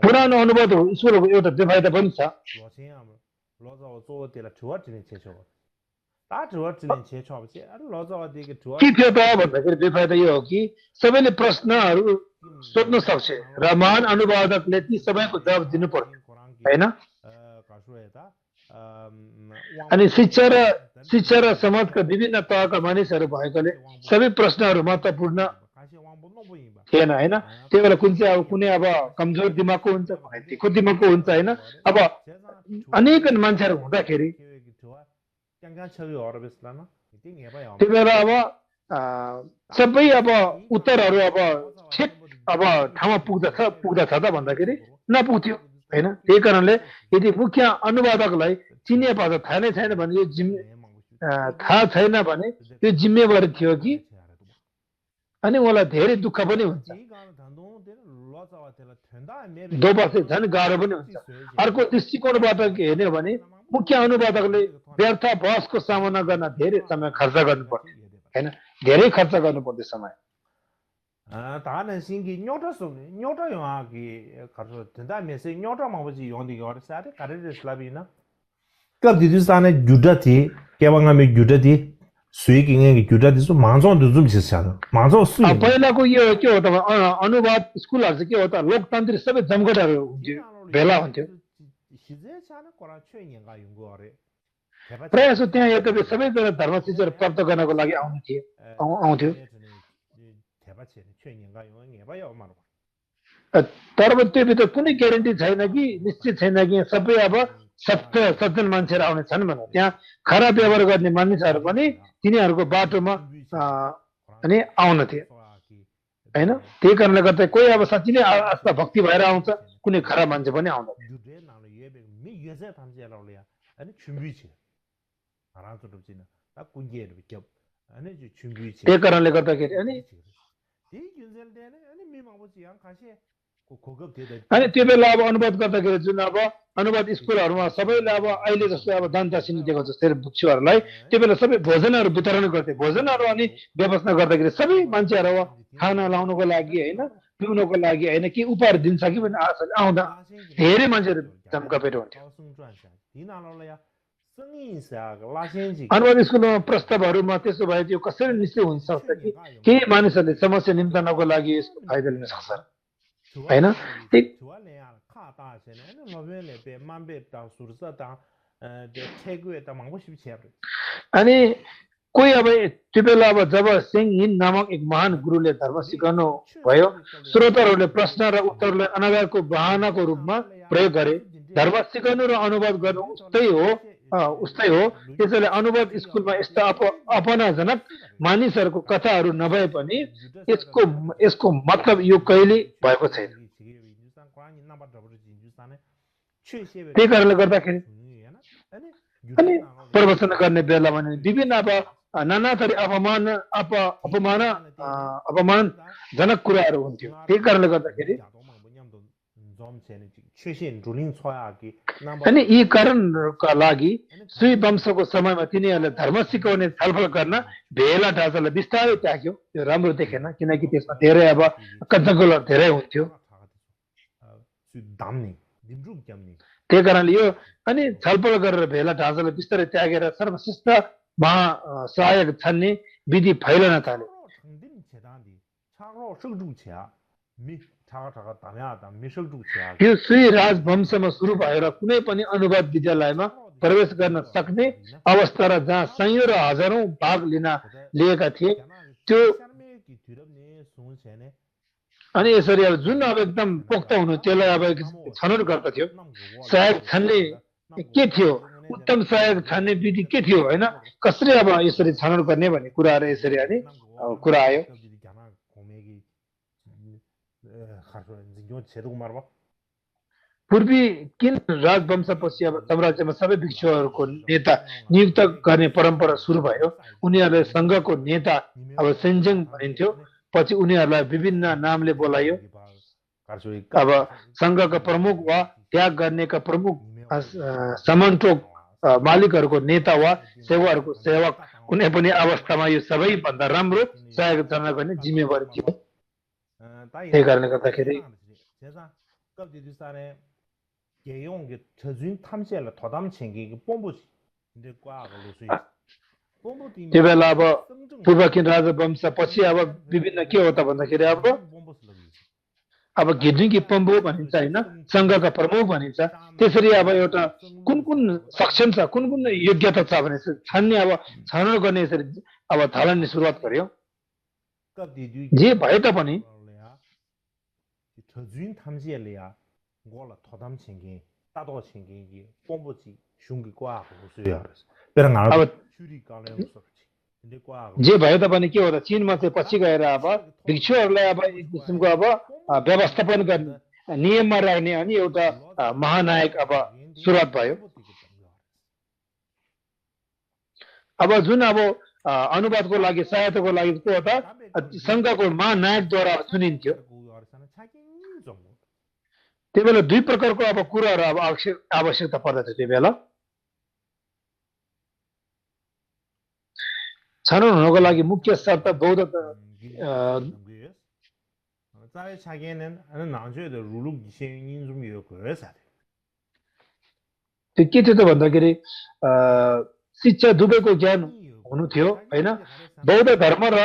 S2: पुरानो अनुवाद हो स्कुलको एउटा बेफाइदा पनि छ के थियो त भन्दाखेरि बेफाइदा यो हो कि सबैले प्रश्नहरू सोध्न सक्छ र महान अनुवादकले ती सबैको जवाब दिनु पर्छ हैन अनि शिक्षा र समाजका विभिन्न तहका मानिसहरू भएकोले सबै प्रश्नहरू महत्त्वपूर्ण थिएन हैन त्यही बेला कुनै अब कमजोर दिमागको हुन्छ कुनै तिखो दिमागको हुन्छ हैन अब अनेक मान्छेहरू हुँदाखेरि त्यही बेला अब सबै अब उत्तरहरू अब ठिक अब ठाउँमा पुग्दछ त भन्दाखेरि नपुग्थ्यो हैन त्यही कारणले यदि मुख्य अनुवादकलाई चिनिया भाषा थाहा नै छैन भने यो थाहा छैन भने यो जिम्मेवारी थियो कि अनि उहाँलाई धेरै दुःख पनि हुन्छ दोबासे झन् गाह्रो पनि हुन्छ अर्को दृष्टिकोणबाट हेर्ने हो भने मुख्य अनुवादकले व्यर्थ बहसको सामना गर्न धेरै समय खर्च गर्नुपर्छ हैन धेरै खर्च गर्नुपर्छ समय
S1: 다는 신기 녀터송이 녀터 영화기 가서 된다 메시 녀터 마버지 용디 거르사데 가르르 슬라비나 갑디두산의 유다티 개방함의 유다티 수익ing의 유다티서 만성도 좀 있었잖아 만성 수
S2: पहिलाको यो के हो त अनुवाद स्कुलहरु चाहिँ के हो त लोकतान्त्रिक सबै जमघटहरु हुन्थ्यो भेला हुन्थ्यो
S1: 지제자는 거라 최인가 연구하래.
S2: प्रायः जसो त्यहाँ यद्यपि सबैजना धर्म शिक्षाहरू प्राप्त गर्नको लागि आउँथ्यो
S1: 대바체 최인가 연구에 봐요 말고.
S2: तर पनि त्यो भित्र कुनै ग्यारेन्टी छैन कि निश्चित छैन कि सबै अब सज्जन मान्छेहरू आउने छन् भनेर त्यहाँ खराब व्यवहार गर्ने मानिसहरू पनि तिनीहरूको बाटोमा अनि आउनथे हैन त्यही कारणले गर्दा कोही अब साँच्चै नै आस्था भक्ति भएर आउँछ कुनै खराब मान्छे पनि आउँदैन त्यही कारणले गर्दाखेरि अनि त्यो बेला अब अनुवाद गर्दाखेरि जुन अब अनुवाद स्कुलहरूमा सबैले अब अहिले जस्तो अब दानदासिनी दिएको जस्तै भिक्षुहरूलाई त्यो बेला सबै भोजनहरू वितरण गर्थे भोजनहरू अनि व्यवस्था गर्दाखेरि सबै मान्छेहरू अब खाना लाउनको लागि हैन पिउनको लागि हैन के उपहार दिन्छ कि भन्ने आशाले आउँदा धेरै मान्छेहरू जम्कापेट हुन्थ्यो अनुवाद स्कुलमा प्रस्तावहरूमा त्यसो भए त्यो कसरी निश्चय हुन सक्छ कि केही मानिसहरूले समस्या निम्तानको लागि यसको फाइदा लिन सक्छ हैन अनि कोही अब त्यो बेला अब जब सेङहिन नामक एक महान गुरुले धर्म सिकाउनु भयो श्रोताहरूले प्रश्न र उत्तरलाई अनागारको बहानाको रूपमा प्रयोग गरे धर्म सिकाउनु र अनुवाद गर्नु उस्तै हो त्यसैले अनुवाद स्कुलमा यस्ता अपनाजनक मानिसहरूको कथाहरू नभए पनि यसको मतलब यो कहिले भएको छैन त्यही कारणले गर्दाखेरि अनि प्रवचन गर्ने बेलामा विभिन्न अब नाना थरी अपमानजनक कुराहरू हुन्थ्यो त्यही कारणले गर्दाखेरि अनि यी कारणका लागि सुई वंशको समयमा तिनीहरूले धर्म सिकाउने छलफल गर्न भेला ढाँचालाई बिस्तारै त्याग्यो त्यो राम्रो देखेन किनकि त्यसमा धेरै अब कञ्चङ्गलहरू धेरै हुन्थ्यो त्यही कारणले यो अनि छलफल गरेर भेला ढाँचालाई बिस्तारै त्यागेर सर्वश्रेष्ठ महासहायक छान्ने विधि फैलन थाल्यो यो सुई राजवंशमा सुरु भएर कुनै पनि अनुवाद विद्यालयमा प्रवेश गर्न सक्ने अवस्था र जहाँ सयौं र हजारौं भाग लिएका थिए त्यो अनि यसरी अब जुन अब एकदम पोख्त हुनु त्यसलाई अब छनौट गर्दथ्यो सहायक छान्ने के थियो उत्तम सहायक छान्ने विधि के थियो हैन कसरी अब यसरी छनौट गर्ने भन्ने कुराहरू यसरी अनि कुरा आयो पूर्वी किन राजवंशपछि अब साम्राज्यमा सबै भिक्षुहरूको नेता नियुक्त गर्ने परम्परा सुरु भयो उनीहरूले संघको नेता अब सेन्जेङ भनिन्थ्यो पछि उनीहरूलाई विभिन्न नामले बोलाइयो अब संघका प्रमुख वा त्याग गर्नेका प्रमुख समन्वयक मालिकहरूको नेता वा सेवाहरूको सेवक कुनै पनि अवस्थामा यो सबैभन्दा राम्रो सहायक गर्न गर्ने जिम्मेवारी थियो त्यही कारणले गर्दाखेरि त्यो बेला अब पूर्वकिन राजवंश पछि अब विभिन्न के हो त भन्दाखेरि अब घिर्निकी पम्बु भनिन्छ हैन संघका प्रमुख भनिन्छ त्यसरी अब एउटा कुन सक्षम छ कुन योग्यता छ भने छान्ने अब छानौट गर्ने यसरी अब थालन्ने सुरुवात गर्यो जे भए तापनि जे भए तापनि के हो त चीनमा चाहिँ पछि गएर अब भिक्षुहरूलाई अब एक किसिमको अब व्यवस्थापन गर्ने नियममा राख्ने अनि एउटा महानायक अब सुरुवात भयो अब जुन अब अनुवादको लागि सहायताको लागि के हो त संघको महानायकद्वारा चुनिन्थ्यो त्यो बेला दुई प्रकारको अब कुराहरू अब आवश्यकता पर्दथ्यो त्यो बेला छनौट हुनको लागि मुख्य शर्त बौद्ध त्यो के थियो त भन्दाखेरि शिक्षा दुवैको ज्ञान हुनु थियो हैन बौद्ध धर्म र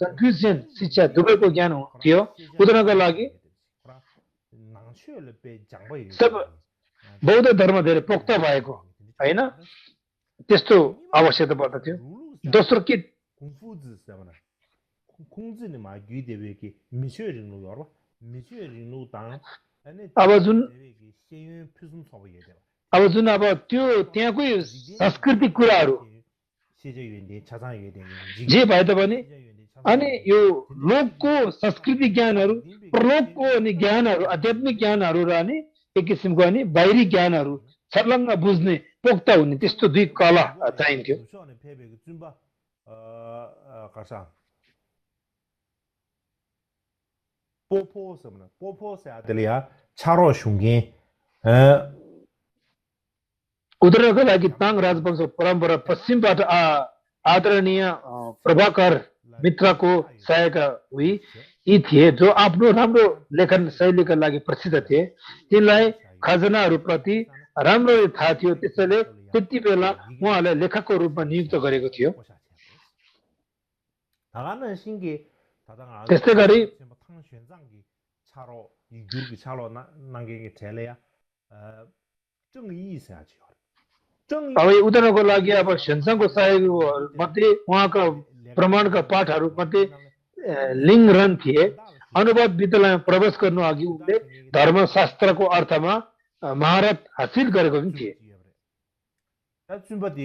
S2: कन्फ्युसियन शिक्षा दुवैको ज्ञान थियो उनीहरूको लागि बौद्ध धर्म धेरै पोख्त भएको हैन त्यस्तो आवश्यकता पर्दथ्यो दोस्रो के
S1: 孔夫子什么呢？孔子的嘛，举的个米雪人路要吧，米雪人路当，अब
S2: जुन
S1: 先元批准差不多的吧。
S2: अब जुन अब त्यो त्यहाँको सांस्कृतिक कुराहरू
S1: 谢家园的、茶厂园的，
S2: जे भए तापनि अनि यो लोकको संस्कृति ज्ञानहरू प्रलोकको अनि ज्ञानहरू आध्यात्मिक ज्ञानहरू र अनि एक किसिमको अनि बाहिरी ज्ञानहरू छर्लङ्ग बुझ्ने पोख्त हुने त्यस्तो दुई कला चाहिन्थ्यो
S1: 干啥？波坡什么呢？波坡啥的呀？插入胸间，
S2: उदाहरणको लागि ताङ राजवंश परम्परा पश्चिमबाट आदरणीय प्रभाकर मित्रको सहायक हुई यी थिए जो आफ्नो राम्रो लेखन शैलीका लागि प्रसिद्ध थिए तिनलाई खजनाहरू प्रति राम्ररी थाहा थियो त्यसैले त्यति बेला उहाँलाई लेखकको रूपमा नियुक्त गरेको थियो त्यस्तै गरी अब उदाहरणको लागि अब सेन्सङको सहयोग मध्ये उहाँका प्रमाणका पाठहरू मध्ये लिङ्गरन थिए अनुवाद विद्यालयमा प्रवेश गर्नु अघि उनले धर्मशास्त्रको अर्थमा महारत हासिल गरेको पनि थिए
S1: 那准备的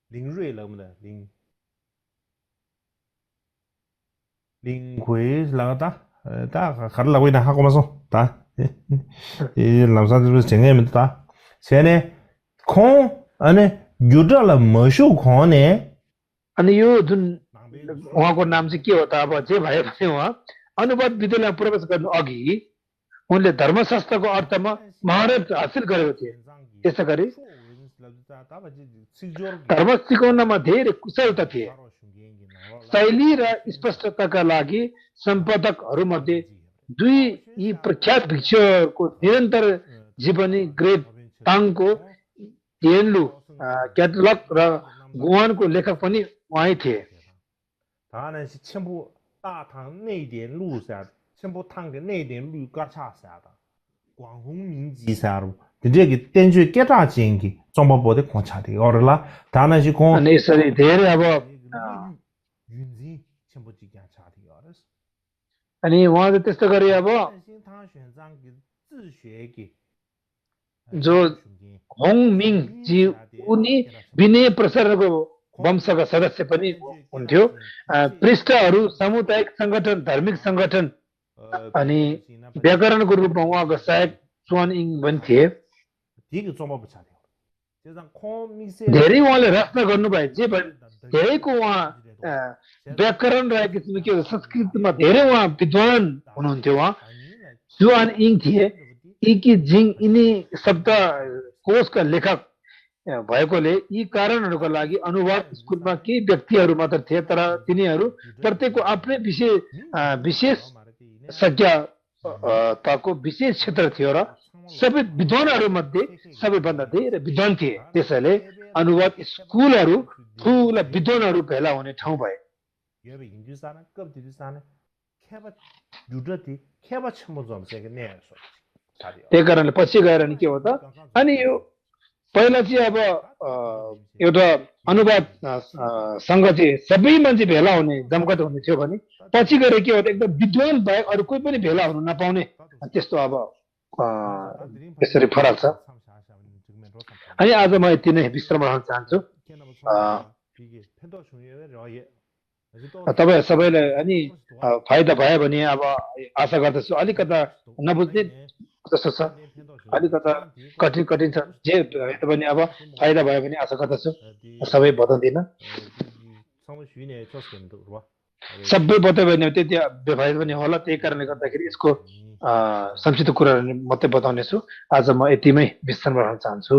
S1: 林瑞了没得林奎是哪个打？打还是那位呢？还跟我说打？làm sao就是整个没打？现在呢，空呢有着了没收空呢？
S2: अनि यो जुन उहाँको नाम चाहिँ के हो त अब जे भए पनि उहाँ अनुवाद विद्यालयमा प्रवेश गर्नु अघि उनले धर्मशास्त्रको अर्थमा महारत हासिल गरेको थिए त्यसै गरी धर्म सिकाउनमा धेरै कुशलता थिए शैली र स्पष्टताका लागि सम्पादकहरूमध्ये दुई यी प्रख्यात भिक्षुहरूको निरन्तर जीवनी ग्रेट ताङको डेनलु क्याटलग र गुवानको लेखक पनि उहाँ थिए
S1: 他呢是全部大唐内典路啥的，全部唐的内典路嘎查啥的，广弘明记啥的，这个根据各大经的中国部的观察的，而啦，他呢是讲
S2: अनि यसरी धेरै अब
S1: 云人全部就检查的，而是
S2: अनि उहाँले त्यस्तो गरी अब
S1: 他选章的自学的，
S2: जो होङमिङजी उनी विनय प्रसारको वंशका सदस्य पनि हुन्थ्यो पृष्ठहरू सामुदायिक संगठन धार्मिक संगठन अनि व्याकरणको रूपमा उहाँको सहायक चुवान इङ पनि थिए
S1: 这个中国不查的，就让孔明些
S2: धेरै उहाँले रचना गर्नुभयो जे पनि धेरैको उहाँ व्याकरण र एक किसिमको के संस्कृतमा धेरै उहाँ विद्वान हुनुहुन्थ्यो उहाँ चुवान इङ थिए इकी जिङ यिनी शब्द कोशका लेखक भएकोले यी कारणहरूका लागि अनुवाद स्कुलमा केही व्यक्तिहरू मात्र थिए तर तिनीहरू प्रत्येकको आफ्नै विशेषज्ञताको विशेष क्षेत्र थियो र सबै विद्वानहरू मध्ये सबैभन्दा धेरै विद्वान थिए त्यसैले अनुवाद स्कुलहरू ठुला विद्वानहरू भेला हुने ठाउँ भए त्यही कारणले पछि गएर नि के हो त अनि यो पहिला चाहिँ अब एउटा अनुवाद सँग चाहिँ सबै मान्छे भेला हुने जमघट हुने थियो भने पछि गएर के हो त एकदम विद्वान बाहेक अरू कोही पनि भेला हुन नपाउने त्यस्तो अब त्यसरी फरक छ अनि आज म यति नै विश्राम रहन चाहन्छु तपाईँ सबैलाई अनि फाइदा भयो भने अब आशा गर्दछु अलिकता नबुझ्ने जस्तो छ अलिकता कठिन छ जे पनि अब फाइदा भयो भने आशा गर्दछु सबै बताउँदिन सबै बतायो भने त्यति बेफाइदा पनि होला त्यही कारणले गर्दाखेरि यसको संक्षिप्त कुराहरू मात्रै बताउनेछु आज म यतिमै विश्राम रहन चाहन्छु